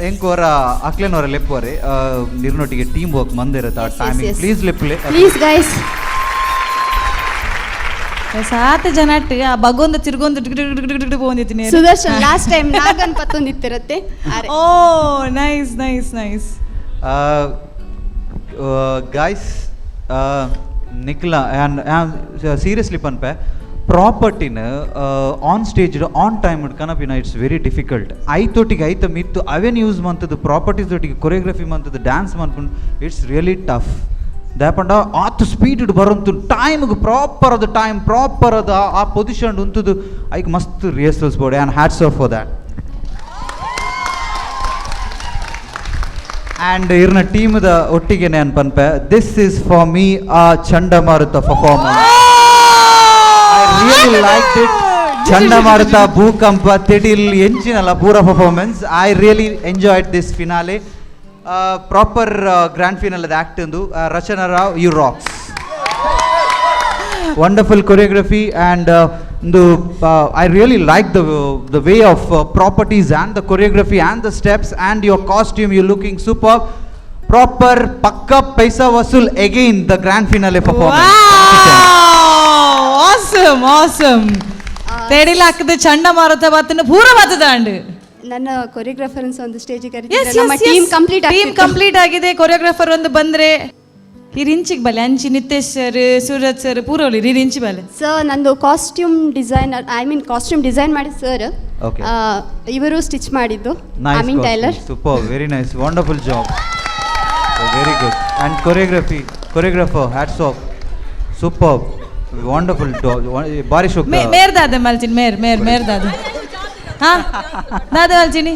ಎಂಕೋರ ಅಕ್ಲೆನವರ ಲೆಪ್ಪುವರೆ ನಿರ್ನೊಟ್ಟಿಗೆ ಟೀಮ್ ವರ್ಕ್ ಮಂದಿರತ್ತ timing. Yes. Please ಲೆಪ್ಪುಲೆ. Please, guys. ಸಾತ್ ಜನ ಆ ಬಗೊಂದು ತಿರ್ಗೊಂದು ಪೋಂದಿತ್ತೀನಿ. ಸುದರ್ಶನ್ ಲಾಸ್ಟ್ ಟೈಮ್ ನಾಗನ್ ಪತ್ತೊಂದಿತ್ತಿರತ್ತೆ. Oh, nice nice nice. Guys, ನಿಕ್ಲ seriously ಪನ್ಪೆ, ಪ್ರಾಪರ್ಟಿನ ಆನ್ ಸ್ಟೇಜ್ ಆನ್ ಟೈಮ್ ಕನಪಿನ it's very difficult. ಐತೊಟ್ಟಿಗೆ ಐತ ಮಿತ್ತು ಅವೇನು ಯೂಸ್ ಮಂತದ್ದು, ಪ್ರಾಪರ್ಟೀಸ್ ಒಟ್ಟಿಗೆ ಕೊರಿಯೋಗ್ರಫಿ ಮಂತದ್ದು, ಡ್ಯಾನ್ಸ್ ಮನ್ಪುಂಡು, it's really tough. ದಾಪಂಡ ಆತು ಸ್ಪೀಡ್ ಬರೋಂತು ಟೈಮ್ಗೆ ಪ್ರಾಪರ್ ಅದು ಟೈಮ್ ಪ್ರಾಪರ್ ಅದು ಆ ಪೊಸಿಷನ್ ಉಂತದ್ದು ಐಕ್ ಮಸ್ತ್ rehearsals board and hats off for that. And ಇರ್ನ ಟೀಮ್ದ ಒಟ್ಟಿಗೆ ನಾನು ಪನ್ಪೆ, this is for me ಆ ಚಂಡಮಾರುತ performance. I really like it. ಚಂಡಮಾರುತ, ಭೂಕಂಪ, ತೆಡಿಲ್ ಎಂಚಿನಲ್ಲ ಪೂರ performance. I really enjoyed this finale. Proper grand finale act ಒಂದು. Rachana Rao, you rocks. Wonderful choreography and the I really like the way of properties and the choreography and the steps and your costume. You looking super proper, pakka paisa vasool again the grand finale performance. Awesome awesome. ತೆಡಿಲ್ ಹಾಕದ ಚಂಡಮಾರುತ ಬತ್ತನ ಪೂರ ಬತ್ತದಾಂಡ್. ನನ್ನ choreographer ಒಂದು stage ಕರೀತಾರೆ. ನಮ್ಮ team complete, team complete ಆಗಿದೆ. Choreographer ಒಂದು ಬಂದ್ರೆ ಈ ರಿಂಚಿಗೆ ಬಲೆ ಅಂಚಿ ನಿತೇಶ್ ಸರ್, ಸೂರಜ್ ಸರ್ ಪೂರೋಲಿ ರೀ ರಿಂಚಿ ಬಲೆ. ಸರ್, ನಂದು costume designer, I mean costume design ಮಾಡಿ ಸರ್, ಇವರು ಸ್ಟಿಚ್ ಮಾಡಿದ್ದು, I mean tailor. Super, very nice, wonderful job, very good. And choreography, choreographer hats off, super, wonderful. ಬಾರಿ ಶೋಕ್. ಮೇರ್ ದಾದೆ ಮಲ್ಚಿನಿ, ಮೇರ್ ಮೇರ್ ಮೇರ್ ದಾದೆ, ಹಾ ದಾದೆ ಮಲ್ಚಿನಿ,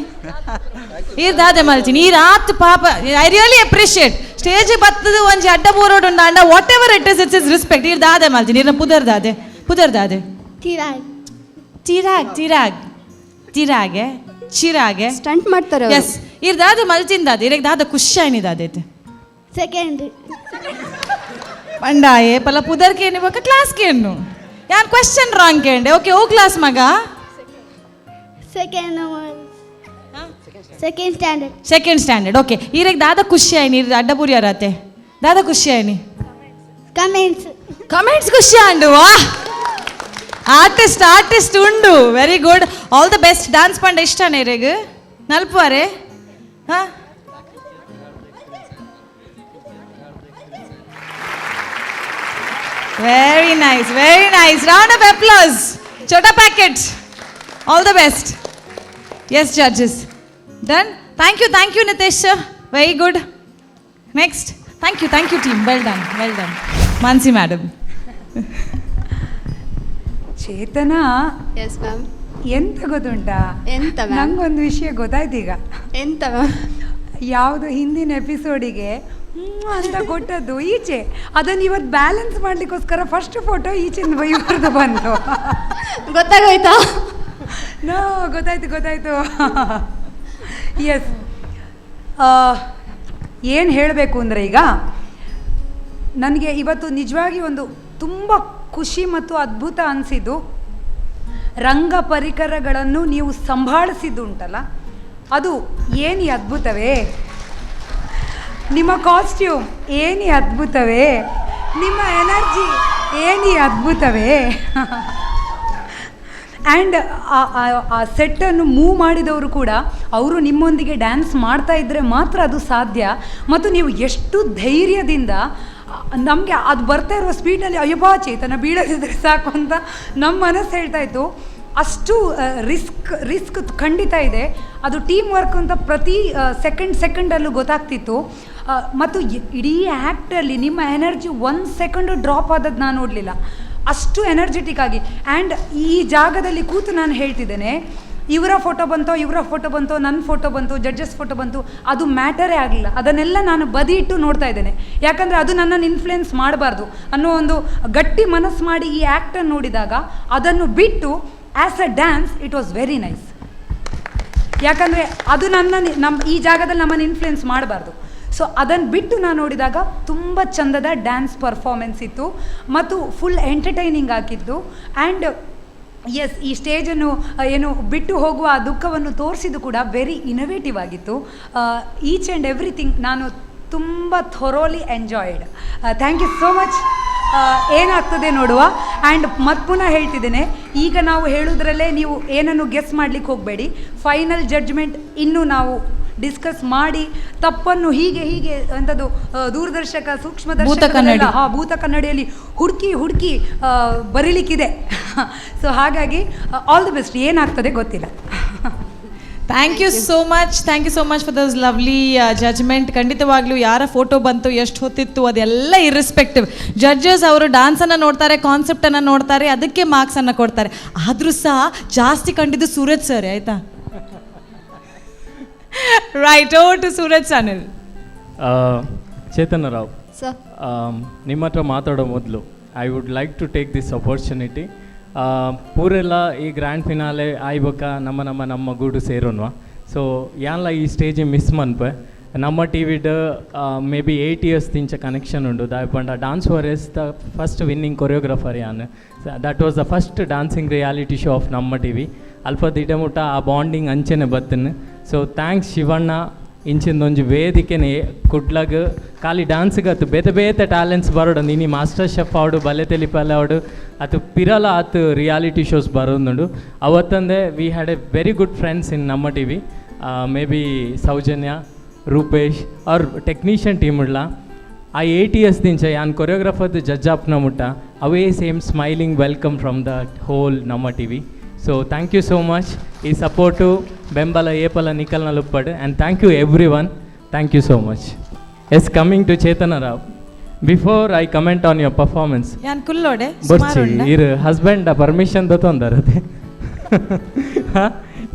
ಈರ್ ದಾದೆ ಮಲ್ಚಿನಿ ಈ ರಾತ್ ಪಾಪ. I really appreciate. Stage ಬತ್ತದ ಒಂಜಿ ಅಡ್ಡ ಬೋರೋಡು ಉಂಡು ಅಂಡ whatever it is, it's is respect. ಈರ್ ದಾದೆ ಮಲ್ಚಿನಿ, ಈರ್ನ ಪುದರ್ ದಾದೆ, ಪುದರ್ ದಾದೆ? ಚಿರಾಗ್. ಚಿರಾಗ್ ಚಿರಾಗ್ ಚಿರಾಗೆ ಚಿರಾಗೆ ಸ್ಟಂಟ್ ಮಾಡ್ತಾರೆ. ಎಸ್, ಈರ್ ದಾದೆ ಮಲ್ಚಿನ ದಾದೆ, ಇರೆಗ್ ದಾದ ಖುಷಿ ಆಯ್ನಿ ದಾದೈತೆ? ಸೆಕೆಂಡ್. ಪಂಡಾಯೆ ಪಲ ಪುದರ್ ಕೇನಿ ಬೊಕ ಕ್ಲಾಸ್ ಕೇನು ಯಾನ್ ಕ್ವಶನ್ ರಾಂಗ್ ಕೇಂಡೆ. ಓಕೆ, ಓ ಕ್ಲಾಸ್ ಮಗ? Second, second standard. Second standard, okay. ಈರೆಗ್ ದಾದ ಖುಷಿ ಆಯ್ನಿ ಅಡ್ಡಪುರಿ ಅರಾತೆ ದಾದ ಖುಷಿ ಆಯ್ನಿ? ಕಮೆಂಟ್ಸ್. ಕಮೆಂಟ್ಸ್ ಖುಷಿ ಆಂಡು. ವಾ, ಆರ್ಟಿಸ್ಟ್ ಆರ್ಟಿಸ್ಟ್ ಉಂಡು. Very good, all the best. Dance ಪಂಡ ಇಷ್ಟನೇ ಇರೆಗ್? ನಲ್ಪುವಾರೆ? ಹಾಂ, very nice, very nice. Round of applause. Chota packet. All the best. Yes, judges. Done. Thank you, thank you, Nitesh sir. Very good. Next. Thank you, thank you, team. Well done, well done. Mansi madam. Chetana. Yes ma'am. ಎಂತ ಗೊತ್ತುಂಟಾ? ಎಂತ ma'am? ನಂಗೊಂದು ವಿಷಯ ಗೊತ್ತಾಯ್ತು ಈಗ. ಎಂತ ma'am? ಯಾವುದು ಹಿಂದಿನ ಎಪಿಸೋಡಿಗೆ ಅಂತ ಕೊಟ್ಟದ್ದು ಈಚೆ, ಅದನ್ನು ಇವತ್ತು ಬ್ಯಾಲೆನ್ಸ್ ಮಾಡಲಿಕ್ಕೋಸ್ಕರ ಫಸ್ಟ್ ಫೋಟೋ ಈಚಿಂದ ಇವ್ರದ್ದು ಬಂತು. ಗೊತ್ತಾಗೋಯ್ತಾ? ನೋ, ಗೊತ್ತಾಯ್ತು ಗೊತ್ತಾಯ್ತು. ಎಸ್, ಏನು ಹೇಳಬೇಕು ಅಂದರೆ ಈಗ ನನಗೆ ಇವತ್ತು ನಿಜವಾಗಿ ಒಂದು ತುಂಬ ಖುಷಿ ಮತ್ತು ಅದ್ಭುತ ಅನಿಸಿದ್ದು, ರಂಗ ಪರಿಕರಗಳನ್ನು ನೀವು ಸಂಭಾಳಿಸಿದ್ದುಂಟಲ್ಲ, ಅದು ಏನು ಅದ್ಭುತವೇ. ನಿಮ್ಮ ಕಾಸ್ಟ್ಯೂಮ್ ಏನಿ ಅದ್ಭುತವೇ, ನಿಮ್ಮ ಎನರ್ಜಿ ಏನಿ ಅದ್ಭುತವೇ. ಆ್ಯಂಡ್ ಆ ಸೆಟ್ಟನ್ನು ಮೂವ್ ಮಾಡಿದವರು ಕೂಡ ಅವರು ನಿಮ್ಮೊಂದಿಗೆ ಡ್ಯಾನ್ಸ್ ಮಾಡ್ತಾ ಇದ್ದರೆ ಮಾತ್ರ ಅದು ಸಾಧ್ಯ. ಮತ್ತು ನೀವು ಎಷ್ಟು ಧೈರ್ಯದಿಂದ ನಮಗೆ ಅದು ಬರ್ತಾ ಇರುವ ಸ್ಪೀಡಲ್ಲಿ ಅಯ್ಯಬ್ಬಾ ಚೇತನ ಬೀಳದಿದ್ದರೆ ಸಾಕು ಅಂತ ನಮ್ಮ ಮನಸ್ಸು ಹೇಳ್ತಾ ಇತ್ತು. ಅಷ್ಟು ರಿಸ್ಕ್ ಖಂಡಿತ ಇದೆ. ಅದು ಟೀಮ್ ವರ್ಕ್ ಅಂತ ಪ್ರತಿ ಸೆಕೆಂಡಲ್ಲೂ ಗೊತ್ತಾಗ್ತಿತ್ತು. ಮತ್ತು ಇಡೀ ಆ್ಯಕ್ಟಲ್ಲಿ ನಿಮ್ಮ ಎನರ್ಜಿ 1 ಸೆಕೆಂಡು ಡ್ರಾಪ್ ಆದದ್ದು ನಾನು ನೋಡಲಿಲ್ಲ, ಅಷ್ಟು ಎನರ್ಜೆಟಿಕ್ ಆಗಿ. ಆ್ಯಂಡ್ ಈ ಜಾಗದಲ್ಲಿ ಕೂತು ನಾನು ಹೇಳ್ತಿದ್ದೇನೆ, ಇವರ ಫೋಟೋ ಬಂತೋ ಇವರ ಫೋಟೋ ಬಂತೋ ನನ್ನ ಫೋಟೋ ಬಂತು ಜಡ್ಜಸ್ ಫೋಟೋ ಬಂತು, ಅದು ಮ್ಯಾಟರೇ ಆಗಲಿಲ್ಲ. ಅದನ್ನೆಲ್ಲ ನಾನು ಬದಿ ಇಟ್ಟು ನೋಡ್ತಾ ಇದ್ದೇನೆ, ಯಾಕಂದರೆ ಅದು ನನ್ನನ್ನು ಇನ್ಫ್ಲುಯೆನ್ಸ್ ಮಾಡಬಾರ್ದು ಅನ್ನೋ ಒಂದು ಗಟ್ಟಿ ಮನಸ್ಸು ಮಾಡಿ ಈ ಆ್ಯಕ್ಟನ್ನು ನೋಡಿದಾಗ ಅದನ್ನು ಬಿಟ್ಟು as a dance it was very nice. ಯಾಕಂದರೆ ಅದು ನಮ್ಮ ಈ ಜಾಗದಲ್ಲಿ ನಮ್ಮನ್ನು ಇನ್ಫ್ಲುಯೆನ್ಸ್ ಮಾಡಬಾರ್ದು. ಸೊ ಅದನ್ನು ಬಿಟ್ಟು ನಾನು ನೋಡಿದಾಗ ತುಂಬ ಚಂದದ ಡ್ಯಾನ್ಸ್ ಪರ್ಫಾರ್ಮೆನ್ಸ್ ಇತ್ತು ಮತ್ತು ಫುಲ್ ಎಂಟರ್ಟೈನಿಂಗ್ ಆಗಿತ್ತು. ಆ್ಯಂಡ್ ಎಸ್, ಈ ಸ್ಟೇಜನ್ನು ಏನು ಬಿಟ್ಟು ಹೋಗುವ ಆ ದುಃಖವನ್ನು ತೋರಿಸಿದ್ದು ಕೂಡ ವೆರಿ ಇನೋವೇಟಿವ್ ಆಗಿತ್ತು. ಈಚ್ ಆ್ಯಂಡ್ ಎವ್ರಿಥಿಂಗ್ ನಾನು ತುಂಬ thoroughly enjoyed. Thank you so much. ಏನಾಗ್ತದೆ ನೋಡುವ. ಆ್ಯಂಡ್ ಮತ್ತೆ ಪುನಃ ಹೇಳ್ತಿದ್ದೇನೆ, ಈಗ ನಾವು ಹೇಳೋದ್ರಲ್ಲೇ ನೀವು ಏನನ್ನು ಗೆಸ್ ಮಾಡಲಿಕ್ಕೆ ಹೋಗಬೇಡಿ. ಫೈನಲ್ ಜಡ್ಜ್ಮೆಂಟ್ ಇನ್ನೂ ನಾವು ಡಿಸ್ಕಸ್ ಮಾಡಿ ತಪ್ಪನ್ನು ಹೀಗೆ ಹೀಗೆ ಅಂಥದ್ದು ದೂರದರ್ಶಕ ಸೂಕ್ಷ್ಮದರ್ಶಕ ಕನ್ನಡಿ. ಹಾಂ, ಭೂತ ಕನ್ನಡಿಯಲ್ಲಿ ಹುಡುಕಿ ಹುಡುಕಿ ಬರೀಲಿಕ್ಕಿದೆ. ಸೊ ಹಾಗಾಗಿ ಆಲ್ the best. ಏನಾಗ್ತದೆ ಗೊತ್ತಿಲ್ಲ. Thank you so much, thank you so much for those lovely judgement. ಖಂಡಿತವಾಗ್ಲೂ ಯಾರ ಫೋಟೋ ಬಂತು, ಎಷ್ಟು ಹೊತ್ತಿತ್ತು, ಅದೆಲ್ಲ ಇರ್ರೆಸ್ಪೆಕ್ಟಿವ್. ಜಡ್ಜಸ್ ಅವರು ಡಾನ್ಸನ್ನು ನೋಡ್ತಾರೆ, ಕಾನ್ಸೆಪ್ಟನ್ನು ನೋಡ್ತಾರೆ, ಅದಕ್ಕೆ ಮಾರ್ಕ್ಸನ್ನು ಕೊಡ್ತಾರೆ. ಆದರೂ ಸಹ ಜಾಸ್ತಿ ಕಂಡಿದ್ದು ಸೂರಜ್ ಸರ್, ಆಯಿತಾ? Right, over to Suraj Sanil. Chetana Rao sir, ನಿಮ್ಮ ಹತ್ರ ಮಾತಾಡೋ ಮೊದಲು I would like to take this opportunity. ಪೂರೆಲ್ಲ ಈ ಗ್ರ್ಯಾಂಡ್ ಫಿನಾಲೆ ಆಯ್ಬೊಕ್ಕ ನಮ್ಮ ನಮ್ಮ ನಮ್ಮ ಗೂಡು ಸೇರೋನ್ವ. ಸೊ ಯಾನ್ಲ ಈ ಸ್ಟೇಜ್ ಮಿಸ್ ಮನ್ಪೆ. ನಮ್ಮ ಟಿ ವಿಡ್ ಮೇ ಬಿ 8 ಇಯರ್ಸ್ ತಿಂಚ ಕನೆಕ್ಷನ್ ಉಂಡು. ದಾಯೆ ಪಂಡ dance warriors the first winning choreographer ಯಾನ್. That was the first dancing reality show of ನಮ್ಮ ಟಿ ವಿ. ಅಲ್ಪ ದಿಟಮುಟ್ಟ ಆ ಬಾಂಡಿಂಗ್ ಅಂಚೆನೆ ಬತ್ತನ್. ಸೊ thanks Shivanna, ಇಂಚಿಂದೊಂಜಿ ವೇದಿಕೆನೆ ಕುಡ್ಲಗ್ ಖಾಲಿ ಡಾನ್ಸ್ಗೆ ಅತ್ತು ಬೇತೆ ಬೇತೆ ಟ್ಯಾಲೆಂಟ್ಸ್ ಬರೋಡು. ಇನಿ ಮಾಸ್ಟರ್ ಶೆಫ್ ಆವಡು, ಬಲೆ ತೆಲಿಪಲೆ ಆವಡು, ಅದು ಪಿರಲ ಆತು ರಿಯಾಲಿಟಿ ಶೋಸ್ ಬರೋದುಂಡು. ಅವತ್ತಂದೆ we had a very good friends in ನಮ್ಮ T V, may be Soujanya, Rupesh ಅವ್ರ ಟೆಕ್ನಿಷಿಯನ್ ಟೀಮ್ ಉಡ್ಲ. ಆ 8 ಇಯರ್ಸ್ ದಿಂಚ ಯಾನ್ ಕೊರಿಯೋಗ್ರಾಫರ್ದು ಜಡ್ಜ್ ಆಪ್ನ ಮುಟ್ಟ ಅವೇ same smiling welcome from the whole ನಮ್ಮ T V. So thank you so much. ಈ ಸಪೋರ್ಟು ಬೆಂಬಲ ಏಪಲ ನಿಖಲ್ನ ಲುಪ್ಪಡ್. And thank you everyone, thank you so much. Yes, coming to Chetana Rao, before I comment on your performance, ಯಾನ್ ಕುಲ್ಲೋಡೆ ಬೊರ್ಚಿ ಇರ್ husband permission ದತ್ತೊಂದರ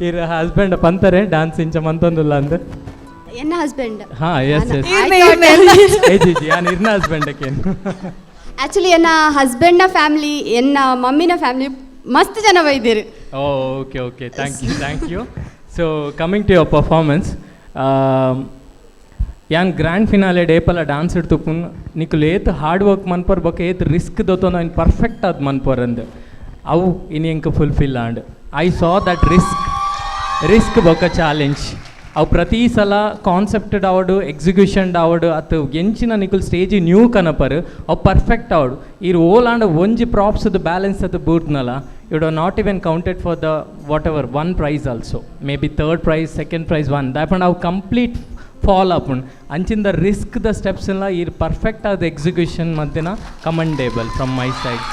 ಇರ್ husband ಪಂತಾರೆ dance ಇಂಚ ಮಂತೊಂದುಲ್ಲ ಅಂದ್ ಎನ್ನ husband? ಹಾ, S S, ಏ ಜಿ ಜಿ, ಯಾನ್ ಇರ್ನ ಹಸ್ಬೆಂಡ್ ಕೇನು. ಆ್ಯಕ್ಚುಲಿ ಎನ್ನ ಹಸ್ಬೆಂಡ್ನ ಫ್ಯಾಮಿಲಿ, ಎನ್ನ ಮಮ್ಮಿನ ಫ್ಯಾಮಿಲಿ ಮಸ್ತ್ ಜನ ಬೈದಿರು. Oh, okay okay, thank you, thank you. So coming to your performance, ಯಾನ್ ಗ್ರ್ಯಾಂಡ್ ಫಿನಾಲೆ ಡೇಪಲ ಡಾನ್ಸ್ ಇಡ್ತುಪುನ್ ನಿಕುಲು ಏತ್ ಹಾರ್ಡ್ ವರ್ಕ್ ಮನ್ಪರ್ ಬೊಕ ಏತ್ ರಿಸ್ಕ್ ದೊತ್ತೊಂದು ಐನ್ ಪರ್ಫೆಕ್ಟ್ ಆದ್ ಮನ್ಪರ್ ಅಂದ್ ಅವು ಇನಿ ಎಂಕ್ fulfil and. I saw that risk ಬೊಕ ಚಾಲೆಂಜ್. ಅವು ಪ್ರತಿ ಸಲ ಕಾನ್ಸೆಪ್ಟೆಡ್ ಆವಡು, ಎಕ್ಸಿಕ್ಯೂಷನ್ ಆವಡು, ಅತ್ತು ಎಂಚಿನ ನಿಕುಲು ಸ್ಟೇಜ್ ನ್ಯೂ ಕನಪರ್ ಅವು ಪರ್ಫೆಕ್ಟ್ ಆವಡು. ಇರ್ ಓಲ್ ಆಂಡ ಒಂಜಿ ಪ್ರಾಪ್ಸ್ದ ಬ್ಯಾಲೆನ್ಸ್ ಅದು ಬೂರ್ದ್ನಲ್ಲ, you are not even counted for the whatever one prize also, may be third prize, second prize, one ದಾಪಂಡ ಅವು ಕಂಪ್ಲೀಟ್ ಫಾಲ್ ಆಪುಂಡು. ಅಂಚಿಂದ ರಿಸ್ಕ್ the steps ಎಲ್ಲ ಇರ್ ಪರ್ಫೆಕ್ಟ್ ಆದ ಎಕ್ಸಿಕ್ಯೂಷನ್ ಮಧ್ಯನ ಕಮೆಂಡೇಬಲ್ ಫ್ರಮ್ my side.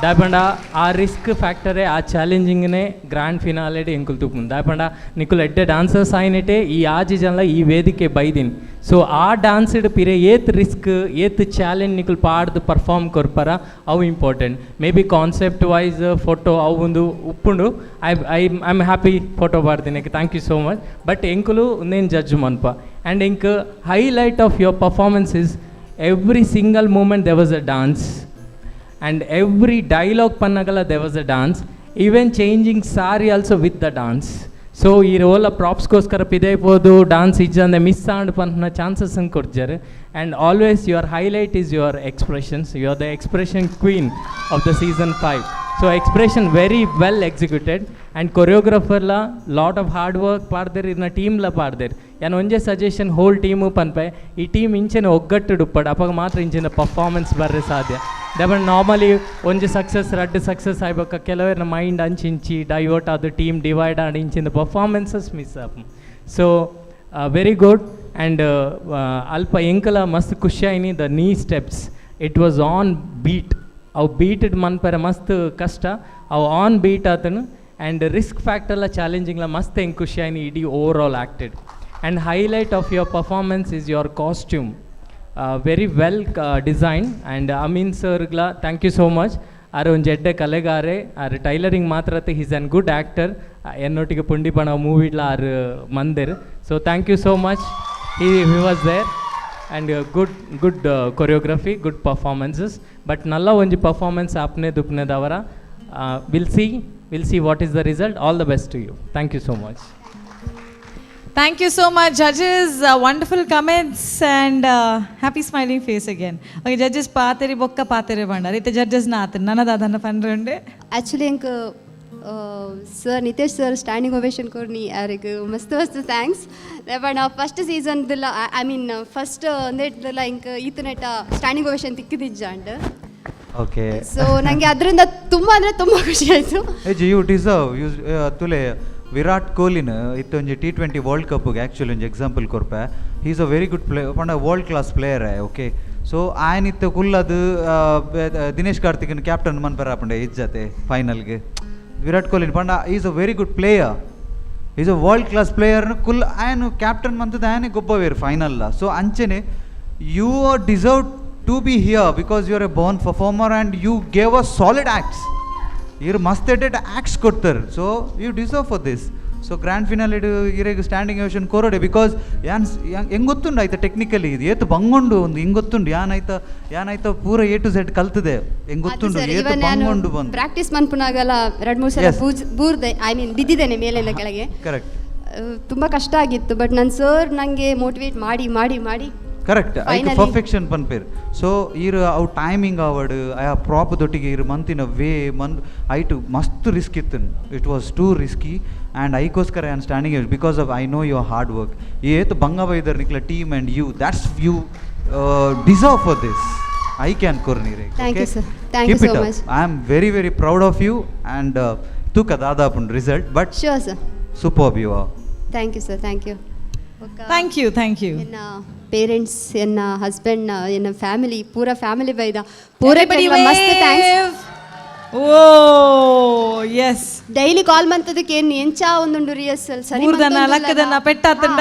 ದಾಯಪಂಡ ಆ ರಿಸ್ಕ್ ಫ್ಯಾಕ್ಟರೇ ಆ ಚಾಲೆಂಜಿಂಗ್ನೇ ಗ್ರ್ಯಾಂಡ್ ಫಿನಾಲೆಡ್ ಎಂಕುಲು ತೂಪುಂಡು. ದಾಯಪಂಡ ನಿಕುಲು ಎಡ್ಡೆ ಡಾನ್ಸರ್ಸ್ ಆಯ್ನೆಟೆ ಈ ಆಜಿ ಜನಲ ಈ ವೇದಿಕೆ ಬೈದಿನಿ. ಸೊ ಆ ಡಾನ್ಸ್ಡ್ ಪಿರೆ ಏತ್ ರಿಸ್ಕ್ ಏತ್ ಚಾಲೆಂಜ್ ನಿಕುಲು ಪಾಡ್ದು ಪರ್ಫಾರ್ಮ್ ಕೊರ್ಪರ ಅವು important. May be concept wise photo ಅವು ಒಂದು ಉಪ್ಪುಂಡು. I I I am happy photo ಪಾಡ್ದಿನಿ, thank you so much. But ಎಂಕುಲು ಉಂದೇನು ಜಡ್ಜ್ ಮನ್ಪ. ಆ್ಯಂಡ್ ಎಂಕ್ highlight of your performance is every single moment there was a dance, and every dialogue pannagala there was a dance, even changing sari also with the dance. So ಈ ರೋಲ ಪ್ರಾಪ್ಸ್ಗೋಸ್ಕರ ಪಿದೈಪೋದು dance ಇಜ್ಜಂದೆ miss ಆಂಡ್ ಪನ್ಪುನ chances ಕೊಡ್ಜಾರ್. And always your highlight is your expressions. You are the expression queen of the season 5. So expression very well executed. And ಕೊರಿಯೋಗ್ರಫರ್ಲ lot of hard work ಪಾಡ್ದೇರ್, ಇರ್ನ ಟೀಮ್ಲ ಪಾಡ್ದೇರ್. ಯಾನ್ ಒಂಜೆ suggestion whole team ಪನ್ಪೆ, ಈ team ಇಂಚೆನೆ ಒಗ್ಗಟ್ಟು ಉಪ್ಪಡ್, ಅಪಗ ಮಾತ್ರ ಇಂಚಿನ ಪರ್ಫಾರ್ಮೆನ್ಸ್ ಬರ್ರೆ ಸಾಧ್ಯ. ದಾಯೆ ನಾರ್ಮಲಿ ಒಂಜಿ ಸಕ್ಸಸ್ ರಡ್ಡ್ ಸಕ್ಸಸ್ ಆಯ್ಬೊಕ್ಕ ಕೆಲವೆರ್ನ ಮೈಂಡ್ ಅಂಚಿಂಚಿ ಡೈವರ್ಟ್ ಆದ್ ಟೀಮ್ ಡಿವೈಡ್ ಆಂಡ್ ಇಂಚಿನ ಪರ್ಫಾರ್ಮೆನ್ಸಸ್ ಮಿಸ್ ಆಪುಂಡು. ಸೊ ವೆರಿ ಗುಡ್. ಆ್ಯಂಡ್ ಅಲ್ಪ ಎಂಕಲ ಮಸ್ತ್ ಖುಷಿ ಆಯ್ನಿ the knee steps, it was on beat. ಅವು ಬೀಟೆಡ್ ಮನ್ಪೆರೆ ಮಸ್ತ್ ಕಷ್ಟ, ಅವು ಆನ್ ಬೀಟ್ ಆತನು. ಆ್ಯಂಡ್ ರಿಸ್ಕ್ ಫ್ಯಾಕ್ಟರ್ಲ ಚಾಲೆಂಜಿಂಗ್ಲ ಮಸ್ತ್ ಎಂಕ್ ಖುಷಿ ಆಯ್ನಿ ಇಡೀ overall acted. And highlight of your performance is your costume, very well design. And Amin ಸರ್ಗ್ಲ thank you so much. ಆರ್ ಒಂಜಿ ಎಡ್ಡೆ ಕಲೆಗಾರೆ, ಆರ್ ಟೈಲರಿಂಗ್ ಮಾತ್ರ ಹೀಸ್ ಆನ್ ಗುಡ್ ಆ್ಯಕ್ಟರ್. ಎನ್ನೊಟ್ಟಿಗೆ ಪುಂಡಿಪಣ ಮೂವಿಡ್ಲ ಆರ್ ಮಂದೆರ್. So thank you so much, he was there. And good good choreography, good performances. But ನಲ್ಲ ಒಂಜಿ performance ಆಪ್ನೆ ದುಪ್ನೆದವರ. Will see what is the result. All the best to you. Thank you so much. Thank you so much, judges. Wonderful comments and happy smiling face again. Okay, judges, ಪಾತೆರಿ ಬೊಕ್ಕ ಪಾತೆರಿ ಬಂಡಾರ ಇತ್ತೆ judges ನ ಆತ ನನದಾದನ್ನ ಪನ್ರಂಡೆ. Actually ಎಂಕ್ Sir Nitesh sir standing ovation ಕೊರ್ನಿ ಯಾರಿಗೆ ಮಸ್ತ್ ಮಸ್ತ್ thanks. But first ಸೀಸನ್ದಿಲ್ಲ, I mean first ಒಂದೇಟ್ದಲ್ಲ ಇಂಕ್ ಈತನೆಟ ಸ್ಟ್ಯಾಂಡಿಂಗ್ ಓವೇಷನ್ ತಿಕ್ಕಿದಿಜ್ಜಾಂಡ್. ಓಕೆ. ಸೊ ನನಗೆ ಅದರಿಂದ ತುಂಬ ಅಂದರೆ ತುಂಬ ಖುಷಿ ಆಯಿತು. Age you deserve. You ತುಲೆ ವಿರಾಟ್ ಕೊಹ್ಲಿನ ಇತ್ತೊಂಜಿ ಟಿ20 ವರ್ಲ್ಡ್ ಕಪ್ಗೆ ಆ್ಯಕ್ಚುಲಿ ಒಂಜಿ ಎಕ್ಸಾಂಪಲ್ ಕೊರ್ಪೆ. He is a very good play ಪಂಡ ವರ್ಲ್ಡ್ ಕ್ಲಾಸ್ ಪ್ಲೇಯರ್. ಓಕೆ, ಸೊ ಆಯನಿತ್ತ ಕುಲ್ಲದು ದಿನೇಶ್ ಕಾರ್ತಿಕ್ನ ಕ್ಯಾಪ್ಟನ್ ಮನ್ಪೆರ ಆಪುಂಡೆ ಇಜ್ಜತೆ ಫೈನಲ್ಗೆ. ವಿರಾಟ್ ಕೊಹ್ಲಿನ ಪಂಡ is a very good player, is a world class ಪ್ಲೇಯರ್ನ ಕುಲ್ ಆಯನು ಕ್ಯಾಪ್ಟನ್ ಮಂತದ ಆಯನೆ ಗೊಬ್ಬವೇರು ಫೈನಲ್ಲ. ಸೊ ಅಂಚೆನೆ you are deserve to be here because you are a born performer and you gave a solid acts. ಇವ್ರು ಮಸ್ತ್ ಎಡೆಟ್ ಆ್ಯಕ್ಟ್ಸ್ ಕೊಡ್ತಾರೆ. So you deserve for this. So grand finale ಇರೆಗ್ standing ovation ಕೊರಡೆ because ಯಾನ್ ಹೆಂಗೆ ಗೊತ್ತುಂಡು ಆಯ್ತಾ technically ಇದು ಏತು ಬಂಗೊಂಡು ಒಂದು ಹಿಂಗೆ ಗೊತ್ತುಂಡು ಯಾನಾಯ್ತ ಯಾನಾಯ್ತ ಪೂರ ಎ ಟು ಝೆಡ್ ಕಲ್ತದೆ ಹೆಂಗೆ ಗೊತ್ತುಂಡು ಏತು ಬಂಗೊಂಡು ಬಂದು ಪ್ರಾಕ್ಟೀಸ್ ಮನ್ಪುನಾಗಲ್ಲ 2-3 ಸಲ ಬೂರ್ದೆ, I mean ಬಿದ್ದಿದ್ದೇನೆ ಮೇಲಿಂದ ಕೆಳಗೆ. ಕರೆಕ್ಟ್. ತುಂಬ ಕಷ್ಟ ಆಗಿತ್ತು, ಬಟ್ ನನ್ನ ಸರ್ ನನಗೆ ಮೋಟಿವೇಟ್ ಮಾಡಿ ಮಾಡಿ ಮಾಡಿ ಕರೆಕ್ಟ್ ಐಕ್ ಪರ್ಫೆಕ್ಷನ್ ಪನ್ಪೇರ್. ಸೊ ಈರ್ ಅವು ಟೈಮಿಂಗ್ ಆವಡ್ ಆ ಪ್ರಾಪ್ ದೊಟ್ಟಿಗೆ ಇರು ಮಂತಿನ ವೇ ಮನ್ ಐಟು ಮಸ್ತ್ ರಿಸ್ಕ್ ಇತ್ತು. It was too risky and ಐಕೋಸ್ಕರ I am standing because of I know your hard work. ಏತು ಬಂಗ ಬೈದರ್ ನಿಕ್ಲ team and you that's you deserve for this. I can ಕೊರ್ನೀರೆ. Thank you sir, thank you so much. I am very very proud of you and ತೂಕ ದಾದಾಪುಂಡು result, but sure sir, superb you are. Thank you sir, thank you. Thank you, thank you. ಎನ್ನ parents, ಎನ್ನ husband, ಎನ್ನ family, ಪೂರ family ಬೈದ ಪೂರ ಮಸ್ತ್ thanks. Oh yes, daily call ಮಂತದಕ್ಕೆ ಏನು ಎಂಚ ಒಂದುಂಡು ರಿಹರ್ಸಲ್ ಸರಿ ಊರ್ದನ ಲಕ್ಕದನ ಪೆಟ್ಟಾತಂಡ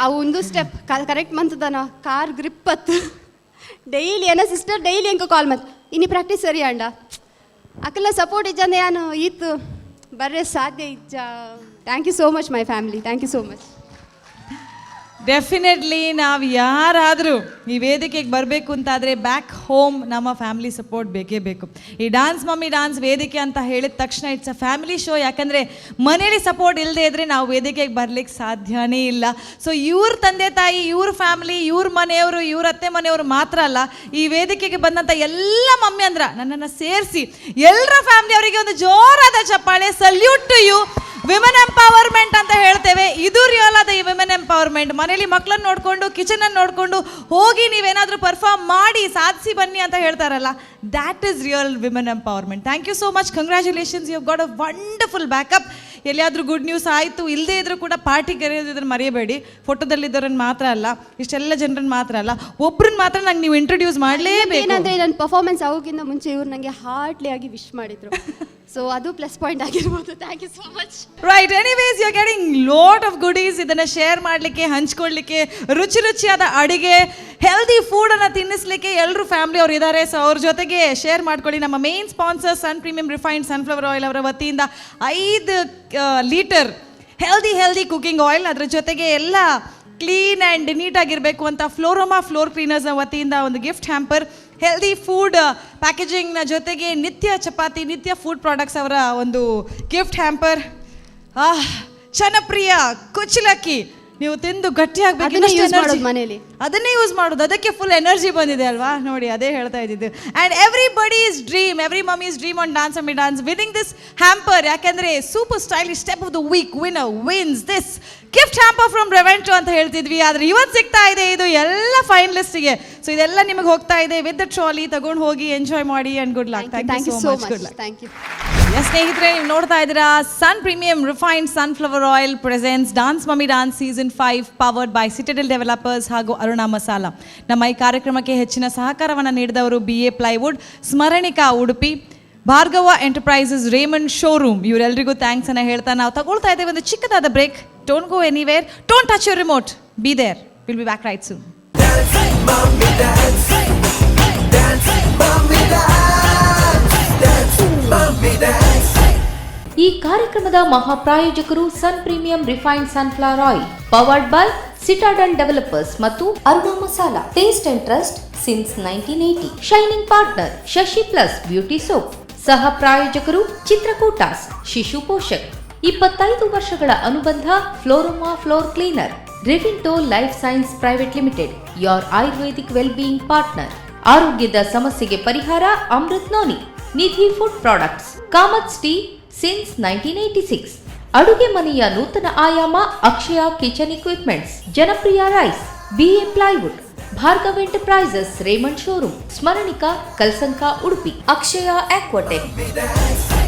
ಆ ಒಂದು ಸ್ಟೆಪ್ ಕರೆಕ್ಟ್ ಮಂತದನ ಕಾರ್ ಗ್ರಿಪ್ ಅತ್ತು ಡೈಲಿ ಏನ ಸಿಸ್ಟರ್ ಡೈಲಿ ಎಂಕ ಕಾಲ್ ಮಂತ್ ಇನಿ ಪ್ರಾಕ್ಟೀಸ್ ಸರಿ ಅಂಡ ಅಕಲ್ಲ ಸಪೋರ್ಟ್ ಇಜ್ಜಂದೆ ಯಾನು ಈತು ಬರ್ರೆ ಸಾಧ್ಯ ಇಜ್ಜ. Thank you so much my family, thank you so much. Definitely ನಾವು ಯಾರಾದರೂ ಈ ವೇದಿಕೆಗೆ ಬರಬೇಕು ಅಂತಾದರೆ ಬ್ಯಾಕ್ ಹೋಮ್ ನಮ್ಮ ಫ್ಯಾಮಿಲಿ ಸಪೋರ್ಟ್ ಬೇಕೇ ಬೇಕು. ಈ ಡಾನ್ಸ್ ಮಮ್ಮಿ ಡಾನ್ಸ್ ವೇದಿಕೆ ಅಂತ ಹೇಳಿದ ತಕ್ಷಣ it's a family show. ಯಾಕಂದರೆ ಮನೇಲಿ ಸಪೋರ್ಟ್ ಇಲ್ಲದೆ ಇದ್ದರೆ ನಾವು ವೇದಿಕೆಗೆ ಬರಲಿಕ್ಕೆ ಸಾಧ್ಯನೇ ಇಲ್ಲ. ಸೊ ಇವ್ರ ತಂದೆ ತಾಯಿ, ಇವ್ರ ಫ್ಯಾಮಿಲಿ, ಇವ್ರ ಮನೆಯವರು, ಇವ್ರ ಅತ್ತೆ ಮನೆಯವರು ಮಾತ್ರ ಅಲ್ಲ, ಈ ವೇದಿಕೆಗೆ ಬಂದಂಥ ಎಲ್ಲ ಮಮ್ಮಿ ಅಂದ್ರ ನನ್ನನ್ನು ಸೇರಿಸಿ ಎಲ್ಲರ ಫ್ಯಾಮಿಲಿ ಅವರಿಗೆ ಒಂದು ಜೋರಾದ ಚಪ್ಪಾಳೆ. Salute to you. Women empowerment ಅಂತ ಹೇಳ್ತೇವೆ, ಇದು ರಿಯಲ್ ಆದ ಈ ವಿಮೆನ್ ಎಂಪವರ್ಮೆಂಟ್. ಮನೇಲಿ ಮಕ್ಕಳನ್ನು ನೋಡಿಕೊಂಡು, ಕಿಚನನ್ನು ನೋಡಿಕೊಂಡು ಹೋಗಿ ನೀವೇನಾದರೂ ಪರ್ಫಾರ್ಮ್ ಮಾಡಿ ಸಾಧಿಸಿ ಬನ್ನಿ ಅಂತ ಹೇಳ್ತಾರಲ್ಲ, that is real women empowerment. Thank you so much, congratulations, you have got a wonderful backup. ಎಲ್ಲಿಯಾದರೂ ಗುಡ್ ನ್ಯೂಸ್ ಆಯಿತು ಇಲ್ಲದೇ ಇದ್ರೂ ಕೂಡ ಪಾರ್ಟಿ ಕರೆಯೋದನ್ನು ಮರೆಯಬೇಡಿ. ಫೋಟೋದಲ್ಲಿದ್ದವ್ರನ್ನ ಮಾತ್ರ ಅಲ್ಲ, ಇಷ್ಟೆಲ್ಲ ಜನರನ್ನ ಮಾತ್ರ ಅಲ್ಲ, ಒಬ್ರನ್ನ ಮಾತ್ರ ನಂಗೆ ನೀವು ಇಂಟ್ರೊಡ್ಯೂಸ್ ಮಾಡಲೇಬೇಕು. ಏನಂದರೆ ನನ್ನ ಪರ್ಫಾರ್ಮೆನ್ಸ್ ಆಗೋಕ್ಕಿಂತ ಮುಂಚೆ ಇವ್ರು ನನಗೆ ಹಾರ್ಟ್ಲಿ ಆಗಿ ವಿಶ್ ಮಾಡಿದರು. ಸೊ ಅದು ಪ್ಲಸ್ ಪಾಯಿಂಟ್ ಆಗಿರ್ಬೋದು. Thank you so much. Right, anyways you are getting lot of goodies. ಇದನ್ನು ಶೇರ್ ಮಾಡಲಿಕ್ಕೆ, ಹಂಚ್ಕೊಳ್ಳಿಕ್ಕೆ, ರುಚಿ ರುಚಿಯಾದ ಅಡಿಗೆ, ಹೆಲ್ದಿ ಫುಡನ್ನು ತಿನ್ನಿಸ್ಲಿಕ್ಕೆ ಎಲ್ಲರೂ ಫ್ಯಾಮಿಲಿ ಅವರು ಇದ್ದಾರೆ. ಸೊ ಅವ್ರ ಜೊತೆಗೆ ಶೇರ್ ಮಾಡ್ಕೊಳ್ಳಿ. ನಮ್ಮ main sponsor Sun Premium refined sunflower oil ಅವರ ವತಿಯಿಂದ 5 litre healthy healthy cooking oil, ಅದರ ಜೊತೆಗೆ ಎಲ್ಲ ಕ್ಲೀನ್ ಆ್ಯಂಡ್ ನೀಟಾಗಿರಬೇಕು ಅಂತ ಫ್ಲೋರೋಮಾ ಫ್ಲೋರ್ ಕ್ಲೀನರ್ಸ್ನ ವತಿಯಿಂದ ಒಂದು ಗಿಫ್ಟ್ ಹ್ಯಾಂಪರ್, ಹೆಲ್ದಿ ಫುಡ್ ಪ್ಯಾಕೇಜಿಂಗ್ನ ಜೊತೆಗೆ ನಿತ್ಯ ಚಪಾತಿ, ನಿತ್ಯ ಫುಡ್ ಪ್ರಾಡಕ್ಟ್ಸ್ ಅವರ ಒಂದು ಗಿಫ್ಟ್ ಹ್ಯಾಂಪರ್. ಚನಪ್ರಿಯ ಕುಚ್ಚಲಕ್ಕಿ ನೀವು ತಿಂದು ಗಟ್ಟಿ ಆಗಬೇಕು, ಮನೇಲಿ ಅದನ್ನೇ ಯೂಸ್ ಮಾಡೋದು, ಅದಕ್ಕೆ ಫುಲ್ ಎನರ್ಜಿ ಬಂದಿದೆ ಅಲ್ವಾ ನೋಡಿ, ಅದೇ ಹೇಳ್ತಾ ಇದ್ದಿದ್ದು. And everybody's dream, every mummy's dream on dance mummy dance winning this hamper. ಯಾಕೆಂದರೆ super stylish step of the week winner wins this gift hamper from Revento ಅಂತ ಹೇಳ್ತಿದ್ವಿ. ಆದರೆ ಇವತ್ತು ಸಿಗ್ತಾ ಇದೆ ಇದು ಎಲ್ಲ ಫೈನಲಿಸ್ಟ್ಗೆ. ಸೊ ಇದೆಲ್ಲ ನಿಮಗೆ ಹೋಗ್ತಾ ಇದೆ ವಿತ್ the trolley, ತಗೊಂಡು ಹೋಗಿ ಎಂಜಾಯ್ ಮಾಡಿ and good luck. Thank you so much, good luck. Thank you. Yes ಸ್ನೇಹಿತರೆ, ನೀವು ನೋಡ್ತಾ ಇದ್ದೀರಾ Sun Premium refined sunflower oil presents dance mummy dance season 5 powered by Citadel developers ಹಾಗೂ ಅರುಣಾ ಮಸಾಲಾ. ನಮ್ಮ ಈ ಕಾರ್ಯಕ್ರಮಕ್ಕೆ ಹೆಚ್ಚಿನ ಸಹಕಾರವನ್ನು ನೀಡಿದವರು BA plywood, Smaranika Udupi, Bhargava enterprises, Raymond showroom. ಇವರೆಲ್ಲರಿಗೂ thanks ಅನ್ನು ಹೇಳ್ತಾ ನಾವು ತಗೊಳ್ತಾ ಇದ್ದೇವೆ ಒಂದು ಚಿಕ್ಕದಾದ break. Don't go anywhere, don't touch your remote, be there, will be back right soon. ಈ ಕಾರ್ಯಕ್ರಮದ ಮಹಾಪ್ರಾಯೋಜಕರು Sun Premium refined sunflower oil, powered by Citadel developers ಮತ್ತು Aruna masala, taste and trust since 1980. Shining partner Shashi plus beauty soap. ಸಹ ಪ್ರಾಯೋಜಕರು ಚಿತ್ರಕೂಟಾಸ್, ಶಿಶು ಪೋಷಕ್, 25 ವರ್ಷಗಳ ಅನುಬಂಧ Floroma floor cleaner, Revento life science private limited, your Ayurvedic well being partner. ಆರೋಗ್ಯದ ಸಮಸ್ಯೆಗೆ ಪರಿಹಾರ Amrit noni, Nidhi food products, Kamath's tea, since 1986. ಅಡುಗೆ ಮನೆಯ ನೂತನ ಆಯಾಮ Akshaya kitchen equipments, Janapriya rice, BA plywood, Bhargav enterprises, Raymond showroom, Smaranika, Kalsanka, Udupi, Akshaya Aquatech.